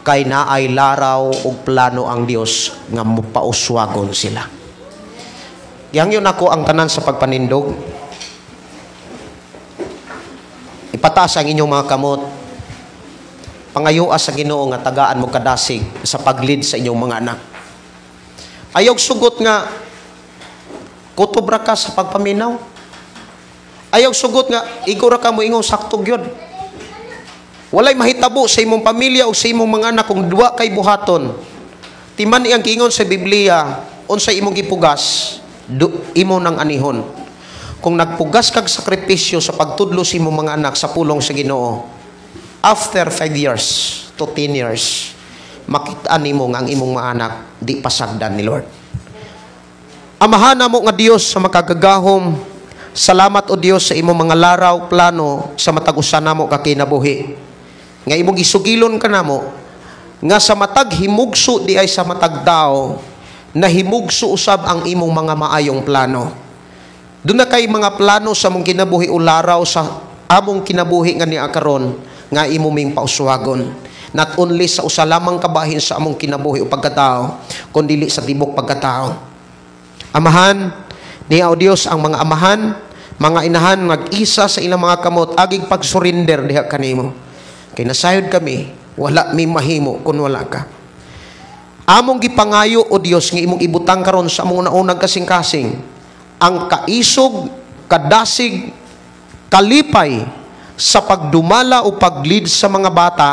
Kay naay laraw og plano ang Dios nga mopauswagon sila. Gihangyo nako ang tanan sa pagpanindog. Ipataas ang inyong mga kamot. Pangayoa sa Ginoo nga tagaan mo kadasig sa paglid sa inyong mga anak. Ayaw sugot nga kutob ra ka sa pagpaminaw. Ayaw sugot nga igo ra ka mo ingon sakto gyud. Walay mahitabo sa imong pamilya o sa imong mga anak kung duwa kay buhaton. Timan iyang giingon sa Biblia, unsay imong gipugas, imo nang anihon. Kung nagpugas kag sakripisyo sa pagtudlo sa imong mga anak sa pulong sa Ginoo, after 5 years to 10 years, makita nimo nga ang imong mga anak di pasagdan ni Lord. Amahan namo nga Dios sa makagagahom, salamat o Dios sa imong mga laraw, plano sa matag usa namo ka kinabuhi. Nga imong gisugilon ka namo nga sa matag himugso di ay sa matag tawo, nahimugso usab ang imong mga maayong plano. Doon na kay mga plano sa mong kinabuhi o laraw sa among kinabuhi nga niya karon nga imo ming pauswagon. Not only sa usa lamang kabahin sa among kinabuhi o pagkatao, kundi sa tibok pagkatao. Amahan, niya o Dios ang mga amahan, mga inahan mag-isa sa ilang mga kamot agig pag-surrender diha kanimo. Kay nasayod kami, wala mi mahimo kun wala ka. Among gipangayo o Dios nga imong ibutang karon sa among una-unang kasing-kasing ang kaisog, kadasig, kalipay sa pagdumala o paglid sa mga bata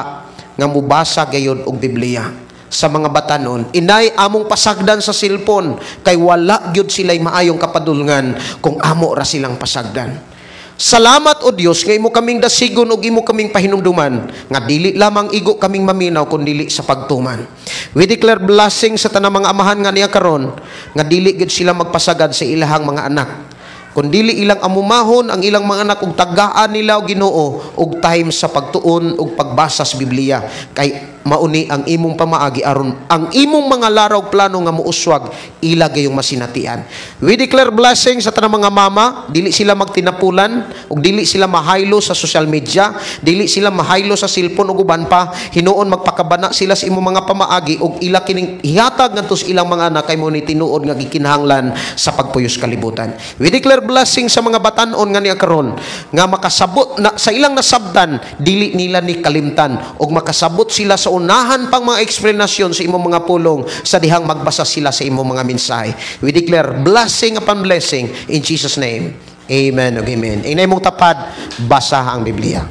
nga mubasa gayod og Biblia sa mga batanon. Inay among pasagdan sa silpon kay wala gyud sila'y maayong kapadulngan kung amo ra silang pasagdan. Salamat o Dios nga imo kaming dasigon ug imo kaming pahinumduman nga dili lamang igo kaming maminaw kun dili sa pagtuman. We declare blessing sa tanang mga amahan nga niya karon nga dili gyud sila magpasagad sa ilahang mga anak, kun dili ilang amumahon ang ilang mga anak ug tagaan nila og Ginoo og time sa pagtuon ug pagbasa sa Biblia, kay mauni ang imong pamaagi aron ang imong mga laraw plano nga muuswag ila gayong masinatian. We declare blessing sa tanang mga mama, dili sila magtinapulan ug dili sila mahaylo sa social media, dili sila mahaylo sa cellphone ug uban pa. Hinuon magpakabana sila sa imong mga pamaagi ug ila kining ihatag ngadto sa ilang mga anak kay mo ni tinuod nga gikinahanglan sa pagpuyos kalibutan. We declare blessing sa mga batan-on nga niya karon nga makasabot na, sa ilang nasabtan dili nila ni kalimtan ug makasabot sila sa unahan pang mga eksplanasyon sa imong mga pulong sa dihang magbasa sila sa imong mga mensahe. We declare blessing upon blessing in Jesus' name. Amen ug amen. Inay mong tapad, basa ang Biblia.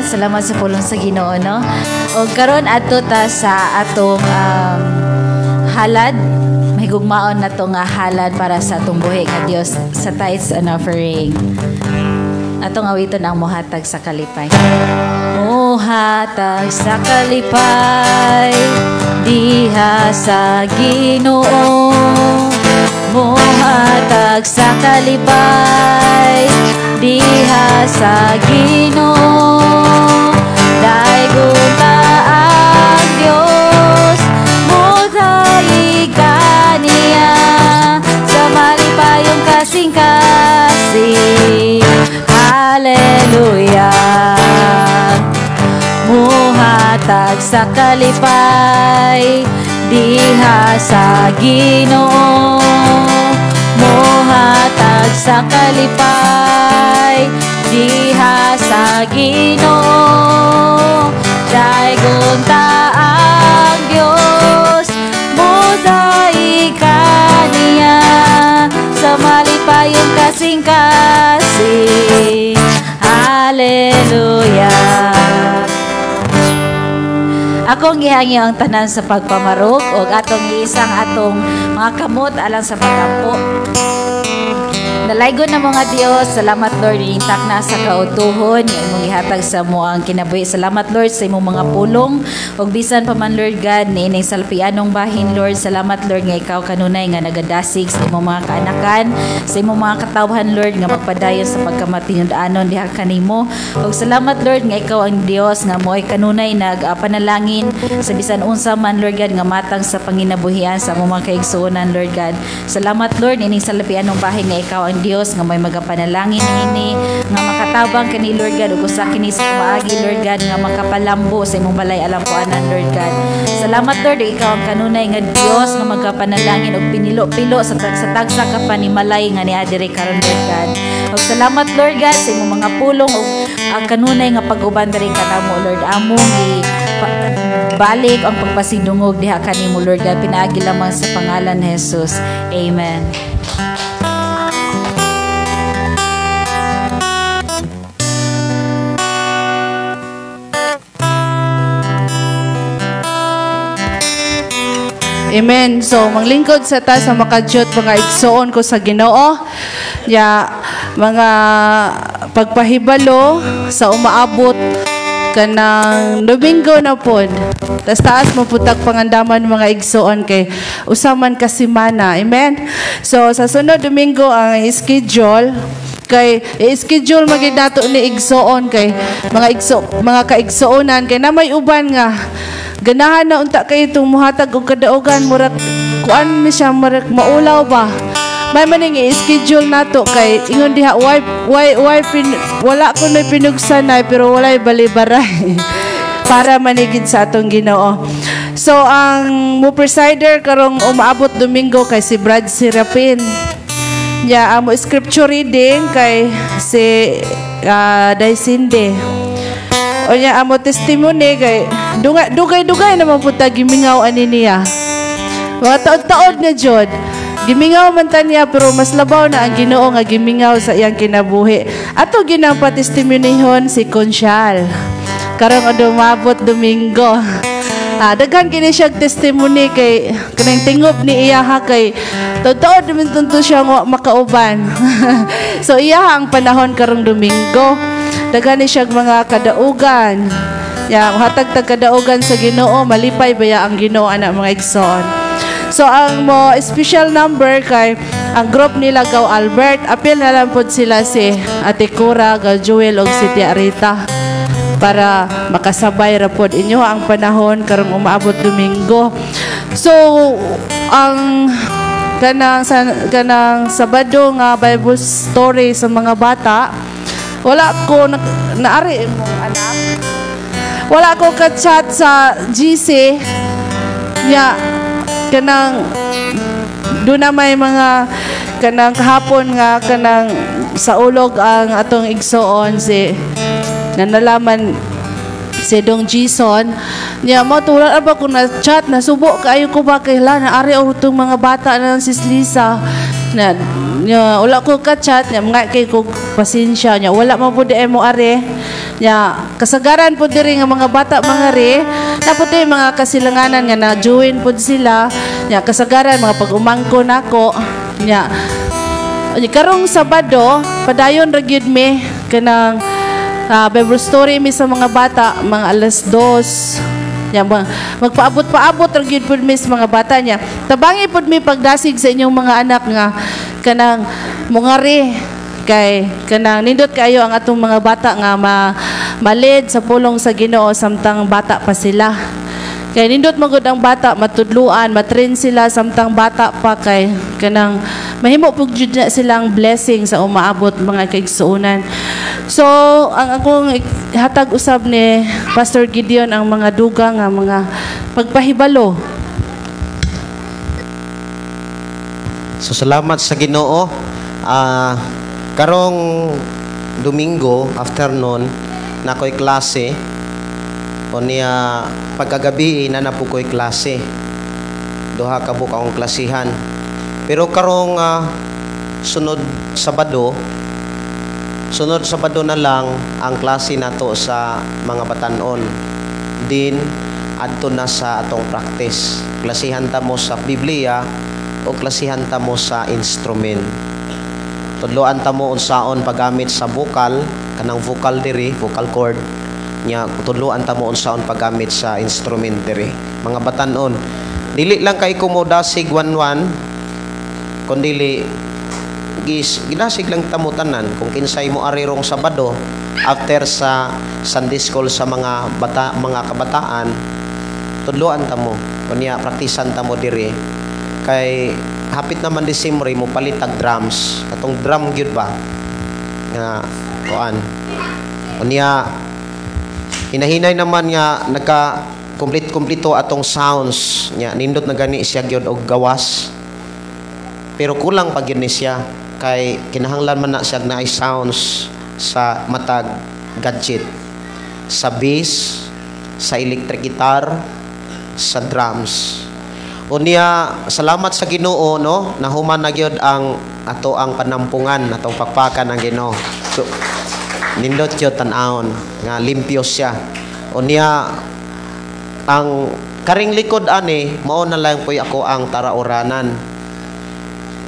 Salamat sa pulong sa Ginoo, no? O karon adto ta sa atong halad, mahigugmaon na to nga halad para sa atong buhi nga Dios sa tithes and offering. Atong awiton ang "Mohatag sa Kalipay." Mohatag sa kalipay diha sa Ginoo, mohatag sa kalipay diha sa Ginoo. Daygon ta ang Dios, modayeg kaniya sa malipayong kasing-kasing. Hallelujah. Muhatag sa kalipay diha sa Ginoo, mohatag sa kalipay diha sa Ginoo. Daygon ta ang Dios, modayeg kaniya sa malipayong kasing-kasing. Hallelujah. Akong gihangyo ang tanan sa pagpamarog og atong iisang atong mga kamot alang sa pagampo. Dalaygon na mga Dios, salamat, Lord, intak na sa kautuhon nga imong gihatag sa amo ang kinabuhi. Salamat, Lord, sa imong mga pulong ug bisan pa man, Lord God, niining salpianong bahin, Lord. Salamat, Lord, nga ikaw kanunay nga nagadasig sa imong mga kaanakan, sa imong mga katawhan, Lord, nga magpadayon sa pagkamatinud-anon diha kanimo. Ug salamat, Lord, nga ikaw ang Dios nga mo'y kanunay nagpanalangin sa bisan unsa man, Lord God, nga matang sa panginabuhian sa among mga kaigsuonan, Lord God. Salamat, Lord, ining salpianong bahin nga ikaw ang Dios nga may magapanalangin ini nga makatabang kani, Lord God, ug usa kini sa maagi, Lord God, nga makapalambo sa imong balay alampuanan, Lord God. Salamat, Lord, ikaw ang kanunay nga Dios nga magapanalangin og pinilo-pilo sa tagsa ka panimalay nga niadiri diri karon, Lord God. Ug salamat, Lord God, sa imong mga pulong ug ang kanunay nga pag-uban diri kanamo, Lord. Among balik ang pagpasidungog diha kanimo, Lord God, pinaagi lamang sa pangalan ni Jesus. Amen. Amen. So, manglingkod sa ta sa makadyot, mga igsoon ko sa Ginoo. Ya, mga pagpahibalo sa umaabot kanang Domingo na pod. Tas taas mo putag pangandaman, mga igsoon, kay usaman ka semana. Amen. So, sa sunod Domingo ang schedule kay i-schedule magid nato ni igsoon kay mga igso, mga kaigsuonan, kay na may uban nga ganahan na unta kay itong muhatag og kadaugan, murag kuan mi siya, murag maulaw ba. May maning i-schedule nato kay ingon diha why pin, wala ko na pinugsanay pero walay balibaray para manigid sa atong Ginoo. So ang mo presider karong umaabot Domingo kay si Brad Serapin. Ya, amo scripture reading kay si Daisinde. O niya amo testimony kay dugay-dugay naman po ta gimingaw ani niya. Mga taod-taod na jud. Gimingaw man ta niya pero mas labaw na ang Ginoo nga gimingaw sa iyang kinabuhi. Ato ginang patestimonihon si Consyal karong umabot Domingo. Daghan kini siya testimony kay kanang tingob ni iya ha kay totoo naman tunto siya nga makauban. So iya ang panahon karong Domingo. Daghan ni siya mga kadaugan. Ya, hatag tag kadaugan sa Ginoo, malipay baya ang Ginoo ana, mga igsoon. So ang mo special number kay ang group nila Gaw Albert, apil na lang pod sila si Ate Cora, Gaw Joel ug si Tia Rita para makasabay ra pod inyo ang panahon karong umaabot Domingo. So ang kanang sa, kanang Sabado nga Bible story sa mga bata, wala ko na, naari imong anak. Wala ko ka-chat sa GC nya kanang doon na may mga kanang kahapon nga kanang sa ulog ang atong igsoon si na nalaman si Dong Jason niya mo tulad ba kung na chat na subo kaayo ko ba kay hala na ari og itong mga bata na si Lisa na niya wala ko ka chat niya mga kay ko pasensya niya wala mo pud mo ari. Nya kasagaran pud diri nga mga bata mga re, napod yung mga kasilanganan nga na-join pud sila. Nya kasagaran mga pag-umangko nako. Nya karong Sabado, padayon ra gyud mi kanang Bible story mi sa mga bata mga 2:00. Nya magpaabot-paabot ra gyud pud mi sa mga bata niya. Tabangi pud mi pagdasig sa inyong mga anak nga kanang mungari kay kanang nindot kayo ang atong mga bata nga malid sa pulong sa Ginoo samtang bata pa sila. Kay nindot magud ang bata matudluan, matrain sila samtang bata pa kay kanang mahimo pug jud na silang blessing sa umaabot, mga kaigsuonan. So, ang akong hatag usab ni Pastor Gideon ang mga dugang nga mga pagpahibalo. So salamat sa Ginoo. Karong Domingo afternoon na ko'y klase o niya pagkagabi na po ko'y klase. Duha ka buok akong klasihan. Pero karong sunod Sabado na lang ang klase nato sa mga batanon. Din adto na sa atong practice. Klasihan ta mo sa Biblia o klasihan ta mo sa instrument. Tudloan ta mo unsaon paggamit sa vocal, kanang vocal diri, vocal cord. Nya tudloan ta mo unsaon paggamit sa instrument diri. Mga batanon, dili lang kay kumodasig 1-1, kundili gidasig lang ta mo tanan kung kinsay mo ari rong Sabado after sa Sunday school sa mga bata, mga kabataan, tudloan ta mo unya praktisan ta mo diri kay hapit naman Disyembre mo palit tag drums, katong drum gyud ba nga kuan. Unya hinahinay naman nga nagka complete kompleto atong sounds nya nindot na gani siya gyud og gawas. Pero kulang pa gyud ni siya kay kinahanglan man na siya naay sounds sa matag gadget, sa bass, sa electric guitar, sa drums. Unya salamat sa Ginoo no, nahuman na gyud ang ato ang panampungan, atong pakpakan ang Ginoo. So, nindot gyud tan-awon nga limpyo siya. Unya ang karing likod ani mao na lang poy ako ang tarauranan.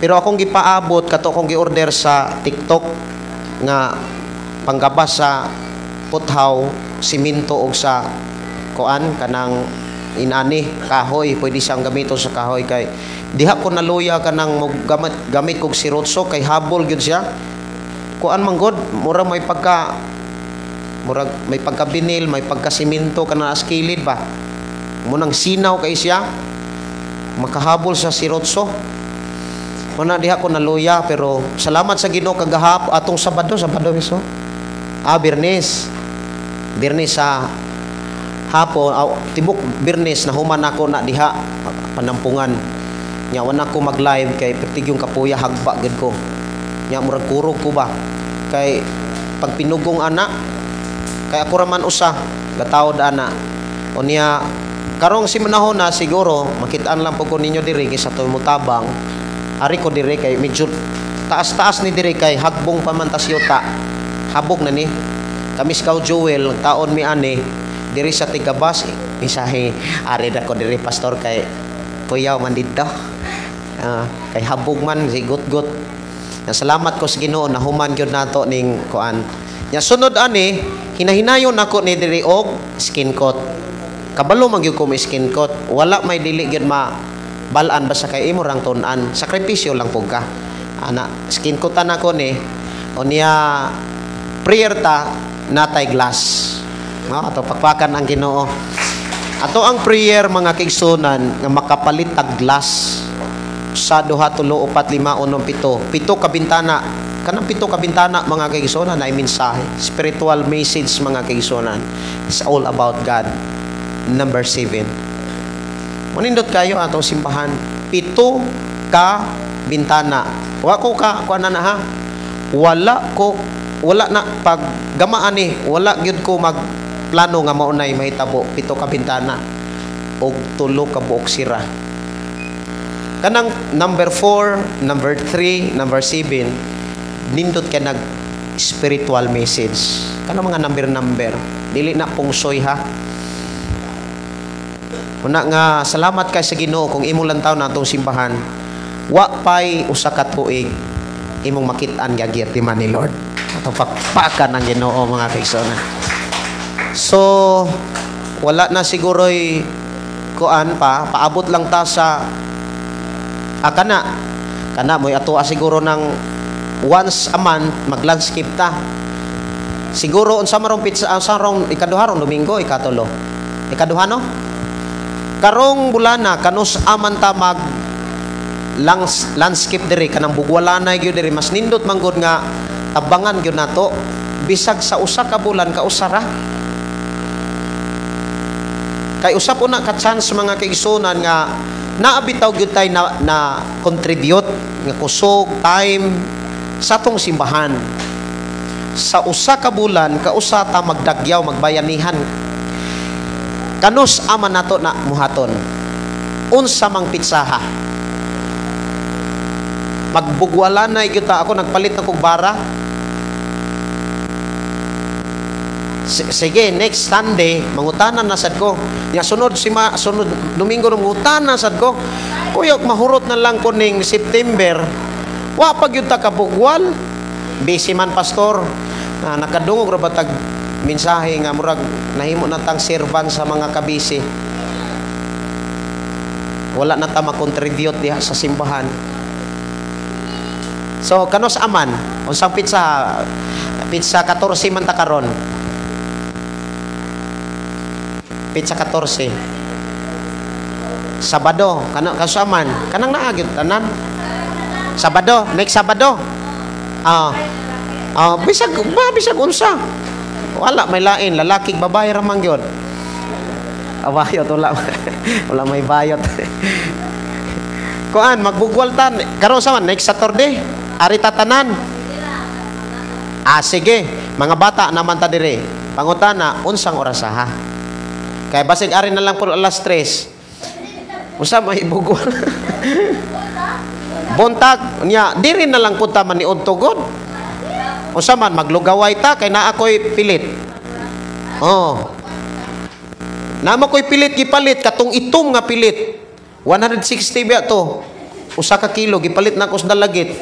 Pero akong gipaabot kato akong giorder sa TikTok nga panggabas sa puthaw, simento og sa kuan kanang inani kahoy, pwede siyang gamiton sa kahoy kay diha ko naluya kanang gamit, gamit kog sirotso kay habol gyud siya. Kuan man god, mura may pagka murag may pagkabinil, may pagkasimento kanang askilid ba. Munang sinaw kay siya, makahabol sa sirotso. Muna diha ko naluya pero salamat sa Ginoo kagahap atong Sabado, Sabado mismo. Biyernes. Biyernes sa hapon, tibok Biyernes na human ako na diha panampungan. Nya wala ko mag-live kay pertig yung kapuya hagba gid ko. Nya murag kurog ko ba kay pag pinugong ana kay ako ra man usa gataod ana. Unya karong simanahon na siguro makitaan lang po ko ninyo diri kay sa mutabang. Ari ko diri kay medyo taas-taas ni diri kay hagbong pa man tas yuta. Habog na ni. Kami Scout Joel taon mi ani diri sa Tigabas misahe ari na ko diri pastor kay puyaw man didto. Kay habog man si gut-gut. Salamat ko sa Ginoo na human gyud nato ning kuan. Nya sunod ani hinahinayon nako ni diri og skin coat. Kabalo man gyud ko may skin coat. Wala may dili gyud ma balaan basta kay imo rang tun-an, sakripisyo lang pug ka. Ana skin coat nako ni unya prayer ta natay glass. No, ato pakpakan ang Ginoo. Ato ang prayer mga kaigsunan nga makapalit tag glass sa 2, 3, 4, 5, 6, 7. 7 ka bintana. Kanang 7 ka bintana mga kaigsunan ay mensahe, spiritual message mga kaigsunan. It's all about God. Number 7. Manindot kayo atong simbahan. 7 ka bintana. Wa ko ka kuan na ha. Wala ko wala na pag gamaan ni, wala gyud ko magplano nga maunay mahitabo 7 ka bintana og 3 ka buok sira. Kanang number 4, number 3, number 7 nindot kay nag spiritual message. Kanang mga number-number. Dili na pungsoy ha. Una nga salamat kay sa Ginoo kung imo lantaw na atong simbahan. Wa pay usa ka tuig imong makit-an gagirti man ni Lord. Atong pakpakan ang Ginoo mga kaigsoon. So wala na siguro'y kuan pa, paabot lang ta sa kana. Kana mo'y ato siguro ng once a month mag-landscape ta. Siguro unsa marong pizza sa rong ikaduha rong Domingo, ikatulo. Ikaduha no? Karong bulana kanus aman ta mag landscape diri kanang bugwalanay gyud diri mas nindot manggod nga tabangan gyud nato bisag sa usa ka bulan ka usa ra. Kay usap una ka chance mga kaigsunan nga naabitaw gyud tay na contribute nga kusog time sa atong simbahan. Sa usa ka bulan ka usa ta magdagyaw magbayanihan. Kanus ama nato na muhaton. Unsa mang pitsaha. Magbugwalanay gyud ta ako nagpalit na kog bara. Sige, next Sunday mangutanan na sad ko. Nya sunod sunod Domingo mangutanan sad ko. Kuyog mahurot na lang ko ning September. Wa pa gyud ta kabugwal. Busy man pastor. Na nakadungog ra ba tag mensahe nga murag nahimo na tang servant sa mga kabisi. Wala na ta ma-contribute diha sa simbahan. So kanos aman unsang pizza? Pizza 14 man ta karon. Pizza 14. Sabado kana kasuaman kanang naa gyud tanan. Sabado, next Sabado. Bisag ba bisag unsa. Wala may lain, lalaki babae ra man gyud. Bayot wala. Wala may bayot. Kuan magbugwal tan karon sa man next Saturday. Ari tatanan. Sige, mga bata naman ta dire. Pangutana unsang oras ha? Kay basig ari na lang po alas 3. Usa may bugwal. Buntag nya diri na lang punta maniud tugod. Usa man maglugaway ta kay naa koy pilit. Oh. Namo koy pilit gipalit katong itom nga pilit. 160 ba to? Usa ka kilo gipalit nako sa dalagit.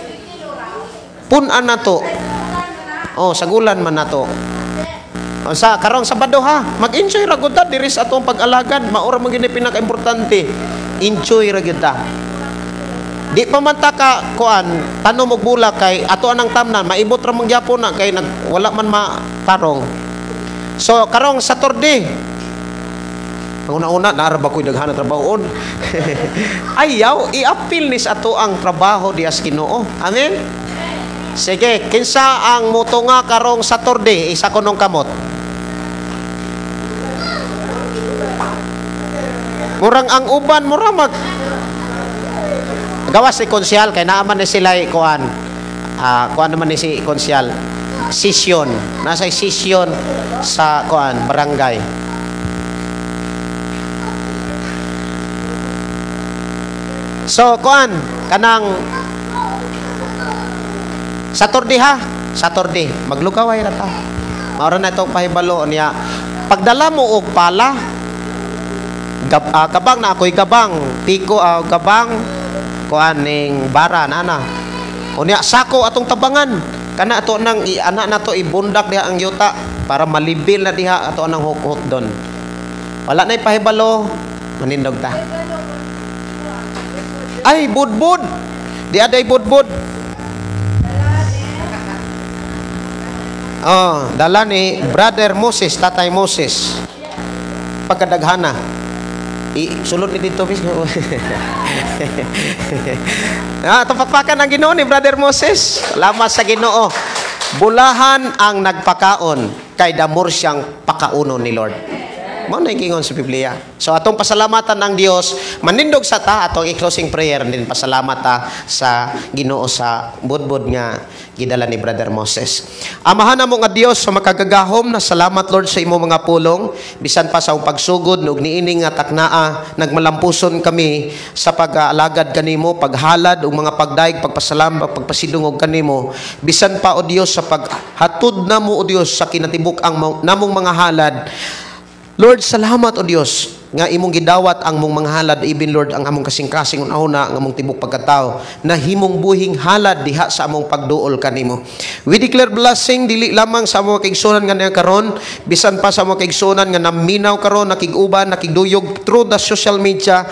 Pun-an na to. Oh, sagulan man nato. Sa karong Sabado ha, mag-enjoy ra gud ta diri sa atong pag-alagad, mao ra man gyud pinaka-importante. Enjoy ra gyud ta. Di pa man ta ka kuan tanom og bulak kay ato anang tamnan maibot ra man gyapon na kay nag, wala man matarong. So karong Saturday una-una naara ba koy daghan na trabahoon. Ayaw i-appeal ni sa ato ang trabaho dias Ginoo. Amen. Sige, kinsa ang motunga karong Saturday isa kunong kamot. Murang ang uban mura mag gawas si konsyal kay naaman ni sila kuan. Kuan naman ni si konsyal. Session, nasa session sa kuan barangay. So kuan kanang Saturday ha, Saturday maglugaway ra ta. Mao ra na itong pahibalo niya. Pagdala mo og pala gabang na ako'y gabang, piko gabang kuan ning bara na ana. Unya sako atong tabangan. Kana ato nang ana nato ibundak diha ang yuta para malibil na diha ato nang hukot don. Wala nay pahibalo, manindog ta. Ay budbud. Di aday budbud. Oh, dala ni Brother Moses, Tatay Moses. Pagkadaghana. Sulod ni dito bis. Tupakpakan ang Ginoo ni Brother Moses. Salamat sa Ginoo. Bulahan ang nagpakaon kay damor siyang pakauno ni Lord. Mao na ingon sa Biblia. So atong pasalamatan ang Dios, manindog sa ta atong i-closing prayer din, pasalamat ta sa Ginoo sa budbod nga gidala ni Brother Moses. Amahan namo nga Dios sa makagagahom na salamat, Lord, sa imong mga pulong bisan pa sa among pagsugod ug niini nga taknaa, nagmalampuson kami sa pag-alagad kanimo, paghalad ug mga pagdayeg, pagpasalamat, pagpasidungog kanimo, bisan pa, o Dios, sa paghatod namo, o Dios, sa kinatibuk ang namong mga halad. Lord, salamat, O Dios, nga imong gidawat ang mong mga halad, even, Lord, ang among kasing-kasing, una ang among tibok pagkatao na himong buhing halad diha sa among pagduol kanimo. We declare blessing dili lamang sa among kaigsunan nga niya karon, bisan pa sa among kaigsunan nga naminaw karon, nakig-uban, nakigduyog through the social media,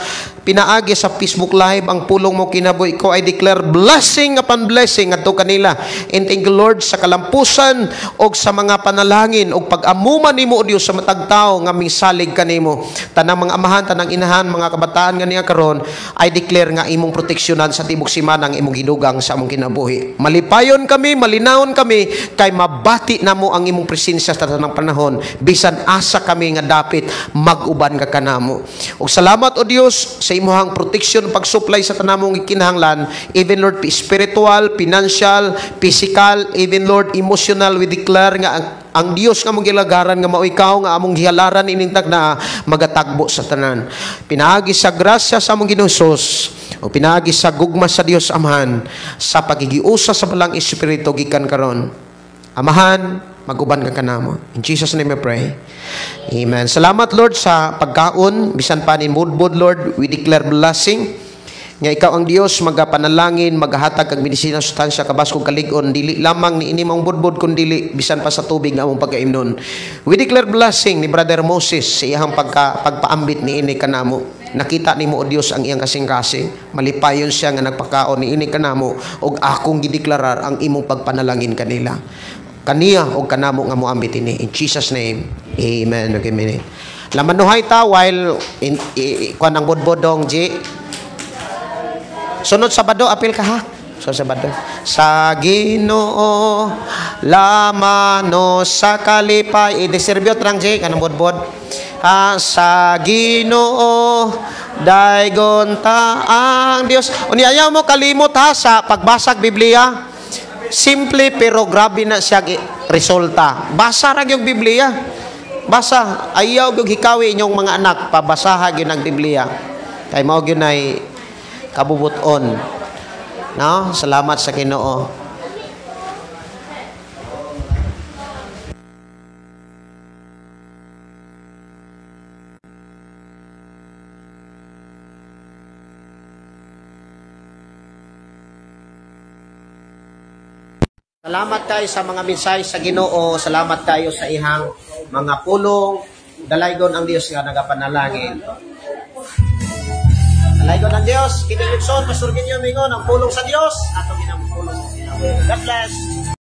pinaagi sa Facebook Live ang pulong mo kinabuhi ko. I declare blessing upon blessing ngadto kanila. And thank you, Lord, sa kalampusan og sa mga panalangin og pag-amuman nimo, O Dios, sa matag tawo nga misalig kanimo. Tanang mga amahan, tanang inahan, mga kabataan nga niya karon, I declare nga imong proteksyonan sa tibok simana ang imong gidugang sa among kinabuhi. Malipayon kami, malinawon kami kay mabati namo ang imong presensya sa tanang panahon, bisan asa kami nga dapit mag-uban ka kanamo. Og salamat, O Dios, sa imuhang proteksyon, pag-supply sa tanamong gikinahanglan, even, Lord, spiritual, financial, physical, even, Lord, emotional. We declare nga ang Dios nga among gilagaran nga mao ikaw nga among gihalaran ining na magatagbo sa tanan. Pinaagi sa grasya sa among Ginoong Hesus o pinaagi sa gugma sa Dios Amahan, sa pagigiusa sa Balang Espiritu gikan karon. Amahan, maguban ka kanamo. In Jesus' name we pray. Amen. Salamat, Lord, sa pagkaon bisan pa ni mudbod. Lord, we declare blessing nga ikaw ang Dios magapanalangin, magahatag kag medisina, sustansya, kabaskog, kalig-on, dili lamang ni ini mong budbod kun dili bisan pa sa tubig nga among pagkaimnon. We declare blessing ni Brother Moses sa iyang pagpaambit ni ini kanamo. Nakita nimo, O Dios, ang iyang kasing-kasing. Malipayon siya nga nagpakaon ni ini kanamo ug akong gideklarar ang imong pagpanalangin kanila, kaniya og kanamo nga moambit ini. In Jesus' name, amen. Okay, minute. Lamanuhay ta while in, kuan ang budbodong G. Sunod Sabado, apil ka ha. Sunod Sabado. Sa Ginoo lamano sa kalipay. I-distribute lang, G, kanang budbod. Ha, sa Ginoo daygon ta ang Dios. Unya ayaw mo kalimot ha sa pagbasag Biblia. Simple pero grabe na siya resulta. Basa ra yung Biblia. Basa. Ayaw gyud hikawi inyong mga anak, pabasaha gyud ang Biblia. Kay mao gyud nay kabubuton. No? Salamat sa Ginoo. Salamat kayo sa mga mensahe sa Ginoo. Salamat kayo sa ihang mga pulong. Dalaygon ang Dios nga nagapanalangin. Dalaygon ang Dios. Kini Gibson, Pastor Ginyo mingon ang pulong sa Dios. Ato ginang pulong sa Ginoo. God bless.